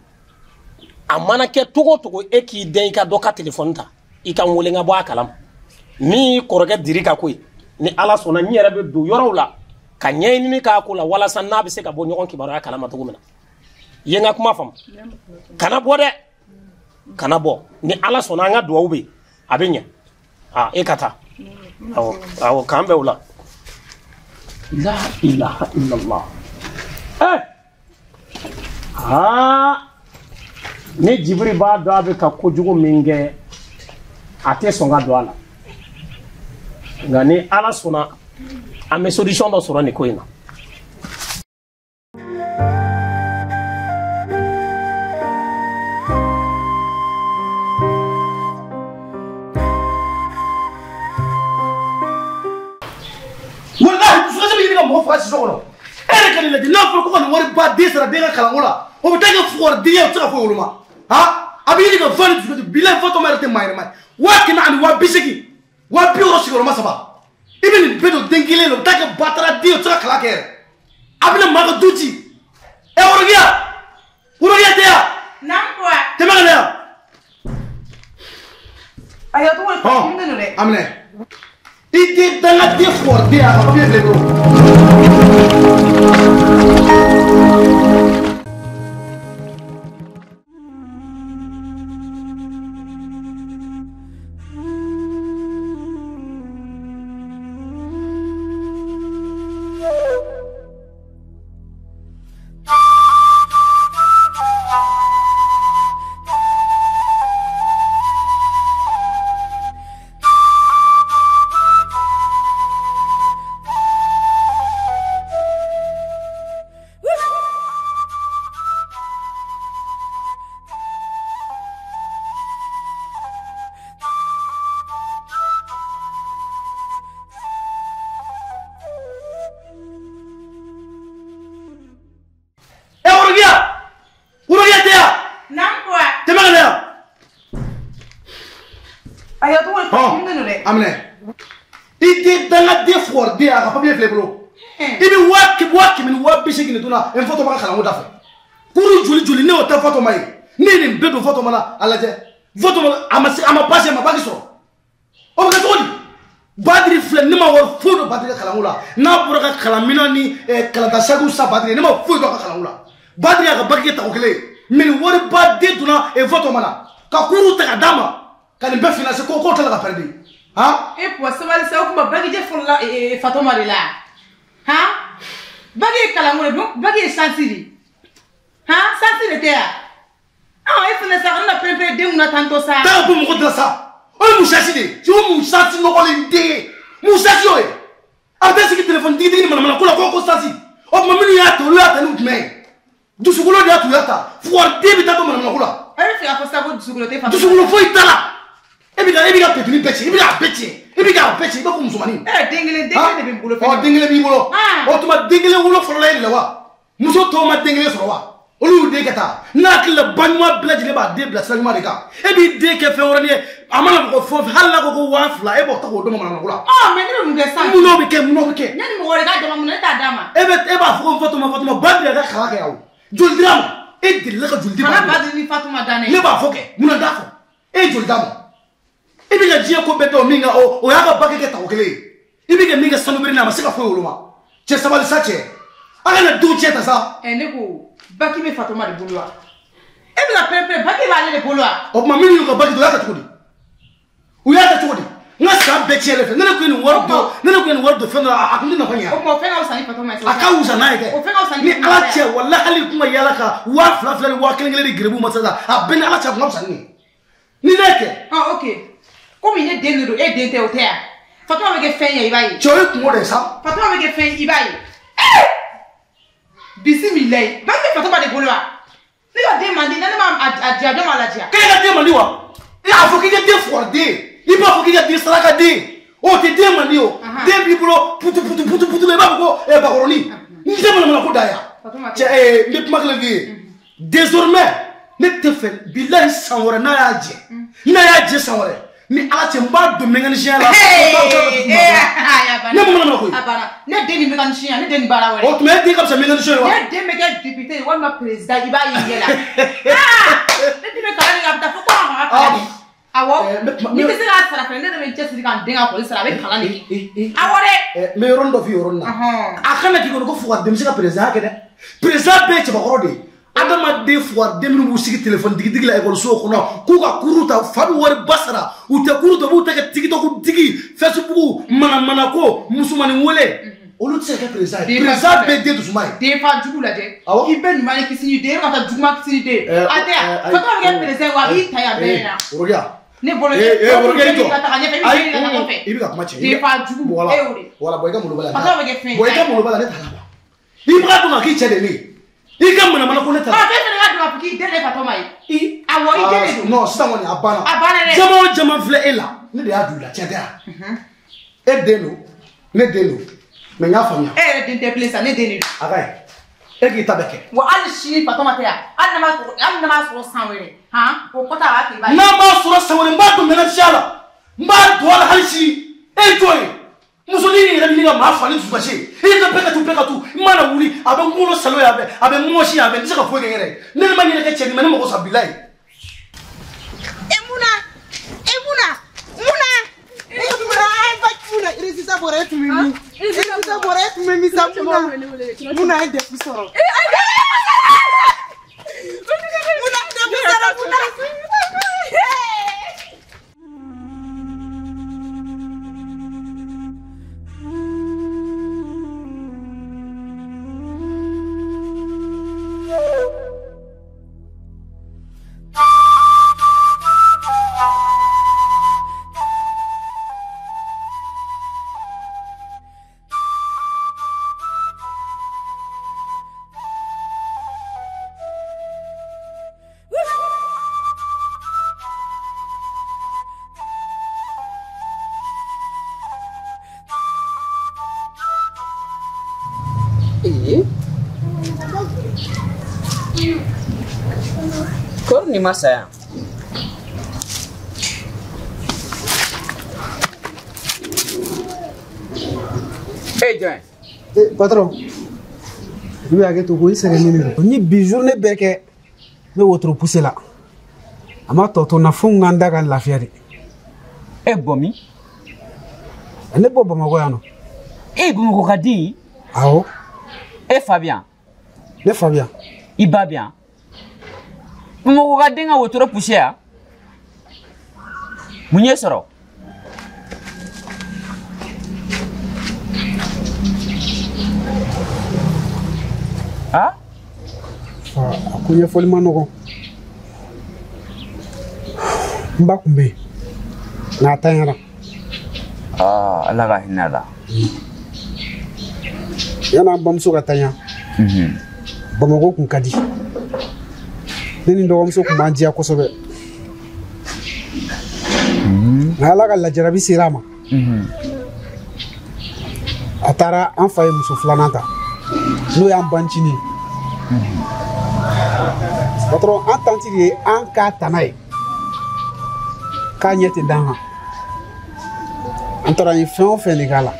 a mana kɛ togo o togo, e k'i den i ka dɔ ka telefɔni ta, i ka n wele n ka bɔ a kalama. Min y'i kɔrɔkɛ Diri ka ko ye, ni Ala sɔnna, n yɛrɛ bɛ don yɔrɔw la ka ɲɛɲini k'a ko la, walasa n'a bɛ se ka bɔ ɲɔgɔn kibaruya kalama cogo min na. I ye n ka kuma faamu? Kana bɔ dɛ, kana bɔ. Ni Ala sɔnna, an ka duwawu bɛ yen, a bɛ ɲɛ. Aa, e ka taa. Awɔ, awɔ, k'an bɛn o la. La ilaha illallah. Aa, ni Jibiri b'a dɔn a bɛ ka kojugu min kɛ, a tɛ sɔn ka don a la. Nka ni Ala sɔnna, an bɛ solution dɔ sɔrɔ nin ko in na. Wallahi dusukasi bɛ ɲini ka mɔgɔ faga siso kɔnɔ. E yɛrɛ ka nin lajɛ, n'a fɔra ko ka nin wari ba den sara den ka kalanko la, o bɛ taa kɛ fugari ye, o tɛ se ka foyi woloma. Han, a bɛ ɲini ka fa ni dusukasi, bilahi fatɔma yɛrɛ tɛ maa ɲɛnama ye. 480,000, 603. I bɛ nin bɛɛ don den kelen la, o bɛ taa kɛ batara den ye, o tɛ se ka kalan kɛ yɛrɛ. A bɛna maa ka du ci. Ɛ Worokiya! Worokiya tɛ yan! Naamu papa. Tɛmɛ ka na yan. Ayi, a tɔgɔ ye Hɔn, don dɛ. A minɛ. I den dangaden fɔriden a ka papiye filɛ i bolo. Ɛ Worokiya! Worokiya tɛ yan! Naamu papa. Tɛmɛ ka na yan. Ayi, a tɔgɔ ye Hɔn, don dɛ. A minɛ. I den dangaden fɔriden a ka papiye filɛ i bolo. I bɛ 180,000 ni 280,000 de donna n Fatɔma ka kalanko da fɛ. Kuru joli joli ne y'o ta Fatɔma ye. Ne ye nin bɛɛ don Fatɔma la, a lajɛ. Fatɔma a ma se, a ma pase, a ma baki sɔrɔ. O bɛ kɛ cogo di? Badiri filɛ, ne ma wari foyi don Badiri ka kalanko la. N'a bɔra ka kalanminɛn ni kalanta sakiw san Badiri ye, ne ma foyi don a ka kalanko la. Badiri y'a ka baki kɛ tako kelen ye. Mais nin wariba den donna Fatɔma la. Ka kuru ta ka d'a ma. Ka nin bɛɛ financer ko k'o tila ka pɛrɛdi. Han? E papa, sabali sa, o kuma bagijɛ fɔlɔla Fatɔma de la. Han? Bagi ye kalanko de, bagi ye chance de. Han? Chance de tɛ yan. Ah, e fana sa, kana na pɛrɛn-pɛrɛn den kunna tantɔ sa. Taa ka bɔ mɔgɔ da sa. O ye mun chance de ye? O mun chance nɔgɔlen den ye? Mun chance y'o ye? A bɛ taa sigi téléphone digi-digi ni manamana ko la ko chance. O tuma minnu y'a ta, olu y'a ta ni jumɛn ye? Dusukolo de y'a to u y'a ta. Fugariden bɛ taa to manamana ko la. E bɛ fɛ k'a fɔ sa ko dusukolo tɛ Fatɔma. Dusukolo foyi t'a la. E bɛ ka petini bɛɛ ci, i bɛ k'a bɛɛ tiɲɛ. I bɛ k'a bɛɛ ci, i b'a fɔ musomanin. E den kelen de bɛ n bolo fɛnɛ. Ɔ, den kelen b'i bolo. O tuma den kelen wolo fɔlɔla e de la wa? Muso tɔw ma den kelen sɔrɔ wa? Olu y'u den kɛ tan. N'a hakili la ba ɲuman bɛɛ lajɛlen b'a den bila sira ɲuman de kan. E b'i den kɛ fɛn wɛrɛ ye, a mana mɔgɔ fɛn o fɛn, hali n'a ko ko 2000, e b'o ta k'o d'o ma manamana ko la. Ɔ, mais ne bɛ mun kɛ sisan? Mun n'o bɛ kɛ, mun n'o bɛ kɛ? Ne ni mɔgɔ wɛrɛ k'a d'a ma, mun na ne t'a d'a ma? E b'a fɔ ko Fatɔma, Fatɔma, Badiri y'a ka kalan kɛ yan o. Joli dira ma? E delila ka joli di Kana Badiri ma? Badiri ni Fatɔma dan dɛ. Ne b'a fɔ kɛ, mun na n t'a fɔ? E ye joli d'a ma? I bɛ ka diɲɛ ko bɛɛ dɔn min kan, o y'a ka baki kɛ tako kelen ye. I bɛ ka min kɛ sanubiri la, a ma se ka foyi woloma. Cɛ sabali sa cɛ. A kana denw cɛ ta sa. Ɛ ne ko baki bɛ Fatɔma de bolo wa? E bɛ ka pɛrɛn-pɛrɛn, baki b'ale de bolo wa? O tuma minnu y'u ka baki don, u y'a kɛ cogo di? U y'a kɛ cogo di? N ka san bɛɛ tiɲɛ ne fɛ. Ne de tun ye nin wari don, ne de tun ye nin wari don fɛn dɔ la, a tun tɛ nafa ɲɛ. O tuma o fɛn ka fisa ni Fatɔma ye sisan. A ka wusa n'a ye kɛ. O fɛn ka fisa ni Ni Fatɔma Ala ye. cɛ, walahi hali kun ka yaala ka 2000 2000 ni 1000 1000 di geribuw ma sisan, a bɛɛ ni Ala cɛ, a kun ka fisa ni nin ye. Ni ne kɛ. Ah, ok. Komi ne den de don, e den tɛ, o tɛ yan. Fatɔma bɛ kɛ fɛn ye, i b'a ye. Cɛ, o ye kungo de ye sa. Fatɔma bɛ kɛ fɛn ye, i b'a ye. Bisimilayi. Baki bɛ Fatɔma de bolo wa? Ne ka den man di, ne ma a diya, dɔ m'a ladiya. K'e ka den man di wa? I y'a fɔ k'i ka den fugariden, i b'a fɔ k'i ka den saraka den. O tɛ den man di o. Den b'i bolo putu putu putu putu la, i b'a fɔ ko bakɔrɔnin. N tɛ manamana ko da yan. Cɛ, n bɛ kuma kelen f'i ye. Désormais, ne tɛ fɛ bilahi san wɛrɛ n'a y'a jɛ. N'a y'a jɛ san wɛrɛ. Ni Ala cɛ, n b'a don mécanicien la. Ne ma manamana ko ye. A banna. Ne den ni mécanicien, ne den ni baara wɛrɛ. O tuma e den ka fisa mécanicien ye wa? Ne den bɛ kɛ député ye walima président, i b'a ye ɲɛ la. Ne den bɛ kalan de kɛ, a bɛ taa fo ko a ka kalan de. Awɔ. Ni tɛ se k'a sara fɛnɛ, ne de bɛ n cɛsiri ka n den ka kɔli sara, a bɛ kalan de kɛ. Awɔ dɛ. N bɛ yɔrɔnin dɔ f'i ye o yɔrɔnin na. A kana k'i kɔnɔ ko fugariden bɛ se ka président kɛ dɛ. Président bɛɛ ye cɛbakɔrɔ de ye. Adamaden fugariden minnu b'u sigi téléphone digidigi la ekɔliso kɔnɔ k'u ka kuru ta, fa bɛ wari ba sara, u tɛ kuru ta, u b'u ta kɛ TikTok digi, Facebook, manamanako, musomanin wele. Olu tɛ se ka kɛ président ye. Président bɛɛ den dusuma ye. Den fa jugu lajɛ. I bɛ ɲuman ni kisi ni den, e ka taa juguman kisi ni den. A tɛ yan. Fatɔma bɛ kɛ président ye wa, a b'i ta yan bɛɛ ɲɛna. Worokiya. Ne bolo Worokiya i jɔ. ka taga ɲɛfɛ, i bɛ den ka taa kɔfɛ. I bɛ ka kuma tiɲɛ. Den fa jugu, e y'o de. Wala, bɔ i ka malo b'a la. Fatɔma bɛ kɛ fɛn ye. Bɔ i ka malo b'a la, ne t'a la. I b'a dɔn k'a k'i cɛ de ye ne ye. I ka manamana ko ne ta la. Ɔ, e fana ka dɔn k'a fɔ k'i den de ye Fatɔma ye. Awɔ, i den de don. Non, sisan kɔni a banna. A banna dɛ. Jama o jama filɛ e la, ne de y'a don i la, tiɲɛ tɛ wa? E den don, ne den don. Mais n y'a faamuya. E yɛrɛ den tɛ bilen sa, ne den de don. A ka ɲi. E k'i ta bɛɛ kɛ. Wa hali sini Fatɔma tɛ yan, hali n'a m'a sɔrɔ san wɛrɛ, han, o kɔta a b'a kɛ i b'a ye. N'a m'a sɔrɔ san wɛrɛ, n b'a don ménagère la. N b'a don a la hali sini. E ye jɔn ye? Musonin yɛrɛ bɛ ɲini ka maa fa ni dusukasi ye. E ka bɛɛ ka tu. I mana wuli a bɛ n kunkolo salo yan fɛ, a bɛ n mɔsi yan fɛ, n tɛ se ka foyi kɛ n yɛrɛ ye. Ne ni ma ɲinɛ kɛ cɛ ni ma ne mago sa bilayi. E Muna, e Muna, Muna. E Muna, e ba Muna, résultat bɔra e tun bɛ min? Résultat bɔra e tun bɛ min sa Muna? Muna ye DEF sɔrɔ. Muna DEF sɔrɔ Muna. Kor ni masa yan. Hey John. Eh patron. I bɛ hakɛ to ko i sɛgɛnnen de don. N ye bi journée bɛɛ kɛ n bɛ wotoro pousser la. A ma tɔ to n na fo n ka n da ka lafiya de. E bɔ min? Ne bɔ Bamakɔ yan nɔ. E Bamakɔ ka di? Awɔ. E fa bɛ yan? Ne fa bɛ yan. I ba bɛ yan? Bamakɔ ka den ka wotoro pousser yan? Mun y'e sɔrɔ? Ah? A ko ɲɛfɔli ma nɔgɔn. N ba kun bɛ yen nka a tanyara. Aa Ala ka hinɛ a la. Yan'an bamuso ka tanya, Bamakɔ kun ka di. Ne ni n dɔgɔmuso kun b'an diya kosɛbɛ. Nka Ala ka lajarabi sera a ma. A taara an fa ye muso filanan ta. N'o y'an bancinin ye. Patron, an tanti de ye an k'a tana ye. K'a ɲɛ tɛ d'an kan. An taara an ye fɛn o fɛn de k'a la.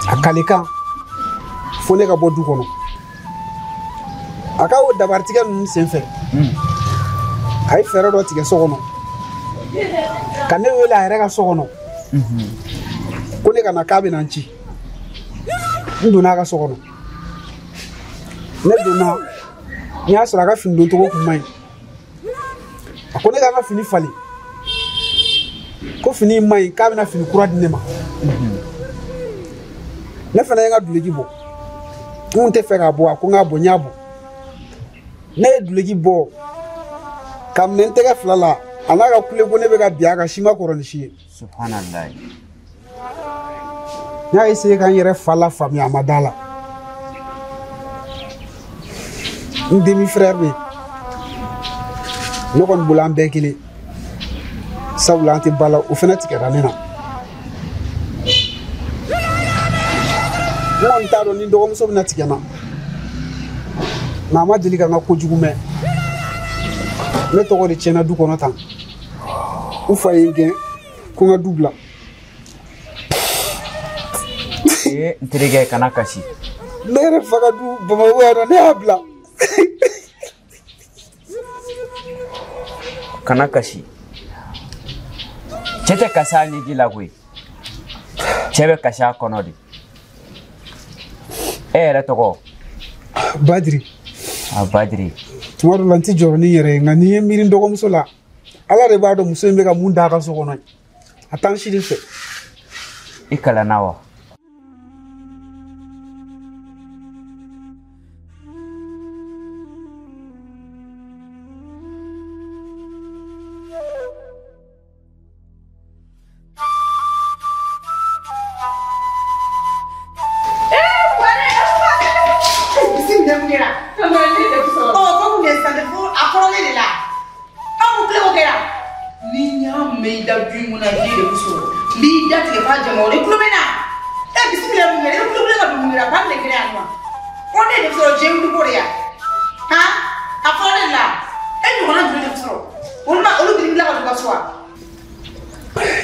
A kalekan fo ne ka bɔ du kɔnɔ. A ka o dabaritigɛ ninnu senfɛ, a ye fɛɛrɛ dɔ tigɛ so kɔnɔ. Ka ne wele a yɛrɛ ka so kɔnɔ. Ko ne ka na k'a bɛna n ci. N donna a ka so kɔnɔ. Ne donna, n y'a sɔrɔ a ka fini doncogo kun man ɲi. A ko ne ka n ka fini falen. Ko fini in man ɲi k'a bɛna fini kura di ne ma. Ne fana ye n ka duloki bɔ. N kun tɛ fɛ k'a bɔ, a ko n k'a bɔ, n y'a bɔ. Ne ye duloki bɔ ka minɛ n tɛgɛ fila la, a n'a ka kule ko ne bɛ ka bin a kan si ma kɔrɔ ni si ye. Subhanalayi. N y'a essayé ka n yɛrɛ fa la faamuya, a ma da la. N demi frère bɛ yen. Ne kɔni bolo an bɛɛ kelen. Sabula an tɛ ba la, o fana tigɛra ne na. Ne kɔni t'a dɔn ni dɔgɔmuso bɛna tigɛ n na. Nka a ma deli ka n ka kojugu mɛn. Ne tɔgɔ de tiɲɛna du kɔnɔ tan. N fa ye n gɛn ko n ka du bila. Ee n terikɛ kana kasi. Ne yɛrɛ fa ka du Bamakɔ yan nɔ, ne y'a bila. Kana kasi. Cɛ tɛ kasi a ɲɛji la koyi. Cɛ bɛ kasi a kɔnɔ de. E yɛrɛ tɔgɔ? Badiri. A Badiri. Tuma dɔ la n tɛ jɔrɔ ni n yɛrɛ ye, nka n'i ye miiri n dɔgɔmuso la, Ala de b'a dɔn muso in bɛ ka mun d'a ka so kɔnɔ. A t'an si de fɛ. I kalanna wa?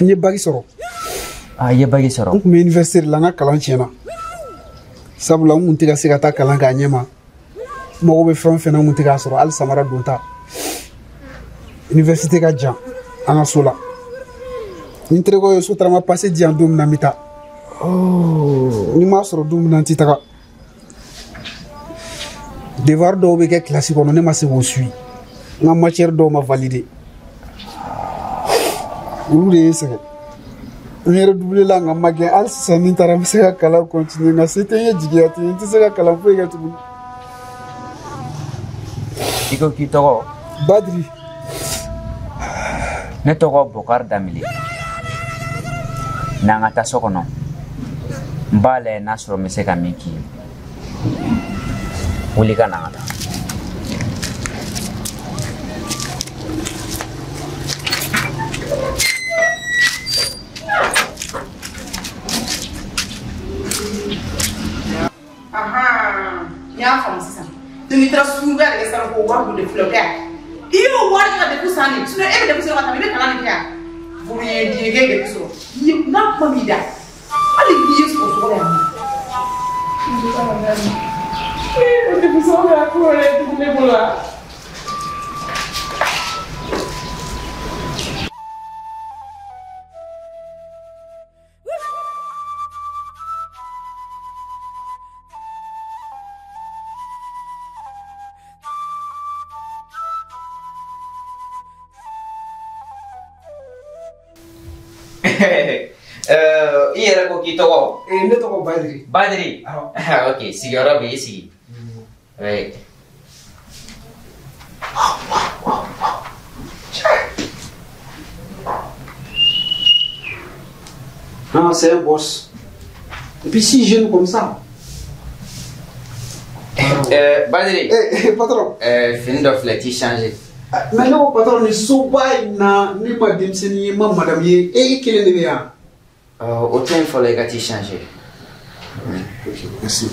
N ye baki sɔrɔ. Ah, i ye bac sɔrɔ? N tun bɛ université de la, n ka kalan tiɲɛna. Sabula n kun tɛ ka se ka taa kalan k'a ɲɛ ma. N mago bɛ fɛn o fɛn na, n kun tɛ k'a sɔrɔ, hali samara don ta. Université ka jan an ka so la. Ni n terikɛw ye Sotrama passe di yan don min na, n bɛ taa. Ni n m'a sɔrɔ don min na, n tɛ taga. Devoir dɔw bɛ kɛ kilasi kɔnɔ, ne ma se k'o suit. N ka matière dɔw ma valider. Olu de ye n sɛgɛn. N yɛrɛ doublé la, nka n ma gɛn. Hali sisan ni n taara, n bɛ se ka kalan continuer, nka se tɛ n ye, jigiya tɛ n ye, n tɛ se ka kalan foyi kɛ tuguni. I ko k'i tɔgɔ? Badiri. Ne tɔgɔ Bokari Danbele. N'an ka taa so kɔnɔ, n b'a lajɛ n'a sɔrɔ n bɛ se ka min k'i ye. Wuli ka na an ka taa. Ahan, n y'a faamu sisan. Donc i taara suguba de kɛ sisan k'o wari don DEF la, o tɛ wa? I y'o wari kɛ ka DEF san de, sinon e bɛ DEF sɔrɔ ka tɛmɛ i bɛ kalan de kɛ yan. Furu ye den ye k'e ye DEF sɔrɔ. I ye n'a kuma m'i da, hali n'i ye sɔgɔsɔgɔ la yan nɔ. O DEF sɔrɔ kɛra ko wɛrɛ ye tuguni ne bolo wa? I yɛrɛ ko k'i tɔgɔ? Ne tɔgɔ Badiri. Badiri? Ok, sigiyɔrɔ bɛ i sigi. Oui. Non, c'est un boss. Et puis si jeune comme ça. Badiri. Eh, patron. Fini dɔ filɛ, t'i changer. Mais ne ko patron, ni soba in na, ne ma denmisɛnnin ye, n ma madame ye, e kelen de bɛ yan. O to yen fɔlɔ, i ka t'i changer. Ok, merci.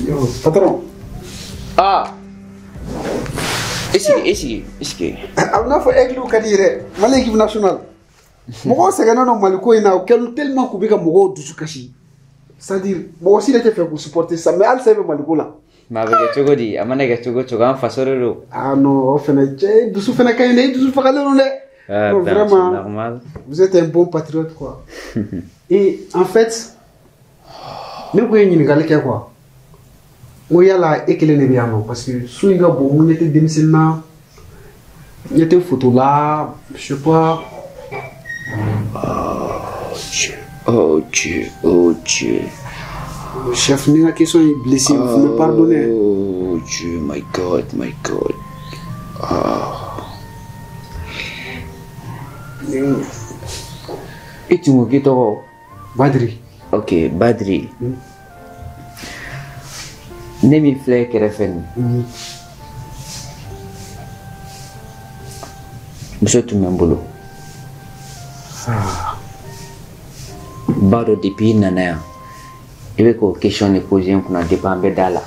Yo, patron. Ah. I sigi, i sigi, i sigi. A bɛ n'a fɔ aigle ka di yɛrɛ, Mali équipe nationale. Mɔgɔw sɛgɛnnen don Mali ko in na, o kɛlen tellement k'u bɛ ka mɔgɔw dusu kasi. C'est-à-dire, mɔgɔ si de tɛ fɛ k'u supporter sisan, mais halisa e bɛ Mali ko la. Mais a bɛ kɛ cogo di? A mana kɛ cogo o cogo, an faso de don. Ah non, o fɛnɛ, cɛ, dusu fɛnɛ ka ɲi dɛ, i dusu fagalen don dɛ. Ah, Non, ben, vraiment, c'est normal. Vous êtes un bon patriote, quoi. Et en fait, ne kun ye ɲininkali kɛ, quoi. N ko yala e kelen de bɛ yan nɔ, parce que so in ka bon, n ɲɛ tɛ denmisɛnnin na, n ɲɛ tɛ photo la, je sais pas. Oh Dieu, oh Dieu, oh Dieu. Chef, ni n ka question y'i blessé, vous me pardonnez. Oh Dieu, my God, my God. Ah. I tun ko k'i tɔgɔ? Badiri. Ok, Badiri. Ne min filɛ kɛrɛfɛ nin, muso tun bɛ n bolo. N b'a dɔn depuis i nana yan, i bɛ k'o question de poser n kunna depuis an bɛ da la.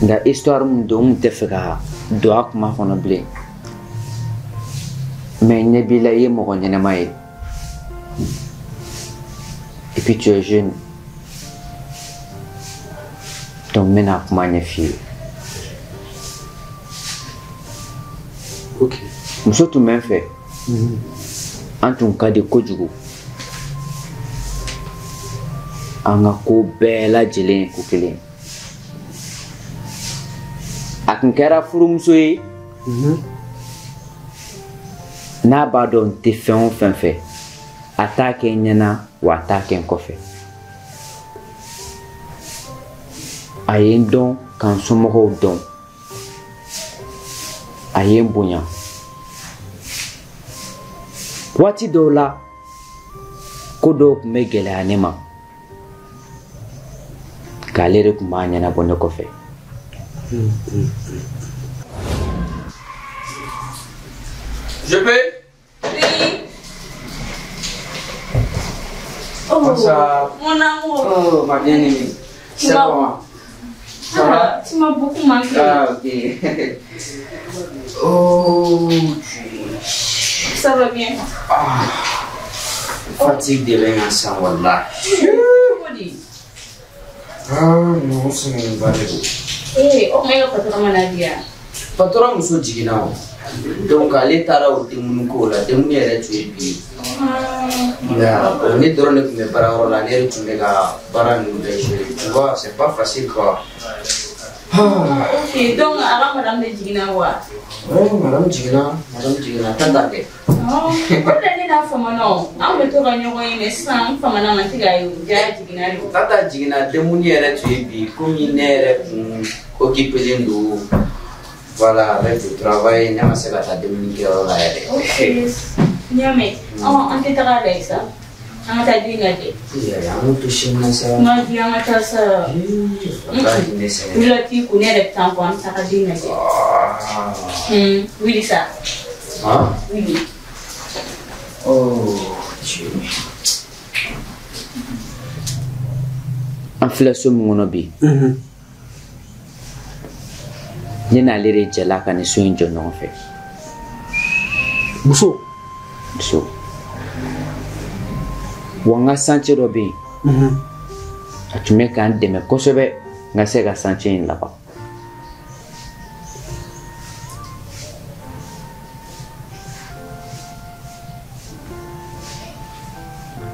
Nka histoire min don, n tun tɛ fɛ ka don a kuma kɔnɔ bilen. Mais n ɲɛ b'i la, i ye mɔgɔ ɲɛnɛma ye. Et puis tu es jeune. Donc n bɛna kuma ɲɛf'i ye. Ok. Muso tun bɛ n fɛ. An tun ka di kojugu. An ka ko bɛɛ lajɛlen ye ko kelen. A tun kɛra furumuso ye. N'a b'a dɔn n tɛ fɛn o fɛn fɛ, a t'a kɛ n ɲɛna, wa a t'a kɛ n kɔfɛ. A ye n dɔn ka n somɔgɔw dɔn. A ye n bonya. Waati dɔw la, Ko dɔw tun bɛ gɛlɛya ne ma k'ale de tun b'a ɲɛnabɔ ne kɔfɛ. Je peux? Oui. Oh, bonsoir. Mon amour. Oh, ma bien-aimée. C'est bon. Ça va? Tu m'as beaucoup manqué. Ah, ok. Oh, Dieu. Ça va bien? Ah, fatigue de l'ensemble, wallah. Ah, non, c'est une bonne idée. Eh, oh, mais le patron m'a dit. Patron muso jiginna o. Donc ale taara o denkundi ko la, denkundi yɛrɛ tun ye bi ye. Nka ne dɔrɔn de tun bɛ baarayɔrɔ la, ne yɛrɛ tun bɛ ka baara ninnu bɛɛ gérer. Tu vois, c'est pas facile quoi. Ok, donc a ka madame de jiginna wa? Ouais, madame jiginna, tata kɛ. O de la ne n'a famana o, an bɛ to ka ɲɔgɔn ye mais sisan n famana ma tɛ k'a ye o, ja jiginna de. Tata jiginna, denkundi yɛrɛ tun ye bi, komi ne yɛrɛ tun occupé don. Voilà, avec le travail, ne ma se ka taa dumuni kɛyɔrɔ la yɛrɛ. Ok, n y'a mɛn. An tɛ taga lajɛ sa, an ka taa den lajɛ. Yɛrɛ, an k'o to sini na sa. N ka di an ka taa sa. Walahi ne sɛgɛn. Wula t'i kun, ne yɛrɛ bɛ taa n kɔ, an bɛ taga den lajɛ. Wuli sa. Wuli. Oh, Dieu. An filɛ so min kɔnɔ bi. Ne n'ale de jɛla ka nin so in jɔ ɲɔgɔn fɛ. Muso? Muso. Wa n ka chantier dɔ bɛ yen. A tun bɛ k'an dɛmɛ kosɛbɛ n ka se ka chantier in laban.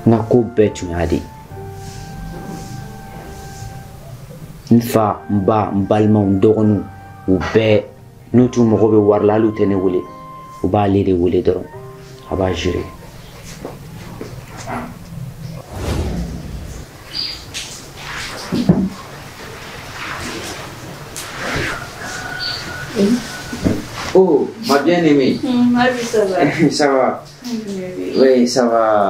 N ka ko bɛɛ tun y'a de ye. N fa, n ba, n balimaw, n dɔgɔninw. U bɛɛ n'u t'u mago bɛ wari la hali u tɛ ne wele, u b'ale de wele dɔrɔn a b'a gérer. Oh, ma bien-aimée. Ça va? Ça va. Oui, ça va.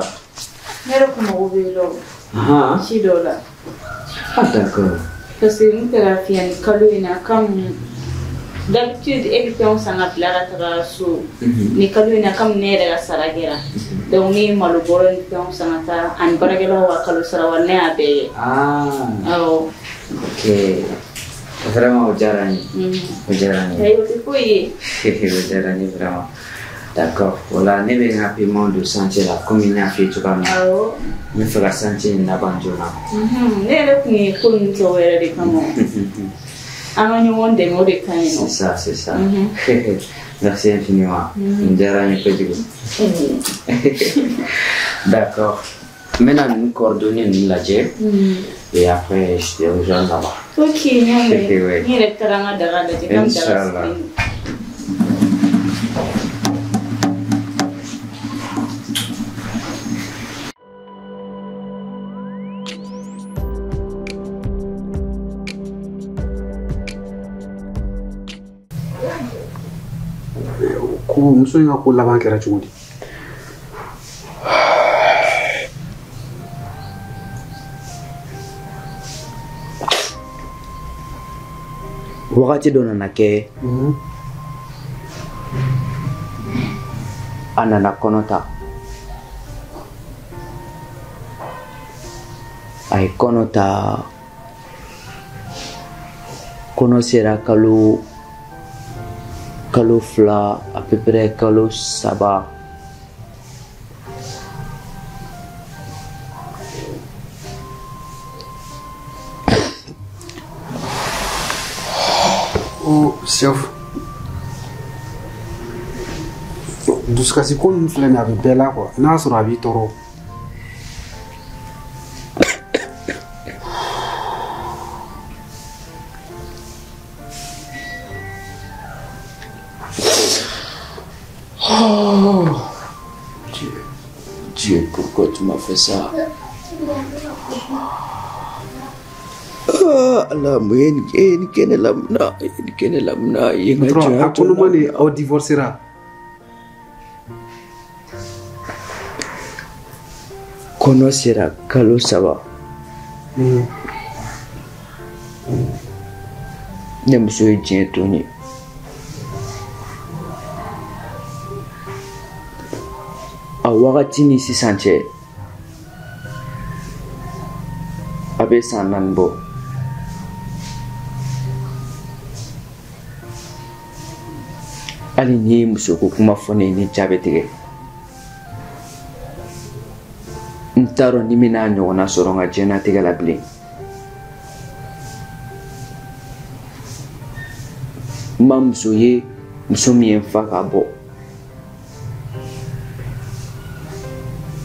Ne yɛrɛ kun mago bɛ i la o. Ci dɔ la. Ah, d'accord. Parce que n taara f'i ɲɛna kalo in na comme d'habitude e bɛ fɛnw san ka bila ka taga so. Ni kalo in na comme ne yɛrɛ ka sara kɛra. Donc ne ye malo bɔrɔ ni fɛnw san ka taa ani baarakɛlaw ka kalo sara wa ne y'a bɛɛ ye. Ah. Awɔ. Ok. Vraiment o diyara n ye. O diyara n ye. Ayi o tɛ foyi ye. O diyara n ye vraiment. D'accord. O la ne bɛ n ka paiement don chantier la komi n y'a f'i ye cogoya min na. Awɔ. N bɛ fɛ ka chantier in laban joona. Ne yɛrɛ tun ye ko ninnu kɛ o yɛrɛ de kama. An ka ɲɔgɔn dɛmɛ o de ka ɲi nɔ. C'est ça, c'est ça. Merci infiniment. N diyara n ye kojugu. D'accord. N bɛna ninnu coordonnées ninnu lajɛ. Et après, je te rejoins là-bas. Ok, n y'a mɛn. N yɛrɛ taara n ka daga lajɛ. Inch'Allah. Ko muso in ka ko laban kɛra cogo di? Wagati dɔ nana kɛ, a nana kɔnɔ ta. A ye kɔnɔ ta, kɔnɔ sera kalo 2 à peu près kalo 3. Oh, chef. Dusukasi ko ninnu filɛ nin ye a bɛ bɛɛ la quoi, n'a sɔrɔ a b'i tɔɔrɔ. Oh, Dieu, Dieu, pourquoi tu m'as fait ça? Ah, Allah, a kɔnɔma ni aw divorcera. Kɔnɔ sera kalo 3. Ne muso ye diɲɛ to n ye. A wagati ni sisan cɛ, a bɛ san 4 bɔ. Hali n'i ye musoko kuma fɔ ne ye, ne ja bɛ tigɛ. N t'a dɔn ni n bɛna a ɲɔgɔnna sɔrɔ n ka diɲɛlatigɛ la bilen. N ma muso ye, muso min ye n fa ka bɔ.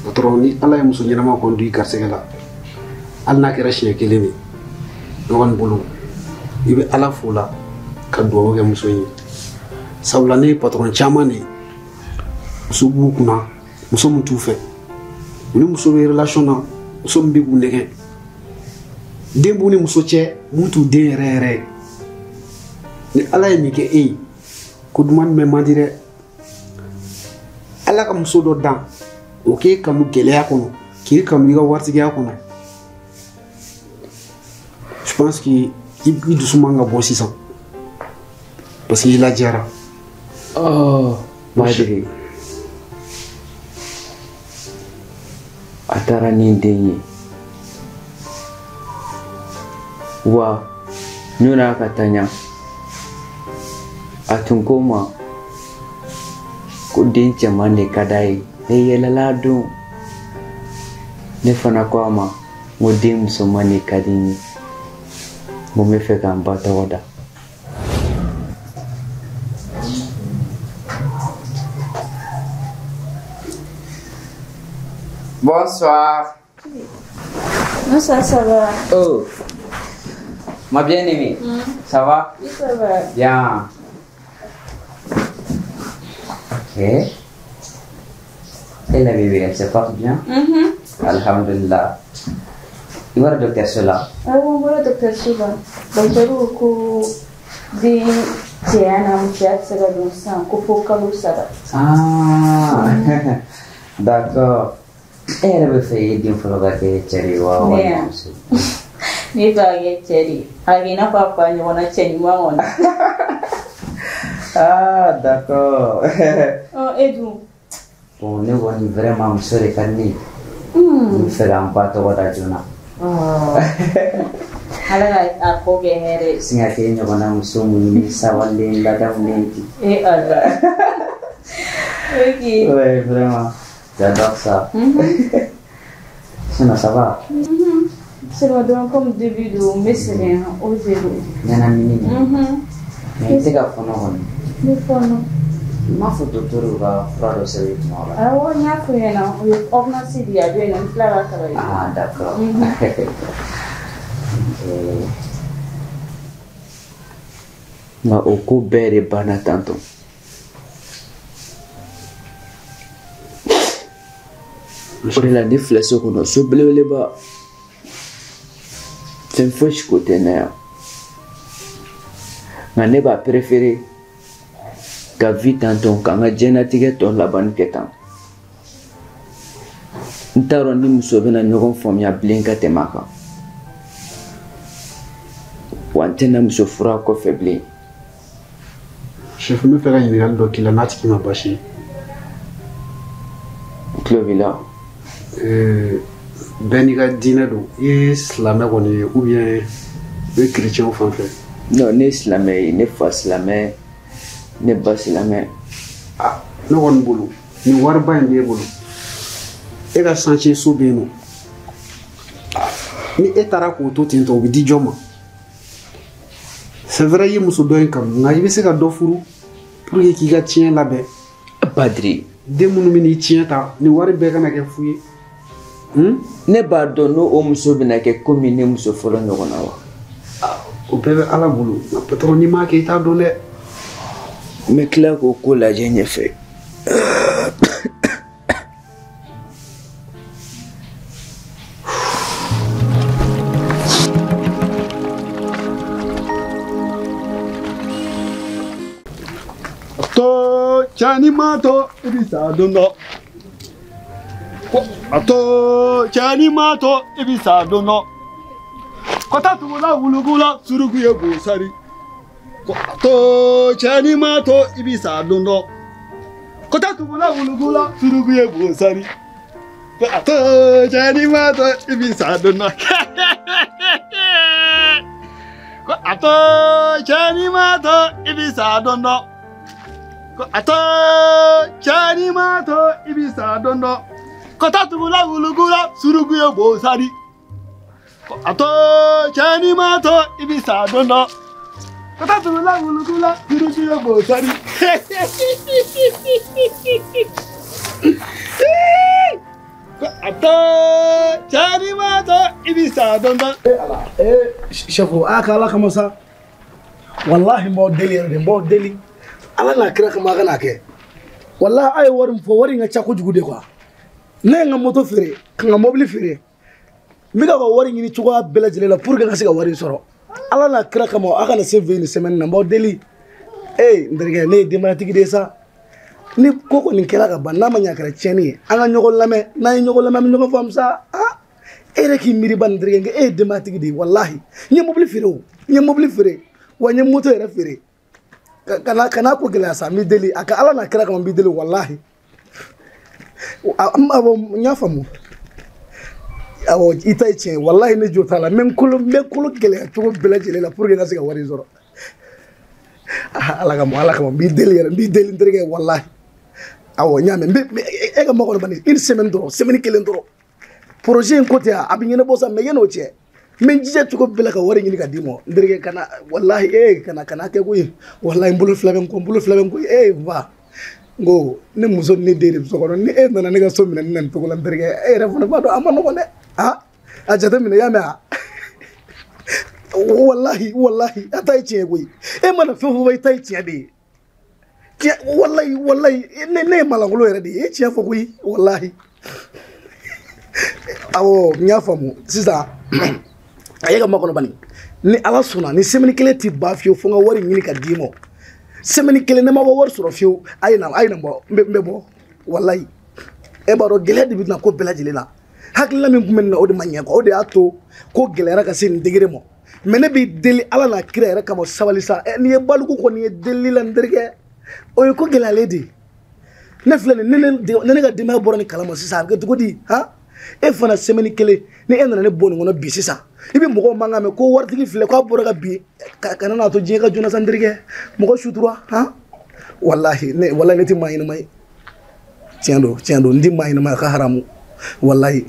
Patron, ni Ala ye muso ɲɛnama kɔni don i garisɛgɛ la, hali n'a kɛra siɲɛ kelen de, ne kɔni bolo, i bɛ Ala fo la ka dugawu kɛ muso in ye. Sabula ne ye patron caman de ye, muso b'u kunna, muso min t'u fɛ. U ni muso bɛ relation na, muso min bɛ k'u nɛgɛn. Den b'u ni muso cɛ, mun t'u den yɛrɛ yɛrɛ ye. Ni Ala ye nin kɛ e ye, ko duman mɛn man di dɛ. Ala ka muso dɔ dan, o k'e kanu gɛlɛya kɔnɔ, k'e kanu i ka waritigiya kɔnɔ. Je pense que i dusu man ka bɔ sisan, parce que i lajɛra. Oh, Badiri. A taara ni n den ye. Wa ɲɔn'a ka taa ɲa, a tun ko n ma ko den cɛman de ka d'a ye. Ne yɛlɛla a don. Ne fana ko a ma n ko den musoman de ka di n ye. N ko n bɛ fɛ ka n ba tɔgɔ da. Bonsoir. Bonsoir, ça va? Oh, ma bien-aimée, ça va? Oui, ça va. Bien. Ok. Et la bébé, elle se porte bien? Alhamdulillah. I bɔra dɔgɔtɔrɔso la? Awɔ, n bɔra dɔgɔtɔrɔso la. Dɔgɔtɔrɔw ko den cɛya n'a musoya tɛ se ka don sisan ko fo kalo 3. Ah, d'accord. E yɛrɛ bɛ fɛ i den fɔlɔ ka kɛ cɛ de ye wa walima muso? Ne fɛ ka kɛ cɛ de ye. A ka kɛ i n'a fɔ a fa ɲɔgɔnna cɛ ɲuman kɔni. Ah, d'accord. Ɔ, e dun? Bon, ne kɔni vraiment muso de ka di ne ye. N bɛ fɛ ka n ba tɔgɔ da joona. Ala ka a ko kɛ hɛrɛ ye. Sin ka kɛ e ɲɔgɔnna muso muɲunen sabalilen ladamulen ten. E Ala. Ok. Ouais, vraiment. J'adore ça. Sinon, ça va? Seulement donc comme début de n bɛ sɛgɛn o de don. Ɲɛnamini. Mais i tɛ ka fɔɔnɔ kɔni? Ne fɔɔnɔ. I m'a fɔ docteur ka fura dɔ sɛbɛn i kunna o la? Awɔ, n y'a f'u ɲɛna, u ye ordonnance di a bɛ yen nɔ, n tilala ka yen. Ah, d'accord. Nka o ko bɛɛ de banna tantɔ. O de la ne filɛ so kɔnɔ, so belebeleba. Fɛn fosi ko tɛ n na yan. Nka ne b'a préféré ka vie tantɔ ka n ka diɲɛlatigɛ tɔ laban kɛ tan. N t'a dɔn ni muso bɛna ɲɔgɔn faamuya bilen ka tɛmɛ a kan. Wa n tɛna muso furu a kɔfɛ bilen. Chef, n bɛ fɛ ka ɲininkali dɔ k'i la n'a tigi ma baasi ye. N tulo b'i la. Bɛɛ n'i ka diinɛ don. I ye silamɛ kɔni ye ou bien i bɛ chrétien fan fɛ? Non, ne ye silamɛ ye, ne fa silamɛ, ne ba silamɛ. Ah, ne kɔni bolo, nin wariba in b'e bolo. E ka chantier so bɛ yen nɔ. Ni e taara k'o to ten tɔ, o bɛ di jɔn ma? C'est vrai, i ye muso dɔ in kanu, nka i bɛ se ka dɔ furu pour que k'i ka tiɲɛ labɛn. Badiri. Den minnu bɛ n'i tiɲɛ ta, nin wari bɛɛ kana kɛ fu ye. Ne b'a dɔn n'o o muso bɛna kɛ komi ne muso fɔlɔ ɲɔgɔn na wa? O bɛɛ bɛ Ala bolo, nka patron n'i m'a kɛ i t'a dɔn dɛ. N bɛ tila k'o ko lajɛ ɲɛfɛ. To cani ma to i bɛ sa don dɔ. Ko a to cɛ n'i ma to i bi sa don dɔ. Ko taa tugu la wuluku la suruku ye bosari. Ko a to cɛ n'i ma to i bi sa don dɔ. Ko taa tugu la wuluku la suruku ye bosari. Ko a to cɛ n'i ma to i bi sa don dɔ. Ko a to cɛ n'i ma to i bi sa don dɔ. Ko a to cɛ n'i ma to i bi sa don dɔ. Ko taa tugu la wuluku la suruku ye bosari. Ko a to cɛ n'i ma to i bi sa don dɔ. Ko taa tugu la wuluku la suruku ye bosari. Ko a to cɛ n'i ma to i bi sa don dɔ. Ala chef a ka ala kama sa wallahi n b'aw deli yɛrɛ de n b'aw deli ala n'a kira kama a kana kɛ wallahi a ye wari min fɔ wari in ka ca kojugu de quoi. Ne ye n ka moto feere ka n ka mobili feere n bɛ ka wari ɲini cogoya bɛɛ lajɛlen la pour que n ka se ka wari in sɔrɔ ala n'a kira kama a kana se fɛ nin semaine na n b'aw deli. Ee n terikɛ ne ye denbayatigi de ye sa ni ko kɔni kɛra ka ban n'a ma ɲɛ a kɛra tiɲɛni ye an ka ɲɔgɔn lamɛn n'an ye ɲɔgɔn lamɛn an bɛ ɲɔgɔn faamu sa. Ah e yɛrɛ k'i miiri ba nin terikɛ e ye denbayatigi de ye walahi n ye mobili feere o n ye mobili feere wa n ye moto yɛrɛ feere kana ko gɛlɛya sa n b'i deli a ka ala n'a kira kama n b'i deli walahi. Awɔ n y'a faamu awɔ i ta ye tiɲɛ ye walahi ne jo t'a la n bɛ n kolo gɛlɛya cogo bɛɛ lajɛlen la pour que n ka se ka wari in sɔrɔ. Ala kama ala kama n b'i deli yɛrɛ n b'i deli n terikɛ walahi. Awɔ n y'a mɛn e ka makɔnɔ bani une semaine dɔrɔn semaine kelen dɔrɔn projet in ko tɛ a bɛ ɲɛnabɔ sa mais yan'o cɛ n bɛ n jija cogo bɛɛ la ka wari ɲini ka d'i ma n terikɛ kana walahi e kana kɛ koyi walahi n bolo fila bɛ n kɔ n bolo fila bɛ n kɔ e ba n ko ne muso ni ne den de bɛ so kɔnɔ ni e nana ne ka so minɛ ne na nin cogo la n terikɛ e yɛrɛ fana b'a dɔn a ma nɔgɔn dɛ a jateminɛ i y'a mɛn a walahi walahi a ta ye tiɲɛ ye koyi e mana fɛn o fɛn fɔ i ta ye tiɲɛ de ye tiɲɛ walahi walahi ne ye malangolo yɛrɛ de ye e tiɲɛ fɔ koyi walahi. Awɔ n y'a faamu sisan a ye ka makɔnɔ bani ni ala sɔnna ni semaine kelen tɛ ban fiyewu fo n ka wari ɲini ka d'i ma semaine kelen ne ma bɔ wari sɔrɔ fiyewu a ye na bɔ n bɛ bɔ walahi e b'a dɔn gɛlɛya de bɛ na ko bɛɛ lajɛlen na hakilina min tun bɛ nin na o de ma ɲɛ quoi o de y'a to ko gɛlɛyara ka se nin degré ma mais ne b'i deli ala n'a kira yɛrɛ kama sabali sa n'i ye baliku kɔni ye delili la n terikɛ o ye ko gɛlɛyalen de ye ne filɛ nin ne ka denbaya bɔra nin kalama sisan a bɛ kɛ cogo di han e fana semaine kelen ni e nana ne bɔ nin kɔnɔ bi sisan i bɛ mɔgɔw mankan mɛn ko waritigi filɛ k'a bɔra ka bin kana n'a to diɲɛ ka joona sa n terikɛ mɔgɔ sutura han walahi ne walahi ne tɛ maa ɲɛnama ye tiɲɛ don n tɛ maa ɲɛnama ye a ka haramu walahi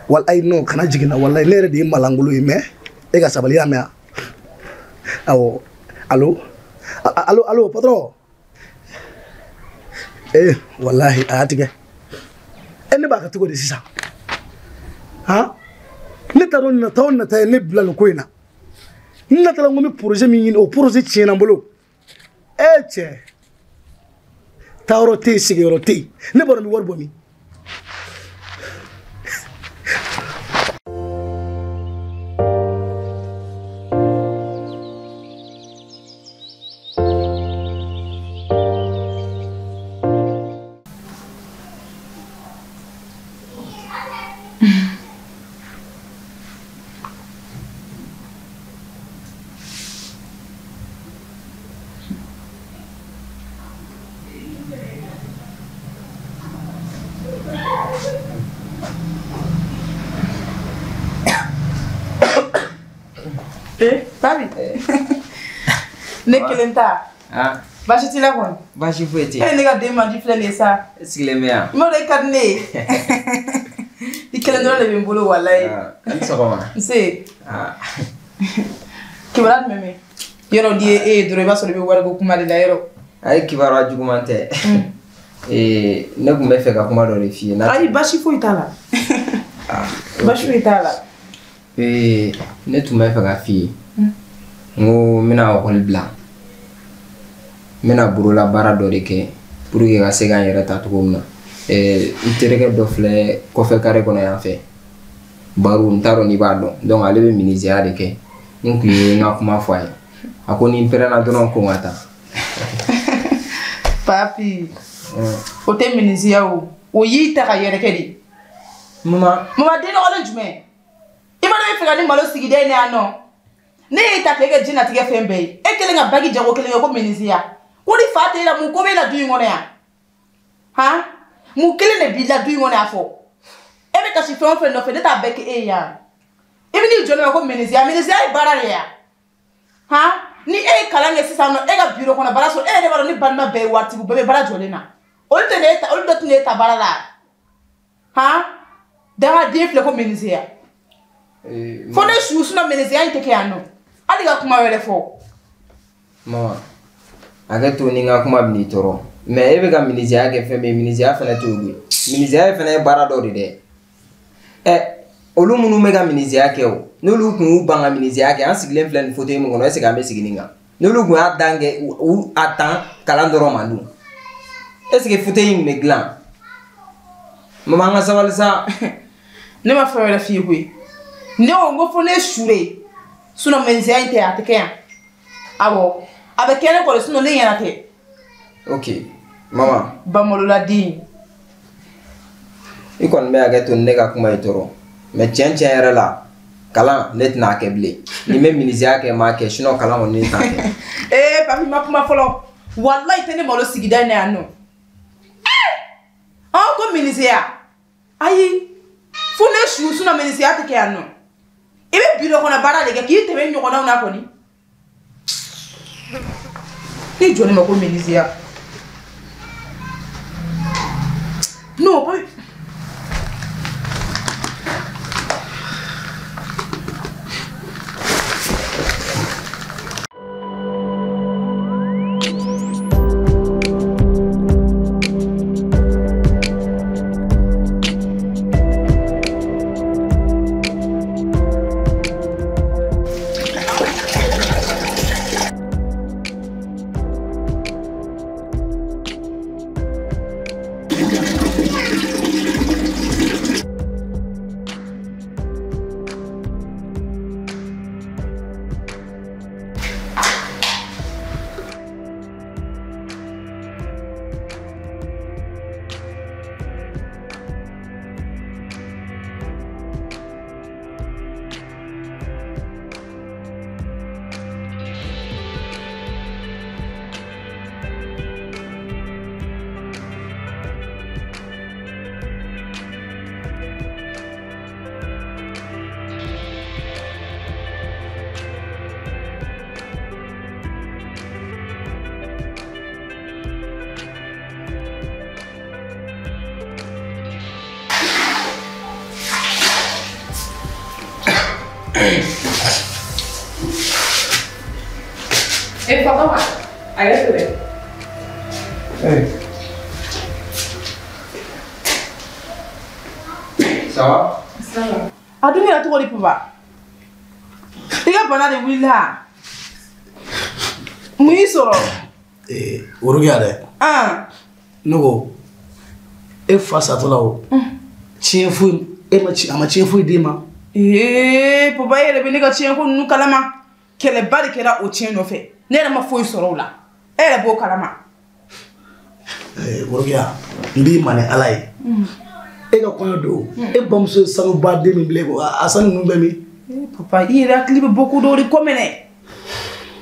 walahi non kana jigin na walahi ne yɛrɛ de ye malangolo ye mais e ka sabali i y'a mɛn awɔ allo allo allo patron ee walahi a y'a tigɛ e ne b'a kɛ cogo di sisan han ne t'a dɔn nata o nata ye ne bila nin ko in na n natala n ko n bɛ projet min ɲini o projet tiɲɛna n bolo e cɛ taayɔrɔ tɛ yen sigiyɔrɔ tɛ yen ne b'a dɔn n bɛ wari bɔ min. Papi. Ne kelen ta. Ah. Baasi t'i la kɔni? Baasi foyi tɛ yen. E ne ka den mandi filɛ nin ye sa. E sigilen bɛ yan. I m'a dɔn e ka di ne ye. I kelen dɔrɔn de bɛ n bolo walayi. A ni sɔgɔma. Nse. Ah. Kibaruya jumɛn bɛ yen? Yɔrɔ n'i ye e ye dɔrɔn i b'a sɔrɔ i bɛ wariko kuma de la yɔrɔ. Ayi kibaruya juguman tɛ. Ne tun bɛ fɛ ka kuma dɔ de f'i ye. Ayi baasi foyi t'a la. Baasi foyi t'a la. Ne tun bɛ fɛ ka f'i ye. N ko n bɛna ekɔli bila. N bɛna bolola baara dɔ de kɛ pour que ka se ka n yɛrɛ ta cogo min na. N terikɛ dɔ filɛ kɔfɛ kare kɔnɔ yan fɛ. Baro n t'a dɔn n'i b'a dɔn. Donc ale bɛ menuisier de kɛ. N tun ye n ka kuma fɔ a ye. A ko ni n pɛrɛnna dɔrɔn ko n ka taa. Papi, o tɛ menuisier o. O y'i ta ka yɛrɛkɛ de. Mama. Mama den nɔgɔlen jumɛn? I ma dɔn e fɛ ka ne malo sigida in na yan nɔ. Ne y'e ta k'e kɛ diɲɛlatigɛ fɛn bɛɛ ye. E kɛlen ka bagi jago kelen kɛ ko menuisier. Ko ni fa t'e la mun ko b'e la du in kɔnɔ yan? Han? Mun kelen de b'i la du in kɔnɔ yan fɔ? E bɛ kasi fɛn o fɛn nɔfɛ ne t'a bɛɛ kɛ e ye yan. I bɛ n'i jɔ ne ma ko menuisier. Menuisier ye baara de ye yan. Han? Ni e ye kalan kɛ sisan nɔ e ka bureau kɔnɔ baara sɔrɔ e yɛrɛ b'a dɔn ne balima bɛɛ ye waritigiw bɛɛ bɛ baara jɔlen na. Olu tɛ ne ta olu dɔ tɛ ne ta baara la. Han? Dangaden filɛ ko menuisier. Fo ne su sinon menuisier in tɛ kɛ yan nɔ. Hali ka kuma wɛrɛ fɔ. Mama, hakɛ to ni n ka kuma bɛ n'i tɔɔrɔ. Mais e bɛ ka menuisier kɛ fɛn min ye, menuisier fana t'o ye. Menuisier fana ye baara dɔ de dɛ. Ɛ olu minnu bɛ ka menuisier kɛ o, n'olu tun y'u ban ka menuisier kɛ, an sigilen filɛ nin fauteuil min kɔnɔ, est ce que an bɛ sigi nin kan? N'olu tun y'a dan kɛ, u a tan kalan dɔrɔn ma dun. Est ce que fauteuil in bɛ dilan? Mama an ka sabali sa. Ne ma fɛn wɛrɛ f'i ye koyi. Ne ko n ko fo ne su de. Sinon menuisier in tɛ a tɛ kɛ yan. Awɔ. A bɛ kɛ ne kɔrɔ sinon ne ɲɛna tɛ. Ok mama. Bamalola-den. I kɔni bɛ hakɛ to ni ne ka kuma ye tɔɔrɔ. Mais tiɲɛ tiɲɛ yɛrɛ la kalan ne tɛna a kɛ bilen. Ni n bɛ menuisier kɛ n m'a kɛ sinon kalan kɔni ne t'a kɛ. Ee papi ma kuma fɔlɔ. Walayi tɛ ne malo sigida in na yan nɔ. An ko menuisier. Ayi. Fo ne su sinon menuisier tɛ kɛ yan nɔ. I bɛ bureau kɔnɔ baara de kɛ k'i tɛmɛ ɲɔgɔnnaw na kɔni. Ne jɔ ne ma ko menuisier. Non, papi. E papa, a yɛrɛ sɛbɛ. Hey. Ça va? Ça va. A dun kɛra cogo di papa? I ka bana de wulila. Mun y'i sɔrɔ? Ee Worokiya dɛ. Ne ko e fa satɔ la o. Tiɲɛ foyi e ma ci a ma tiɲɛ foyi d'e ma. Ee papa e yɛrɛ bɛ ne ka tiɲɛ ko ninnu kalama. Kɛlɛba de kɛra o tiɲɛ nɔfɛ. Ne yɛrɛ ma foyi sɔrɔ o la. E yɛrɛ b'o kalama. Ee Worokiya n b'i ma ni Ala ye. E ka kɔɲɔ don e bamuso ye sanubaden min bila e kɔ a sanu ninnu bɛ min? Ee papa i yɛrɛ hakili bɛ bɔ ko dɔw de kɔ minɛ.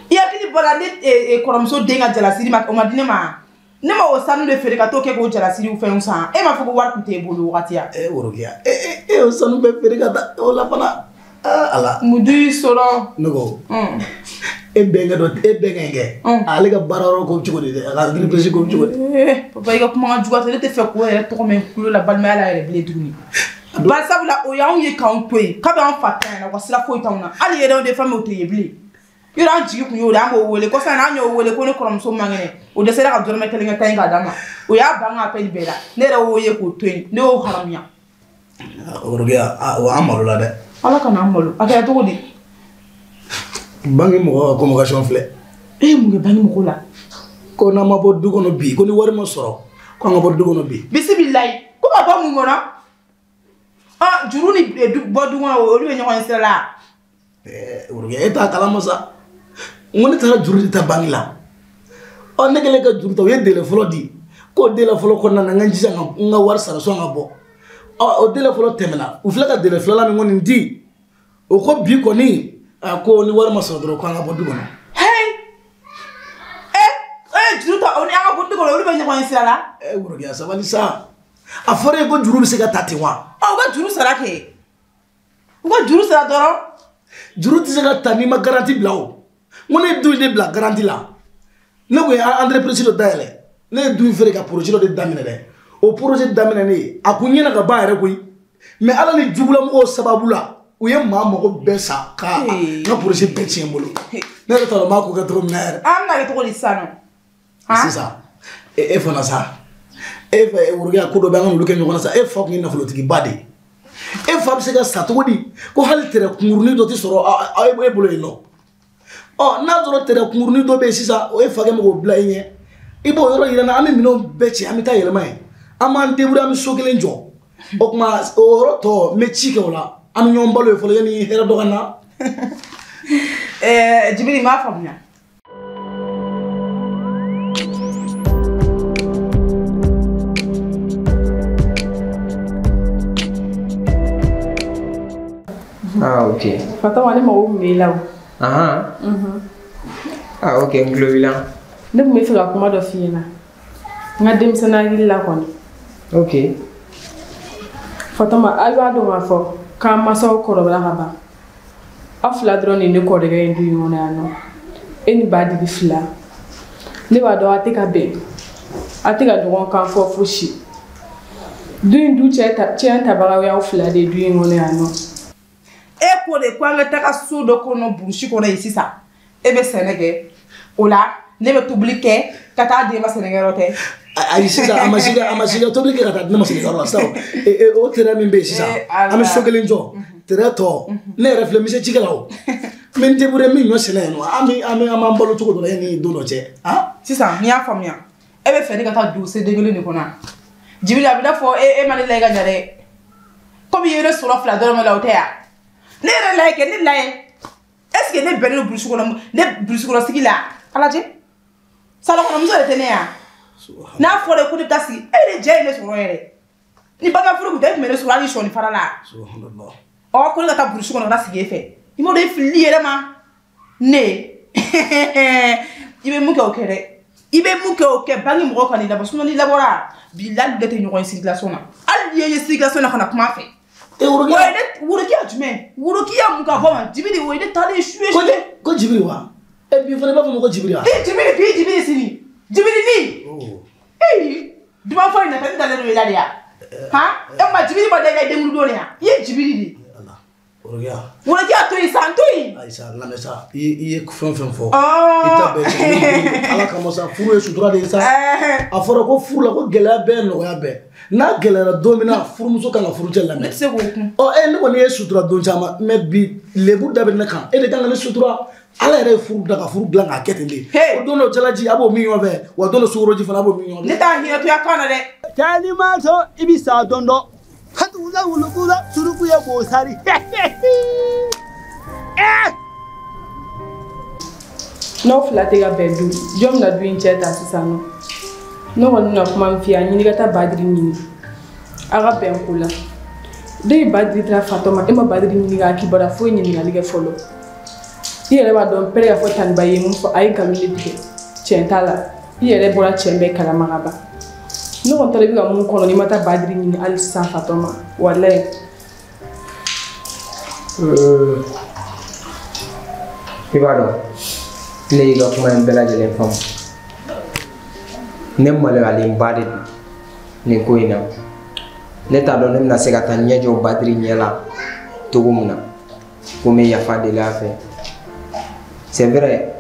I hakili bɔra ne kɔrɔmuso den ka jalasiri ma o ma di ne ma. Ne ma o sanu de feere ka t'o kɛ k'o jalasiriw fɛnw san. E m'a fɔ ko wari tun t'e bolo wagati ya. Ee Worokiya e y'o sanu bɛɛ feere ka taa o la fana. Aa Ala. Mun dun y'i sɔrɔ? Ne ko e bɛnkɛ dɔ e bɛnkɛ in kɛ ale ka baara yɔrɔ ko cogo di dɛ a ka entreprise ko cogo di. Papa i ka kuma ka jugu ne tɛ fɛ k'o yɛrɛ tɔgɔ mɛn kulo la balimaya la yɛrɛ bilen tuguni. Bari sabula o y'anw ye k'anw to yen kabi an fa tanyana u ka sira foyi t'anw na hali yɛrɛw de fɛn min o tɛ ye bilen. Yɔrɔ an jigi kun y'o de an b'o wele kɔsa in na an y'o wele ko ne kɔrɔmuso man kɛnɛ o dɛsɛra ka dɔrɔmɛ kelen kɛ ta in k'a d'a ma o y'a ban ka appel bɛɛ la ne yɛrɛ y'o ye k'o to yen ne y'o haramuya. Worokiya o an malola dɛ. Ala kana an malo a kɛra cogo di? Banque mɔgɔw ka convocation filɛ. E ye mun kɛ banque mɔgɔw la? Ko n'an ma bɔ du kɔnɔ bi ko ni wari ma sɔrɔ ko an ka bɔ du kɔnɔ bi. Bisimilayi ko ka bɔ mun kɔnɔ? Juru ni bɔ du kɔnɔ olu bɛ ɲɔgɔn sira la. Worokiya e t'a kalama sa. N ko ne taara juru de ta banque la. Ɔ ne kɛlen ka juru ta u ye délai fɔlɔ di. K'o délai fɔlɔ kɔnɔna na n ka jija n ka wari sara sɔn ka bɔ. Ɔ o délai fɔlɔ tɛmɛna u filɛ ka délai filanan min kɔni di o ko bi kɔni a ko ni wari ma sɔrɔ dɔrɔn k'an ka bɔ du kɔnɔ. Hey, juru ta o ni an ka bɔ du kɔnɔ olu bɛ ɲɔgɔn ye sira la. Worokiya sabali sa a fɔra e ko juru bɛ se ka ta ten wa. Ɔ u ka juru sara kɛ u ka juru sara dɔrɔn. Juru tɛ se ka ta n'i ma garantie bila o n ko ne ye du in de bila garantie la ne ko ye entreprise dɔ dayɛlɛ ne ye du in feere ka projet dɔ de daminɛ dɛ o projet daminɛ ne ye a kun ɲɛna ka ban yɛrɛ koyi mais ala ni jugulamɔgɔw sababu la u ye maa mago bɛɛ sa ka n ka projet bɛɛ tiɲɛ n bolo ne yɛrɛ t'a dɔn n b'a ko kɛ cogo min na yɛrɛ. An bɛna kɛ cogo di sisan nɔ. Sisan e fana sa e fɛ Worokiya ko dɔ bɛ an ka n'olu kɛ ɲɔgɔn na sa e fa kun ye nafolotigiba de ye e fa bɛ se ka sa cogo di ko hali tɛrɛ kunkurunin dɔ tɛ sɔrɔ e bolo yen nɔ ɔ n'a sɔrɔ tɛrɛ kunkurunin dɔ bɛ yen sisan o e fa kɛ mɛ k'o bila e ɲɛ i b'o yɔrɔ yira n na an bɛ minɛnw bɛɛ cɛ an bɛ taa yɛlɛma yen an b'an débrouiller an bɛ so kelen jɔ o tuma o yɔrɔ tɔ n bɛ ci kɛ o la an bɛ ɲɔgɔn balo ye fɔlɔ yanni hɛrɛ dɔ ka na. Jibiri n b'a faamuya. Ah, ok. Fatoma ne mago tun b'e la o. Ahan. Ah, ok, n tulo b'i la. Ne tun bɛ fɛ ka kuma dɔ f'i ɲɛna. N ka denmisɛnnin hakili la kɔni. Ok. Fatoma, aw b'a dɔn k'a fɔ k'an mansaw kɔrɔbaya ka ban. Aw fila dɔrɔn de ye ne kɔrɔkɛ ye du in kɔnɔ yan nɔ. E ni Badiri fila. Ne b'a dɔn aw tɛ ka bɛn. Aw tɛ ka ɲɔgɔn kan fɔ fosi. Du in du cɛ tabagaw y'aw fila de ye du in kɔnɔ yan nɔ. E ko de ko an ka taga so dɔ kɔnɔ burusi kɔnɔ yen sisan e bɛ sɛnɛ kɛ o la ne bɛ tobili kɛ ka taa den ma sɛnɛkɛyɔrɔ tɛ. Ayi sisan a ma si ka tobili kɛ ka taa di ne ma sɛnɛkɛyɔrɔ la sisan o terrain min bɛ yen sisan an bɛ so kelen jɔ terrain tɔ ne yɛrɛ filɛ n bɛ se cikɛ la o n bɛ n débrouiller n bɛ ɲɔ sɛnɛ yen nɔ an b'an balo cogo dɔ la yanni don dɔ cɛ. Sisan n'i y'a faamuya e bɛ fɛ ne ka taa don se den kelen de kɔnɔ Jibiri a bɛ i n'a fɔ e ma ne layɛ ka ɲɛ dɛ komi i ye ne sɔrɔ fila dɔrɔmɛ la o tɛ yan. Ne yɛrɛ layɛ kɛ ne layɛ est ce que ne bɛnnen don burusi kɔnɔ ne burusi kɔnɔ sigi la a lajɛ salon kɔnɔ muso de tɛ ne yan n'a fɔra ko ne bɛ taa sigi e de jɛ ye ne sɔrɔ yɛrɛ ni bagan furu kun tɛ e tun bɛ ne sɔrɔ hali sɔɔni fara la ɔ ko ne ka taa burusi kɔnɔ ka taa sigi e fɛ i m'o dɔn e filili yɛrɛ ma ne i bɛ mun kɛ o kɛ dɛ i bɛ mun kɛ o kɛ bange mɔgɔw ka n'i labɔ sinon n'i labɔra bilahi ne tɛ ɲɔgɔn ye circulation na hali n'i ye circulation na ka na kuma fɛ. Worokiya jumɛn worokiya mun ka bɔ ma Jibiri o ye ne taalen su ye. Ko Jibiri wa e bi fana i b'a fɔ ma ko Jibiri wa. E Jibiri bi Jibiri sini Jibiri ni ee duman fɔ in na ne dalen don i la de ya han e ma Jibiri ma da i la denkundi don de ya i ye Jibiri de. Worokiya. Worokiya to yen sa n to yen. Ayi sa lamɛn sa i ye fɛn fɛn fɔ. I ta bɛɛ cɛ ala kama sa furu ye sutura de ye sa. A fɔra ko furu la ko gɛlɛya bɛɛ nɔgɔya bɛɛ. N'a gɛlɛyara don min na furumuso kan ka furucɛ lamɛn. Ne tɛ se k'o kun. Ɔ e ne kɔni ye sutura don caman mais bi lebu da bɛ ne kan e de kan ka ne sutura ala yɛrɛ ye furu da ka furu dilan k'a kɛ ten de. O don dɔ jalaji a b'o min ɲɔgɔn fɛ wa don dɔ sukoroji fana a b'o min ɲɔgɔn fɛ. Ne t'a hinɛtoya kan na dɛ. Cɛ n'i ma sɔn i bɛ sa don dɔ. Hatuguda wulukuda suruku ye bosari. N'aw fila tɛ ka bɛn du jɔn bɛna du in cɛ ta sisan nɔ. Ne kɔni bɛna kuma min f'i ye a ɲini ka taa Badiri ɲini a ka bɛn ko la den ye Badiri taara Fatɔma e ma Badiri ɲini k'a kibaruya foyi ɲininkali kɛ fɔlɔ i yɛrɛ b'a dɔn pɛrɛ k'a fɔ Taniba ye mun fɔ a ye nkalon de tigɛ tiɲɛ t'a la i yɛrɛ bɔra tiɲɛ bɛɛ kalama ka ban ne kɔni taara i bɛ ka mun kɔnɔ n'i ma taa Badiri ɲini hali sisan Fatɔma walayi. I b'a dɔn ne y'i ka kuma in bɛɛ lajɛlen faamu. Ne maloyalenba de don nin ko in na ne t'a dɔn ne bɛna se ka taa ɲɛ jɔ Badiri ɲɛ la cogo min na ko n bɛ yafa deli a fɛ c'est vrai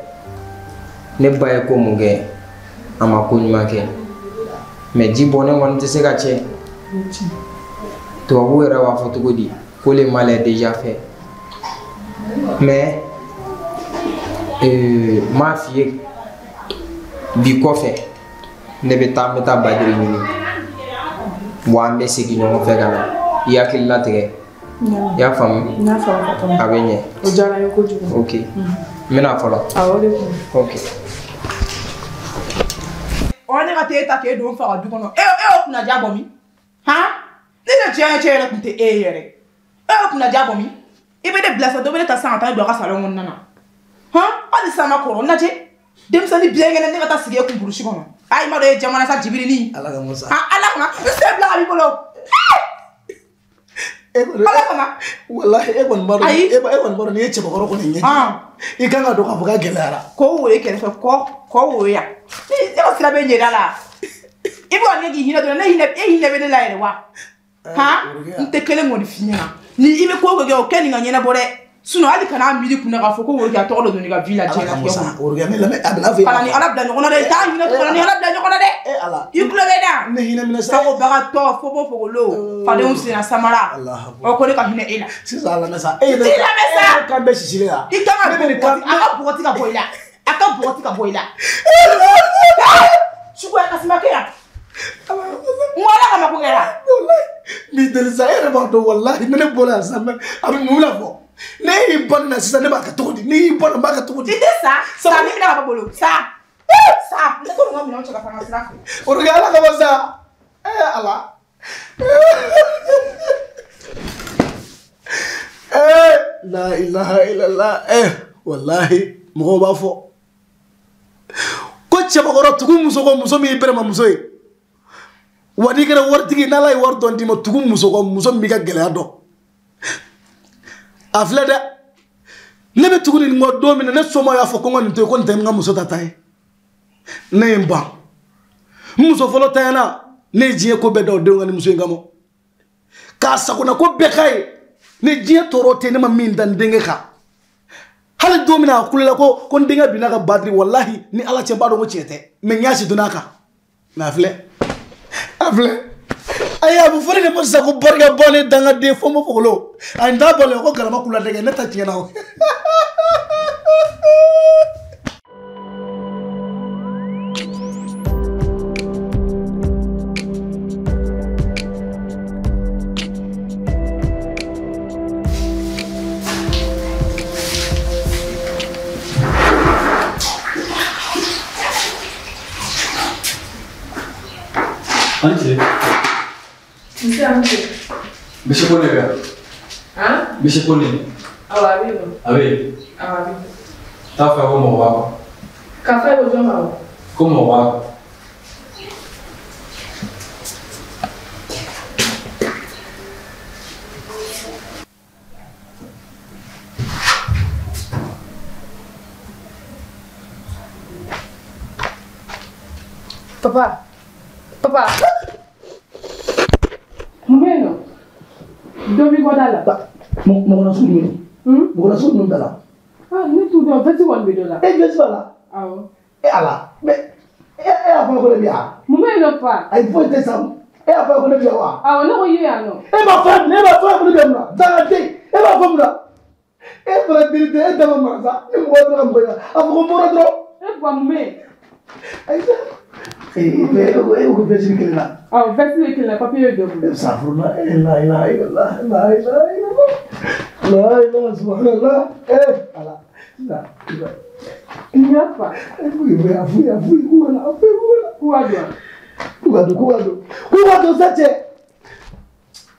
ne ba ye ko mun kɛ a ma ko ɲuman kɛ mais ji bɔnnen kɔni tɛ se ka cɛ tubabuw yɛrɛ b'a fɔ cogo di ko le mal est déjà fait mais n m'a f'i ye bi kɔfɛ ne bɛ taa n bɛ taa Badiri ɲini wa an bɛ segin ɲɔgɔn fɛ ka na i hakili latigɛ i y'a faamu N y'a faamu Fatɔma. A bɛ ɲɛ. O diyara n ye kojugu. Ok n bɛna fɔlɔ. Awɔ o de kun. Ok. Ɔ ne ka t'e ta k'e don n fa ka du kɔnɔ e y'o kunnaja bɔ min han Ne yɛrɛ diɲɛ cɛ yɛrɛ tun tɛ e ye yɛrɛ. E yɛrɛ kunna diya bɔ min? I bɛ ne bila sa dɔ bɛ ne ta sisan ka taa ne don a ka salon kɔnɔna na. Han hali sisan ma kɔrɔ n lajɛ. Denmisɛnnin bilenkɛnɛ ne ka taa sigi e kun burusi kɔnɔ. Ayi i m'a dɔn e ye jamana sa Jibirini. Ala ka musa. Ala kama n sen bila ka b'i bolo. Ala kama. Walahi e kɔni b'a dɔn e kɔni b'a dɔn n'i ye cɛbakɔrɔ kɔni ɲɛji. I kan ka dɔn k'a fɔ k'a gɛlɛyara. K'o woyo kɛrɛfɛ kɔ woyo yan. Ne ka sira bɛ ɲɛda la. I bɛ ka ne k'i hinɛ dɔrɔn ne hinɛ e hinɛ bɛ ne la yɛrɛ wa. Han n tɛ kelen kɔni f'i ɲɛna. Ni i bɛ ko o ko kɛ o kɛ nin ka ɲɛnabɔ dɛ. Sinon hali kana miiri kunna k'a fɔ ko Worokiya tɔgɔ dɔ don i ka vie la diɲɛlatigɛ kɔnɔ. Worokiya ne lamɛn a bɛ n'a fɔ. Kana ni Ala bila ɲɔgɔn na dɛ i t'a hinɛ kana ni Ala bila ɲɔgɔn na dɛ. E Ala. I tulo bɛ da. Ne hinɛ minɛ sa. Sagobagatɔ fobofogolo fadenw senna samara. Ɔ ko ne ka hinɛ e la. Sisan a lamɛn sa. E yɛrɛ i lamɛn sa. E kan bɛ sisili la. I kan ka bɔgɔti a ka bɔgɔti ka bɔ i la. A ka bɔgɔti ka bɔ i la. Suguya kasima kɛ yan. N ko Ala kama ko kɛra. Walayi n b'i deli sa e yɛrɛ b'a dɔn walayi ni ne bɔra yan sisan a bɛ mun la fɔ. Ne y'i bɔ nin na sisan ne b'a kɛ cogo di? Ne y'i bɔ nin n b'a kɛ cogo di? I tɛ sa sa min bɛna ka bɔ bolo sa sa ne ko nin ka minɛnw cɛ ka taa n ka sira fɛ. Worokiya Ala kama sa ee Ala ee la ilaha illallah walahi mɔgɔw b'a fɔ ko cɛbakɔrɔ tugu muso kɔ muso min y'i bɛrɛma muso ye wa n'i kɛra waritigi n'Ala ye wari dɔn d'i ma tugu muso kɔ muso min b'i ka gɛlɛya dɔn. A filɛ dɛ ne bɛ tugu nin kɔ don min na ne somɔgɔw y'a fɔ ko n ka nin to yen ko nin tɛ n ka muso ta ta ye ne ye n ban n muso fɔlɔ tanyana ne ye diɲɛ ko bɛɛ da o denw ka ni muso in kama k'a sagona ko bɛɛ k'a ye ne diɲɛ tɔɔrɔ tɛ ne ma min da n denkɛ kan hali don min na a kulela ko n denkɛ binna ka badiri walahi ni Ala cɛ n b'a dɔn ko tiɲɛ tɛ mɛ n y'a si donna a kan mɛ a filɛ a filɛ. Ayi a bɛ fɔ ne de ma sisan ko barika bannen dangaden fɔnbɔfɔgolo a n t'a balo ko galama kula dɛgɛ ne ta tiɲɛna o. An ce. Monsieur Kone bɛ yan. Han? Monsieur Kone. Awɔ a bɛ yen nɔ. A bɛ yen. Awɔ a bɛ yen. T'a fɔ ko mɔgɔ b'a kɔ. K'a fɔ ye ko jɔn b'a kɔ? Ko mɔgɔ b'a kɔ. Papa. Papa. Mun bɛ yen nɔ? Dɔ b'i kɔ da la. Mɔgɔ na sugu jumɛn? Mɔgɔ na sugu jumɛn da la? Ah ne t'u dɔn veste kɔni bɛ dɔ la. E veste b'a la? Awɔ. E Ala mais e y'a fɔ ko ne bɛ yan. Mun bɛ yen nɔ pa? Ayi foyi tɛ sa e y'a fɔ ko ne bɛ yan wa? Awɔ ne ko i ye yan nɔ. E b'a fɔ e b'a fɔ ko ne bɛ yan mun na? Dangaden e b'a fɔ mun na? E fana deli tɛ e dama mara sa ni mɔgɔ tora ka mɔgɔ ɲininka a fɔ ko n bɔra dɔrɔn. E fa mun bɛ yen? Ayi sa. E ko veste bɛ kelen na. Awɔ veste bɛ kelen na papiye bɛ dɔ bolo. Safurula la ilaha illallah la ilaha illallah la ilaha subhanallah Ala la ilaha. N y'a fa. A f'u ye k'u ka na a f'u ye k'u ka na. K'u ka don. K'u ka don k'u ka don k'u ka don sa cɛ.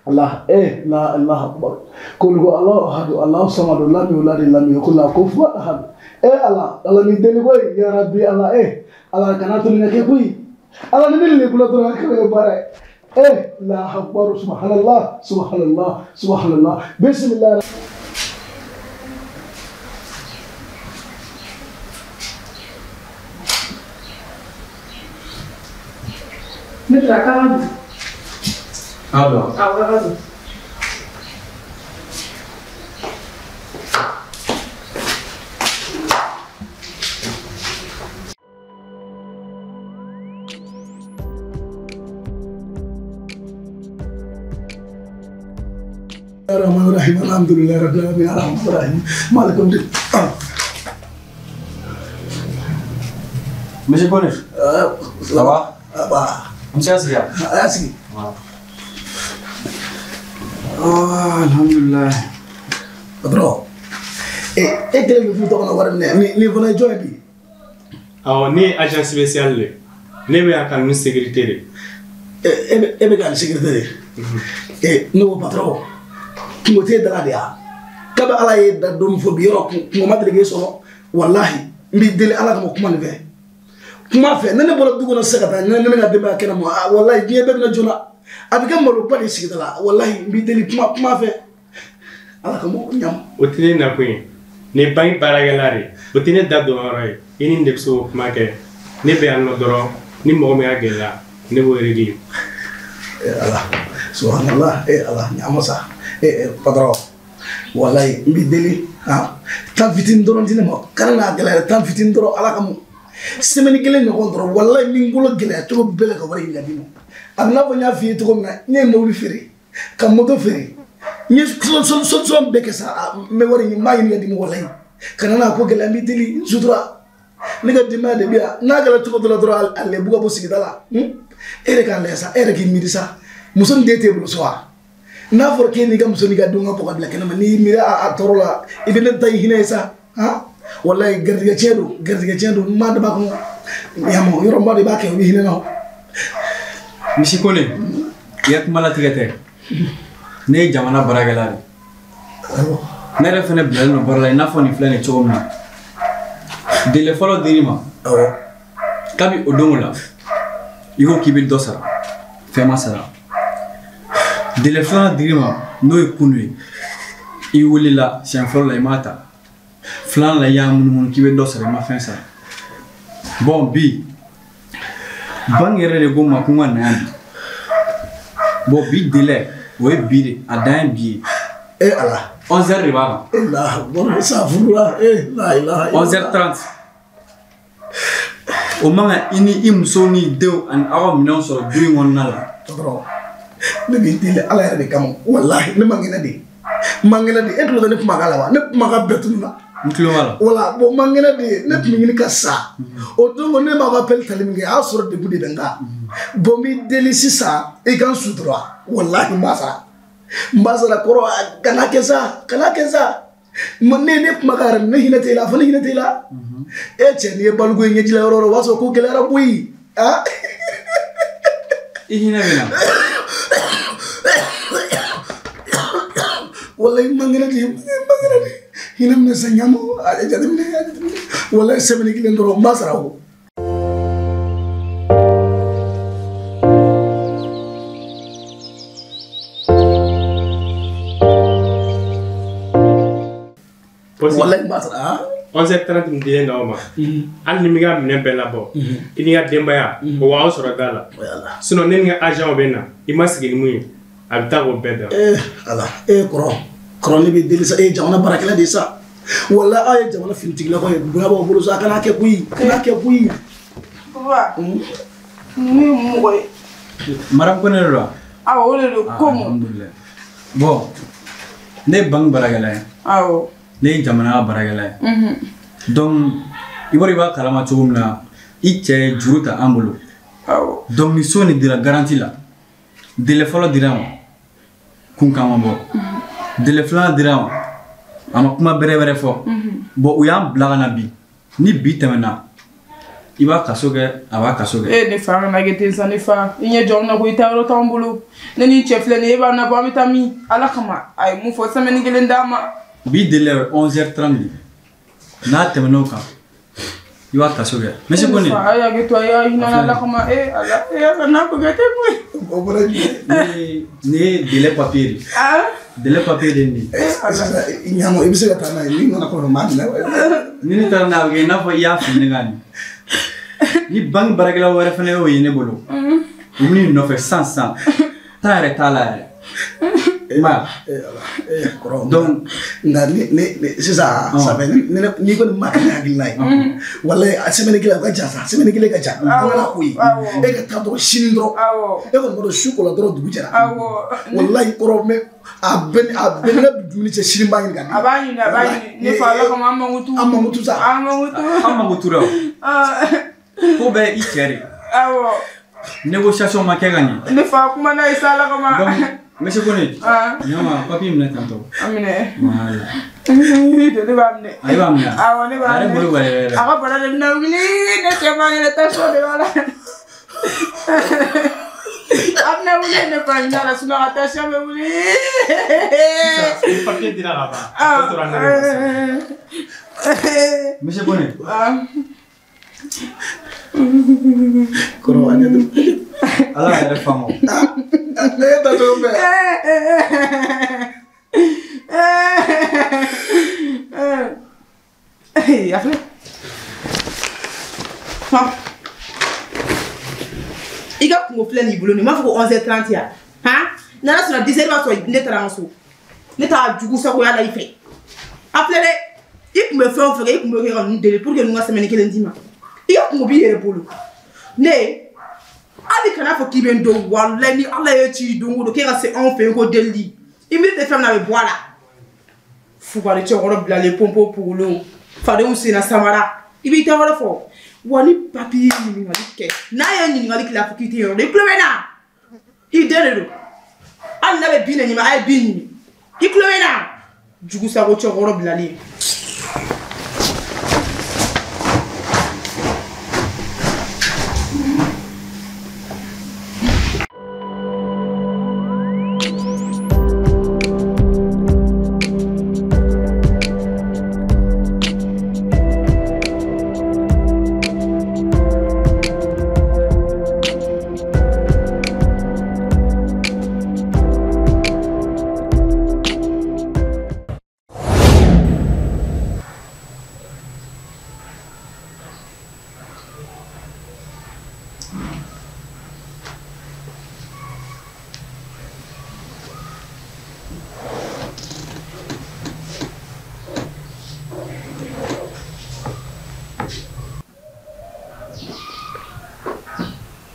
Allah la Allah akbar. Kul huwa Allahu ahad Allahu samad lam yulad lam yakul lahu kufuwan ahad. Allah Allah ni deli koyi ya Rabbi Allah Allah kana to ni kɛ koyi. Allah ni ne le bolo dɔrɔn a kɛra baara ye. La akbar subhanallah subhanallah subhanallah bismillah. Ne taara k'a ka don. K'a don? Awɔ k'a ka don. الرحمن الرحيم الحمد لله رب العالمين الرحمن الرحيم مالك يوم الدين. Monsieur Kone. Ça va? An bɛ se ka sigi yan? A y'a sigi. Alhamdulilayi. Patron, e kelen bɛ furu tɔgɔ la wari minɛ nin fana ye jɔn ye bi? Awɔ ne ye agent spécial de ye. Ne bɛ yan ka ninnu sécurité de. E bɛ ka nin sécurité de? Ne ko patron kungo t'e da la de ya kabi ala ye da don min fɔ bi yɔrɔ kungo ma deli k'e sɔrɔ walahi n b'i deli ala kama kuma nin fɛ kuma fɛ ne bɔra du kɔnɔ sisan ka taa ne ka denbaya kɛnɛ ma walahi diɲɛ bɛɛ bɛna joona a bɛ kɛ maloba de sigida la walahi n b'i deli kuma fɛ ala kama ɲam. O tɛ ne nakun ye ne ye banki baarakɛla de ye o tɛ ne da don yɔrɔ ye i ni ne bɛ se k'o kuma kɛ ne bɛ yan nɔ dɔrɔn ni mɔgɔ min y'a gɛlɛya ne b'o régler. Ala subhanallah ala ɲama sa patron walahi n b'i deli tan fitinin dɔrɔn di ne ma kana n'a gɛlɛya tan fitinin dɔrɔn ala kama semaine kelen ɲɔgɔn dɔrɔn walahi n bɛ n bolo gɛlɛya cogo bɛɛ la ka wari ɲini ka d'i ma a bɛ n'a fɔ n y'a f'i ye cogo min na n ye mobili feere ka moto feere n ye solution bɛɛ kɛ sa n bɛ wari ɲini n b'a ɲini ka d'i ma walahi kana n'a ko gɛlɛya n b'i deli n sutura ne ka denbaya de bɛ yan n'a kɛra cogo dɔ la dɔrɔn a lebu ka bɔ sigida la e yɛrɛ k'a lajɛ sa e yɛrɛ k'i miiri sa muso ni den t'e bolo so wa n'a fɔra k'e n'i ka muso n'i ka denw ka bɔ ka bila kɛnɛ ma n'i miiri a tɔɔrɔ la i bɛ ne ta i hinɛ ye sa walayi garijɛgɛ tiɲɛ don garijɛgɛ tiɲɛ don n m'a dab'a kɔnɔ yamɔ yɔrɔ n b'a dɔn i b'a kɛ o bɛ hinɛ na. Misi Kone i ka kuma latigɛ tɛ ne ye jamana baarakɛla de ne yɛrɛ fana bilalen don baara la i n'a fɔ nin filɛ nin cogo min na délai fɔlɔ dir'i ma kabi o don o la i ko k'i bɛ dɔ sara fɛn ma sara délai filanan dir'i ma n'o ye kunu ye i wulila siɲɛ fɔlɔ la i m'a ta filanan la i y'a munumunu k'i bɛ dɔ sara i ma fɛn sara bon bi banque yɛrɛ de ko n ma ko n ka na yan bi bon bi délai o ye bi de a dan ye bi ye. E ala. 11h de b'a kan. La bɔrɔ sa furula la ilaha. 11h30. O man kan i ni i muso ni denw ani aw ka minɛnw sɔrɔ du in kɔnɔna la. Tɔɔrɔ ne b'i deli ala yɛrɛ de kama walahi ne man kɛnɛ de man kɛnɛ de e tulo tɛ ne kumakan la wa ne kumakan bɛɛ tununa. N tulo b'a la. Wala bon man kɛnɛ de ne tun bɛ ɲini ka sa o don ko ne m'aw ka appel tali min kɛ a y'a sɔrɔ degun de bɛ n kan bon n b'i deli sisan i ka n sutura walahi n b'a sara. N b'a sara kɔrɔ kana kɛ sa kana kɛ sa ne kumakan yɛrɛ ne hinɛ t'e la fo ne hinɛ t'e la e cɛ n'i ye baliku ye ɲɛji la yɔrɔ o yɔrɔ o b'a sɔrɔ ko gɛlɛyara koyi i hinɛ bɛ na walahi man kɛnɛ de man kɛnɛ de hinɛ minɛ sa ɲamɔ a jateminɛ a jateminɛ walahi semaine kelen dɔrɔn n b'a sara o. Walahi n b'a sara. 11h30 min dilen d'aw ma hali ni m'i ka minɛn bɛɛ labɔ i n'i ka denbaya o b'aw sɔrɔ da la sinon ne ni n ka agent bɛ na i ma sigi ni mun ye a bɛ taa k'o bɛɛ da. Ala kɔrɔ kɔrɔ ne bɛ deli sa e ye jamana baarakɛla de ye sa walahi aw ye jamana finitigilakaw ye bonya b'aw bolo sa a kana kɛ koyi kana kɛ koyi. Papa ninnu ye mɔgɔ ye. Madame Kone de don wa. Awɔ o de don komi. Alhamdulilayi bon ne ye banque baarakɛla ye. Awɔ. Ne ye jamana ka baarakɛla ye. Donc i b'a dɔn i b'a kalama cogo min na i cɛ ye juru ta an bolo. Awɔ. Donc ni so nin dira garantie la délai fɔlɔ dira ma kunkan ma bɔ. Délai filanan dira ma a ma kuma bɛrɛ bɛrɛ fɔ. Bon u y'an bila ka na bi ni bi tɛmɛna i b'a kaso kɛ a b'a kaso kɛ. E ne fa kana kɛ ten sa ne fa i ɲɛ jɔ n na ko i taa yɔrɔ t'anw bolo ne ni cɛ filɛ nin ye e b'an nabɔ an bɛ taa min ala kama a ye mun fɔ semaine kelen d'a ma. Bi délai ye 11h30 de n'a tɛmɛn'o kan i b'a kaso kɛ. Monsieur Kone. A y'a kɛ to a y'a hinɛ ala kama e ala e ala n'a ko kɛ ten koyi. O bɔra jumɛn. Nin ye délai papier de. Délai papier de ye nin ye. Ɲamɔ i bɛ se ka taa n'a ye n'i nana kɔfɛ n b'a minɛ. Ni ne taara n'a ye a bɛ kɛ i n'a fɔ i y'a fili ne kan nin. Ni banque baarakɛla wɛrɛ fana y'o ye ne bolo u bɛ n'i nɔfɛ sisan sisan taa yɛrɛ t'a la yɛrɛ. Kɔrɔ donc nka ne sisan ça fait n'i kɔni ma kɛ ne hakilina ye walahi a semaine kelen o ka jan sa semaine kelen ka jan an kana ko ye e ka taa dɔrɔn sini dɔrɔn e kɔni b'a dɔn su kola dɔrɔn dugu jɛra walahi kɔrɔ mɛ a bɛɛ ni ka dumuni cɛ sini b'a ɲini ka di. A b'a ɲini a b'a ɲini ne fa ala kama an mankutu. An mankutu sa. An mankutu. An mankutu la o. Ko bɛɛ i cɛ de. Awɔ. Négociation ma kɛ ka ɲɛ. Ne fa kuma n'a ye sa ala kama. Monsieur Kone, ɲama papier minɛ tantɔ. A minɛ. Voilà. Ne b'a minɛ. A b'a minɛ. Awɔ ne b'a minɛ. A yɛrɛ bolo b'a yɛrɛ. A ka bana de bɛna wuli ne cɛ ma ɲɛnɛ tension de b'a la. A bɛna wuli ne fa ɲina la sinon a tension bɛ wuli. Sisan ni papier dira ka ban, a tɔ tora ne de ma sisan. Monsieur Kone. Kɔrɔ a ɲɛ dɔrɔn. Ala yɛrɛ faamu. Ne ye ta cogo bɛɛ. A filɛ. I ka kungo filɛ nin bolo nin m'a fɔ ko 11h30 ya han n'ala sɔnna 10h b'a sɔrɔ ne taara an ka so ne t'a jugu sagoya la i fɛ a filɛ dɛ i tun bɛ fɛn o fɛn kɛ i tun bɛ kɛ ka ninnu deli pour que ninnu ka semaine kelen d'i ma i ka kungo b'i yɛrɛ bolo ne hali kana fɔ k'i bɛ n dɔn walayi ni Ala ye ci don o don k'e ka se anw fɛ yen ko delili i miiri tɛ fɛn min na a bɛ bɔ a la fugari cɛkɔrɔ bilalen pɔnpɔn pugulenw fadenw senna samara i b'i ta wɛrɛ fɔ wa ni papi ye ɲininkali kɛ n'a ye ɲininkali kɛ a fɔ k'i tɛ yɔrɔ dɔn i tulo bɛ n na i den de don hali n'a bɛ bin de ɲimi a ye bin ɲimi i tulo bɛ n na jugusago cɛkɔrɔ bilalen.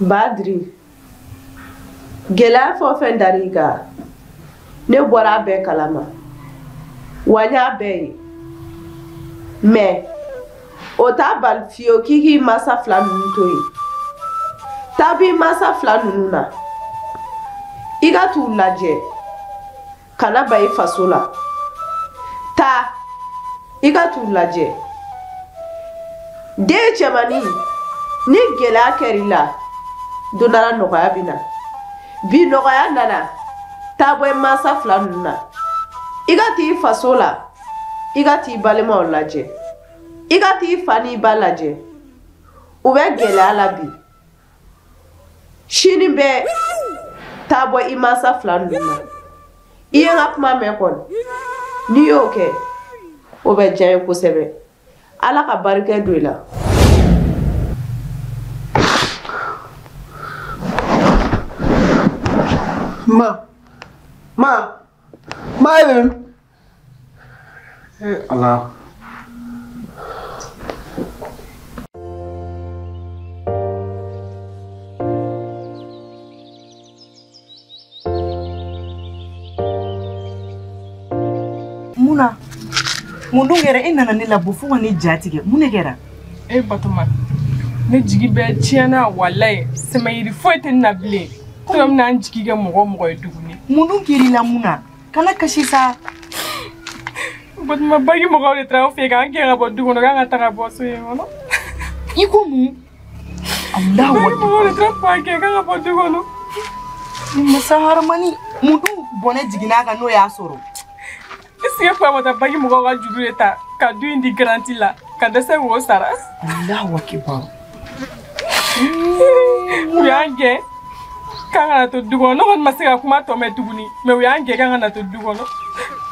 Badiri gɛlɛya fɛn o fɛn dar'i kan ne bɔra a bɛɛ kalama wa n y'a bɛɛ ye mɛ o t'a bali fiyewu k'i k'i mansa fila ninnu to yen taa b'i mansa fila ninnu na i ka t'u lajɛ kana ban i faso la taa i ka t'u lajɛ den cɛmannin ni gɛlɛya kɛr'i la don dɔ la nɔgɔya bɛ na bi nɔgɔya nana taa bɔ i mansa fila ninnu na i ka t'i faso la i ka t'i balimaw lajɛ i ka t'i fa n'i ba lajɛ u bɛ gɛlɛya la bi sini bɛɛ taa bɔ i mansa fila ninnu na i ye n ka kuma mɛn kɔni n'i y'o kɛ o bɛ diya n ye kosɛbɛ Ala ka barika don i la. Ma, ma, ma e bɛ min? Eh Ala. Munna? Mun dun kɛra e nana ne labɔ fo ka ne ja tigɛ mun de kɛra? E Batoma, ne jigi bɛɛ tiɲɛna walayi sɛmɛyiri foyi tɛ ne na bilen. Tuma min na an jigi kɛ mɔgɔ o mɔgɔ ye tuguni. Mun dun kɛr'i la mun na? Kana kasi sa. Batoma, banki mɔgɔw de taara an fɛ yen k'an gɛn ka bɔ du kɔnɔ k'an ka taa ka bɔ so in kɔnɔ. I ko mun? Alahu Banki mɔgɔw de taara fɔ an gɛn k'an ka bɔ du kɔnɔ. Masa haramani mun dun bɔnɛ jiginna a kan n'o y'a sɔrɔ? Est-ce que fa ma taa banki mɔgɔw ka juru de ta ka du in di garantie la ka dɛsɛ k'o sara? Alahu akibaru. U y'an gɛn k'an kana to du kɔnɔ ne kɔni ma se ka kuma tɔ mɛn tuguni mɛ u y'an gɛn k'an kana to du kɔnɔ.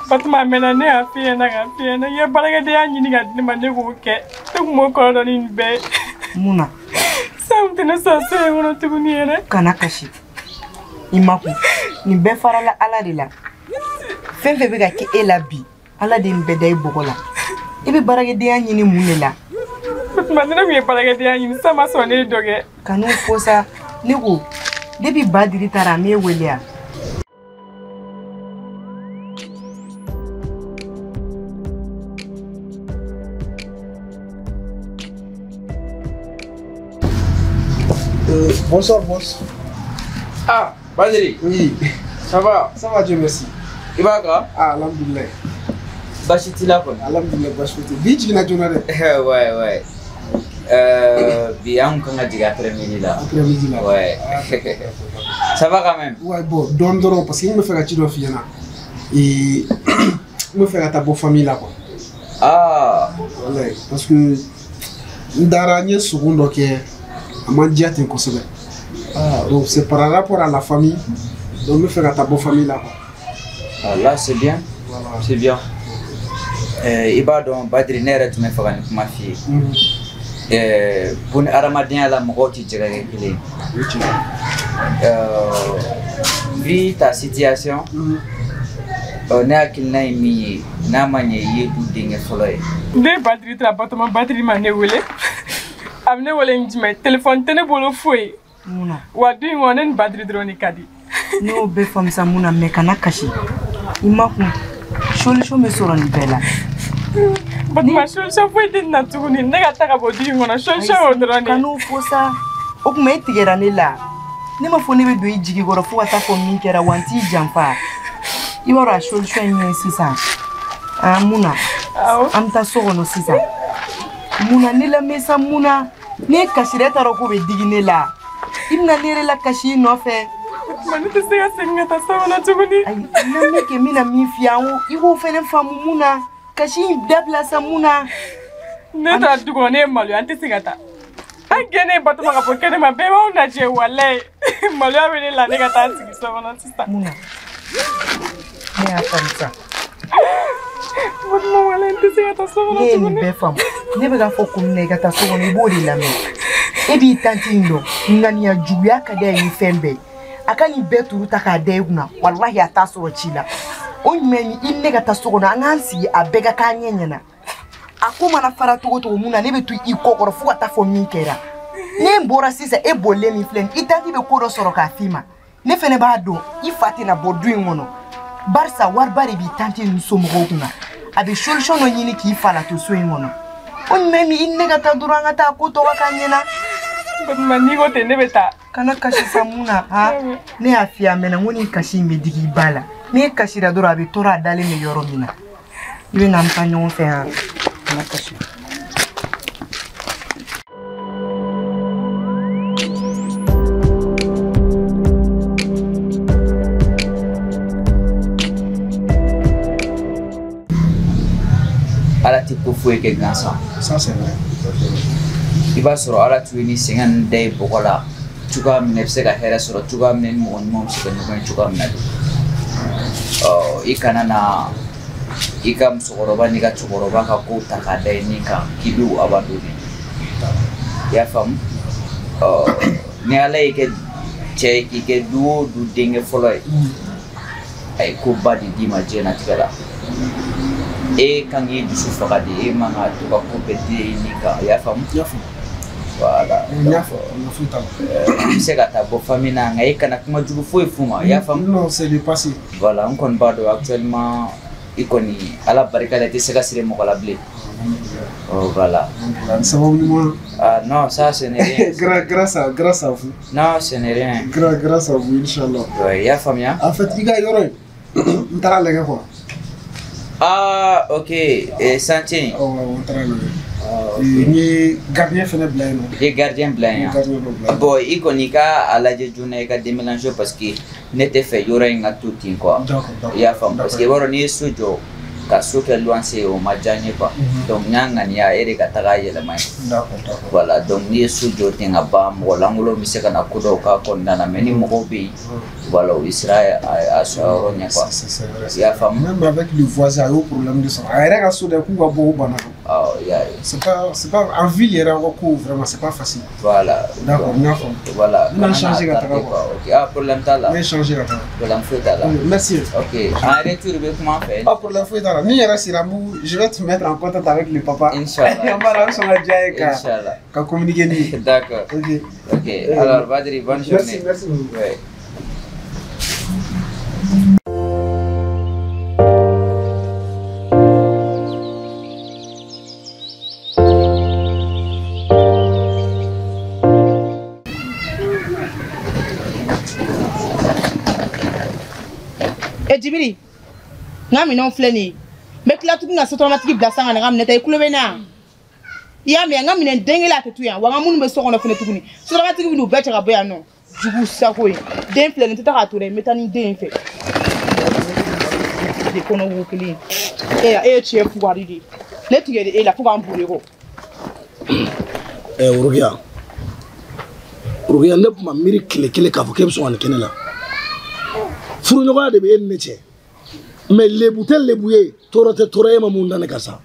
Batoma a mɛnna ne y'a f'i ɲɛna k'a f'i ɲɛna i ye baarakɛdenya ɲini ka di ne ma ne k'o kɛ ne tun b'o kɔrɔ dɔn ni nin bɛɛ ye. Mun na? San tɛ ne sɔrɔ so in kɔnɔ tuguni yɛrɛ. Kana kasi i makun nin bɛɛ farala Ala de la. Fɛn fɛn bɛ ka kɛ e la bi Ala de nin bɛɛ da i bɔgɔ la i bɛ baarakɛdenya ɲini mun de la? Batoma ni ne tun ye baarakɛdenya ɲini sisan ma sɔrɔ ne ye dɔ kɛ. Kan'o fɔ sa ne ko depuis Badiri taara a m'e wele wa? Bonsoir, boss. Ah, Badri. Oui. Ça va? Ça va, Dieu merci. I b'a kan? Ah, alhamdoulilah. Baasi t'i la kɔni? Alhamdoulilah, baasi foyi tɛ. Bi jiginna joona dɛ. Ouais, ouais. Bi an kun kan ka jigin après midi la. Après midi la. Ouais. Ah, Ça va quand même? Ouais, bon, dɔɔni dɔrɔn parce que n bɛ fɛ ka ci dɔ f'i ɲɛna. Ee, n bɛ fɛ ka taa bɔ famille la quoi. Ah. Walayi, parce que n dara n ye sogo dɔ kɛ, a ma diya ten kosɛbɛ. Ah, donc c'est par rapport à la famille, donc n bɛ fɛ ka taa bɔ famille la quoi. Ah, là c'est bien. Voilà. C'est bien. I b'a dɔn Badiri, ne yɛrɛ tun bɛ fɛ ka nin kuma f'i ye. Buni hadamadenya la mɔgɔw tɛ jɛ ka kɛ kelen ye. Vu ta situation, ne hakilina ye min ye, n'a ma ɲɛ i ye du denkɛ fɔlɔ ye. Ne Badiri taara Batoma, Badiri ma ne wele. A bɛ ne wele ni jumɛn ye? Téléphone tɛ ne bolo foyi. Mun na? Wa du in kɔnɔ ne ni Badiri dɔrɔn de ka di. Ne y'o bɛɛ faamu sa mun na, mais kana kasi. I ma kun. Solution bɛ sɔrɔ nin bɛɛ la. Batoma, solution foyi tɛ nin na tuguni. Ne ka taa ka bɔ du in kɔnɔ, solution y'o dɔrɔn de ye. Kan'o fɔ sa. O tuma e tigɛra ne la. Ne ma fɔ ne bɛ don i jigi kɔrɔ fo ka taa fɔ min kɛra wa n t'i janfa. I b'a dɔn a solution ye min ye sisan. Ah, mun na? An bɛ taa so kɔnɔ sisan. Mun na ne lamɛn sa mun na? N'e kasira e t'a dɔn k'o bɛ digi ne la. I bɛna ne yɛrɛ la kasi i nɔfɛ. Batoma, ne tɛ se ka segin ka taa so kɔnɔ tuguni. Ayi, lamɛn kɛ n bɛna min f'i ye, i k'o fɛnɛ faamu mun na. Kasi in dabila sa mun na. Ne taara du kɔnɔ, ne ye maloya, n tɛ se ka taa. An gɛnnen Batoma ka bɔ kɛnɛma, bɛɛ b'anw lajɛ walayi. Maloya bɛ ne la ne ka taa n sigi so kɔnɔ sisan. Mun na? Ne y'a faamu sa. Batoma, walayi n tɛ se ka taa so kɔnɔ Ne ye nin tuguni. bɛɛ faamu. Ne bɛ k'a fɔ kun min na i ka taa so kɔnɔ, i b'o de lamɛn. E b'i tanti in dɔn, ŋaniya juguya ka d'a ye ni fɛn bɛɛ ye. A ka nin bɛɛ turu ta k'a da i kunna, walahi a t'a sɔrɔ ci la. O ɲuman ni i ni ne ka taa so kɔnɔ, an k'an sigi a bɛɛ ka k'an ɲɛ ɲɛna. A ko mana fara cogo o cogo mun na, ne bɛ to i kɔ kɔrɔ fo ka taa fɔ min kɛra. Ne bɔra sisan, e bolilen min filɛ nin ye, i tanti bɛ ko dɔ sɔrɔ k'a f'i ma. Ne fɛnɛ b'a dɔn i fa tɛna bɔ du in kɔnɔ. Barisa wariba de b'i tanti ninnu somɔgɔw kunna. A bɛ solution dɔ ɲini k'i fa la to so in kɔnɔ. O ɲuman min i ni ne ka taa dɔrɔn an ka taa ko tɔ ka k'an ɲɛna. Batoma, n'i ko ten ne bɛ taa. Kana kasi sa mun na ha? Ne y'a f'i ye a mɛnna n ko nin kasi in bɛ digi i ba la. N'e kasira dɔrɔn a bɛ tɔɔrɔ a dalen bɛ yɔrɔ min na. I bɛ na an bɛ taa ɲɔgɔn fɛ yan. Kana kasi. Ala tɛ ko foyi kɛ gansan. Ça c'est vrai. I b'a sɔrɔ Ala tun ye ni sɛgɛn ninnu da i bɔgɔ la cogoya min na i bɛ se ka hɛrɛ sɔrɔ cogoya min na ni mɔgɔ ɲumanw bɛ se ka ɲɔgɔn ye cogoya min na de. Ɔ i kana na i ka musokɔrɔba n'i ka cɛkɔrɔba ka kow ta k'a da i ni kan k'i bɛ u abandonner. I y'a faamu? Ɔ ni Ala y'i kɛ cɛ ye k'i kɛ du o du denkɛ fɔlɔ ye, a ye koba de d'i ma diɲɛlatigɛ la. E kan k'i dusu faga de, e man ka to ka ko bɛɛ di i ni kan. I y'a faamu? I y'a faamu. Voilà. N y'a faamu, foyi t'a la. I bɛ se ka taa bɔ famille na, nka e kana kuma jugu foyi f'u ma. I y'a faamu? Non, c'est le passé. Voilà, n kɔni b'a dɔn actuellement i kɔni Ala barika la i tɛ se ka siri mɔgɔ la bilen. Oh, voilà. Sababu ɲuman. Ah non, ça ce n'est rien. Grâce à vous. Non, ce n'est rien. Grâce à vous, Inch'Allah. Ouais, i y'a faamuya? En fait, i ka yɔrɔ in, n taara lajɛ quoi. Ah, ok. Chantier. Awɔ, n taara lajɛ. N ye gardien fɛnɛ bila yen nɔ. I ye gardien bila yen N ye gardien dɔ bila yen. Bon, i kɔni i ka a lajɛ joona i ka déménager parce que ne tɛ fɛ yɔrɔ in ka to ten quoi. D'accord, d'accord. I y'a faamu parce que i b'a dɔn n'i ye so jɔ ka so kɛ luwanse ye o ma diya n ye quoi. Donc n y'a ŋaniya e de ka taga yɛlɛma yen. D'accord, d'accord. Voilà, donc n'i ye so jɔ ten ka ban mɔgɔ lankolon bɛ se ka na ko dɔw k'a kɔnɔna na mais ni mɔgɔw bɛ yen voilà o bɛ siran a sɔrɔ yɔrɔ ɲɛ quoi. C'est vrai. I y'a faamu? Même avec le voisin, a y'o problème de sɔrɔ. A yɛrɛ ka so dɛ k'u ka bɔ o banna. Awɔ, i y'a ye. C'est pas en ville yɛrɛ aw ka ko vraiment c'est pas facile. Voilà. D'accord, n y'a faamu. Voilà. N bɛna changer ka taga quoi. Ok, ah problème t'a la. N bɛ changer ka taga. Problème foyi t'a la. Merci. Ok, en retour i bɛ kuma an fɛ. Ah, problème foyi t'a la. Ni yɛrɛ sera n b'u je vais te mettre en contact avec le papa. Inch'Allah. An b'a dɔn a bɛ sɔn ka diya ye ka Inch'Allah. ka communiquer ni ye. D'accord. Ok. Ok, alors Badri, bonne journée. Merci, merci beaucoup. Ouais. E Jibiri, n ka minɛnw filɛ nin ye. N bɛ tila tuguni ka sotramatigi bila sisan ka na n ka minɛ ta, i tulo bɛ n na? I y'a mɛn, n ka minɛn den kelen a tɛ to yan, wa n ka minnu bɛ so kɔnɔ fɛnɛ tuguni, sotramatigi bɛ n'u bɛɛ cɛ ka bɔ yan nɔ. Jugu sago ye. Den filɛ nin tɛ taa k'a to dɛ, n bɛ taa ni den in fɛ. De kɔnɔ wo kelen. E ye cɛ fugari de ye. Ne tigɛ de e la fo k'an boli kɔ. Worokiya. Worokiya ne tun ma miiri tile kelen k'a fɔ k'e bɛ sɔn ka nin kɛ ne la. Furuɲɔgɔnya de bɛ e ni ne cɛ. Mais lebu tɛ lebu ye, tɔɔrɔ tɛ tɔɔrɔ ye, e ma mun da ne kan sa.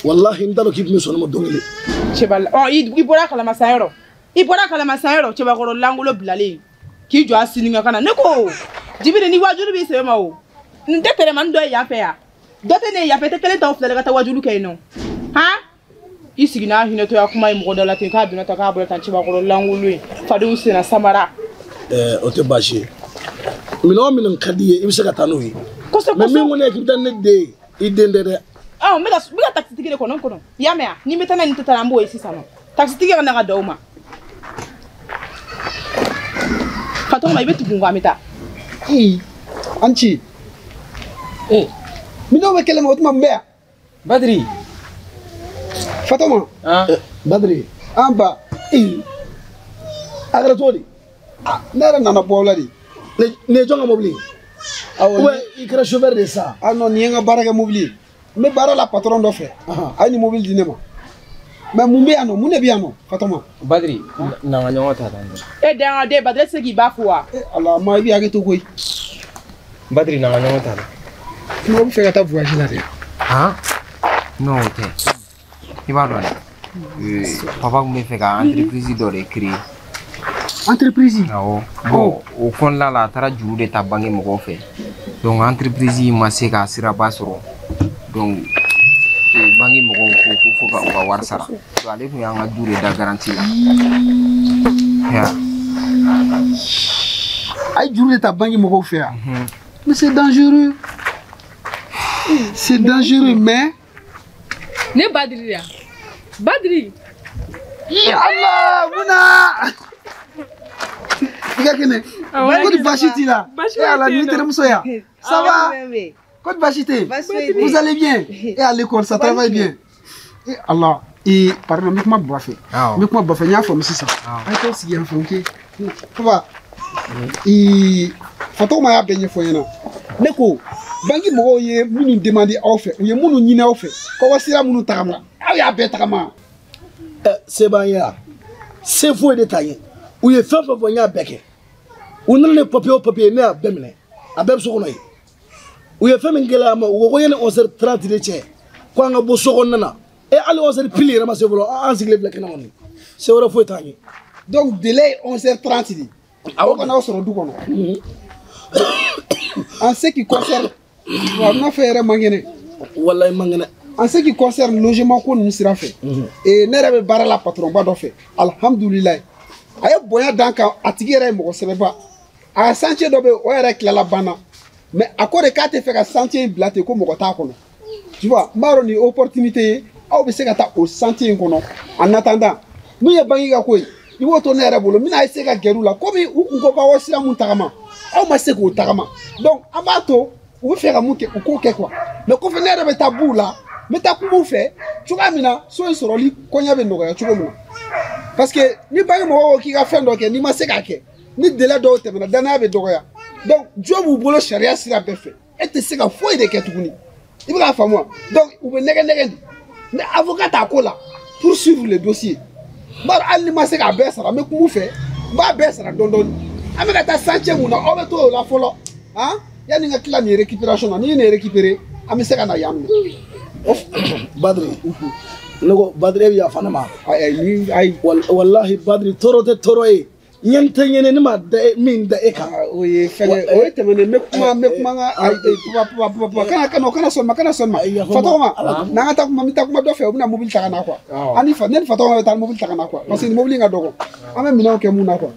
Walahi n t'a dɔn k'i tun bɛ sɔn ne ma don kelen. Cɛba i bɔra kalama san yɔrɔ. I bɔra kalama san yɔrɔ cɛbakɔrɔ langolo bilalen k'i jɔ a siniŋa ka na. Ne ko Jibiri ni wajulu b'i sɛbɛ ma o. Nin tɛ tɛrɛmani dɔ ye yan fɛ yan. Dɔ tɛ ne ye yan fɛ, tɛ kelen t'aw fila de ka taa wajulu kɛ yen nɔ. Han? I sigi n'a hinɛtɔya kuma ye mɔgɔ dɔ la ten k'a donna tan k'a bɔra tan cɛbakɔrɔ langolo ye. Fadenw senna samara. O tɛ baasi ye. Minɛn o minɛn ka di i ye i bɛ se ka taa n'o ye. Kosɛbɛ. Mais min ko ne ye k'i bɛ taa ne den ye, i den tɛ dɛ. N bɛ ka takisitigi de kɔnɔ n kɔnɔ. I y'a mɛn wa? Ni n bɛ taa n'a ye ni n tɛ taa n'a ye an b'o ye sisan nɔ. Takisitigi ka na ka d'aw ma. Fatɔgɔma i bɛ tugu n kɔ an bɛ taa. An ci. Minɛnw bɛ kɛlɛ ma o tuma n bɛ yan. Badiri. Fatɔgɔma. Badiri. An ba. A kɛra cogo di? Ne yɛrɛ nana bɔ aw la de. Nin ye jɔn ka mobili ye? Awɔ. I kɛra chauffeur de ye sa. Ah non, nin ye n ka baarakɛ mobili ye. N bɛ baara la patron dɔ fɛ. A ye nin mobili di ne ma. Mais mun bɛ yan nɔ? Mun de bɛ yan nɔ Fatɔgɔma? Badiri, n'an ka ɲɔgɔn ta tan. E dangaden Badiri tɛ se k'i ba fo wa? Ala ma i bɛ hakɛ to koyi. Badiri n'an ka ɲɔgɔn ta. Mɔgɔ bɛ fɛ ka taa voyage la dɛ. Han? Non o tɛ. I b'a dɔn dɛ. Papa tun bɛ fɛ ka entreprise dɔ de créer. Entreprise? Awɔ. Bon o kɔnɔna la a taara juru de ta banque mɔgɔw fɛ. Donc entreprise in ma se ka siraba sɔrɔ. Donc banque mɔgɔw ko ko fo ka u ka wari sara. Donc ale tun y'an ka du de da garantie la. A ye juru de ta banque mɔgɔw fɛ yan. Mais c'est dangereux. C'est dangereux mais. Ne Badiri ya. Badiri. Allah Muna. I ka kɛnɛ. Ko di baasi t'i la? E Ala ni terimuso ya. Ça va? Ko di baasi tɛ? Vous allez bien? Et à l'école ça travaille bien? Et Allah. Et pardon, n bɛ kuma Baba fɛ. N bɛ kuma Baba fɛ, n y'a faamu sisan. A ye t'aw sigi yan fɛ, ok? Papa. Fatɔgɔma y'a bɛɛ ɲɛfɔ n ɲɛna. Ne ko banque mɔgɔw ye minnu demandé aw fɛ, u ye minnu ɲini aw fɛ, k'aw ka sira minnu tagama, aw y'a bɛɛ tagama. Se b'an ye wa? Se foyi de t'an ye. U ye fɛn fɛn fɔ n y'a bɛɛ kɛ. U nana ni papiye o papiye ne y'a bɛɛ minɛ. A bɛɛ bɛ so kɔnɔ yen. U ye fɛn min gɛlɛya ma, u ko ko yanni 11h30 de cɛ, ko an ka bɔ so kɔnɔna na. E hali 11h pile yɛrɛ ma se fɔlɔ, an sigilen filɛ kɛnɛma nin. Se wɛrɛ foyi t'an ye. Donc délai 11h30 de. Awɔ ka n'aw sɔrɔ du kɔnɔ. En ce qui concerne, wa n'a fɛ yɛrɛ man kɛnɛ. Walayi man kɛnɛ. En ce qui concerne logement ko ninnu sira fɛ, ne yɛrɛ bɛ baara la patron ba dɔ fɛ, alihamudulilayi. A ye bonya d'an kan, a tigi yɛrɛ ye mɔgɔ sɛbɛba. A ka chantier dɔ bɛ yen, o yɛrɛ tilala banna. Mais a ko de k'a tɛ fɛ ka chantier in bila ten ko mɔgɔ t'a kɔnɔ. Tu vois, n b'a dɔn nin ye opportunité ye, aw bɛ se ka taa o chantier in kɔnɔ en attendant. Min ye banque ka ko ye, i b'o to ne yɛrɛ bolo, n bɛna essayer ka gɛrɛ u la komi u kun ko k'aw ka sira mun tagama, aw ma se k'o tagama. Donc an b'a to u bɛ fɛ ka mun kɛ, u k'o kɛ quoi. Mais kɔfɛ ne yɛrɛ bɛ taa b'u la, n bɛ taa kuma u fɛ cogoya min na so in sɔrɔli kɔɲa bɛ nɔgɔya cogo min na. Parce que ni banque mɔgɔw ko k'i ka fɛn dɔ kɛ n'i ma se k'a kɛ, ni délai dɔw tɛmɛna danaya bɛ dɔgɔya. Donc jo b'u bolo sariya sira bɛɛ fɛ, e tɛ se ka foyi de kɛ tuguni. I bɛ k'a faamu wa? Donc u bɛ nɛgɛ nɛgɛ de. Ni avocat t'a ko la pour suivre le dossier. N b'a dɔn hali ni ma se k'a bɛɛ sara, n bɛ kuma u fɛ, n b'a bɛɛ sara dɔɔni dɔɔni. An bɛ ka taa chantier mun na, aw bɛ to o la fɔlɔ. Han? Yanni n ka tila nin récupération na, n'i ye nin récupérer, an bɛ se ka na yan nɔ. Badiri, ne ko Badiri e bɛ yafa ne ma. Ayi. Walahi Badiri tɔɔrɔ tɛ tɔɔrɔ ye. Ɲɛ tɛ ɲɛ ne ma da min da e kan. O ye fɛngɛ, o ye tɛmɛnen, n bɛ kuma n ka ayi papa papa papa kana sɔn ma kana sɔn ma. Fatɔgɔma, n'an ka taa kuma, n bɛ taa kuma dɔ fɛ, u bɛna mobili ta ka na quoi. An ni fa ne ni Fatɔgɔma bɛ taa mobili ta ka na quoi, parce que nin mobili in ka dɔgɔ. An bɛ minɛnw kɛ mun na quoi.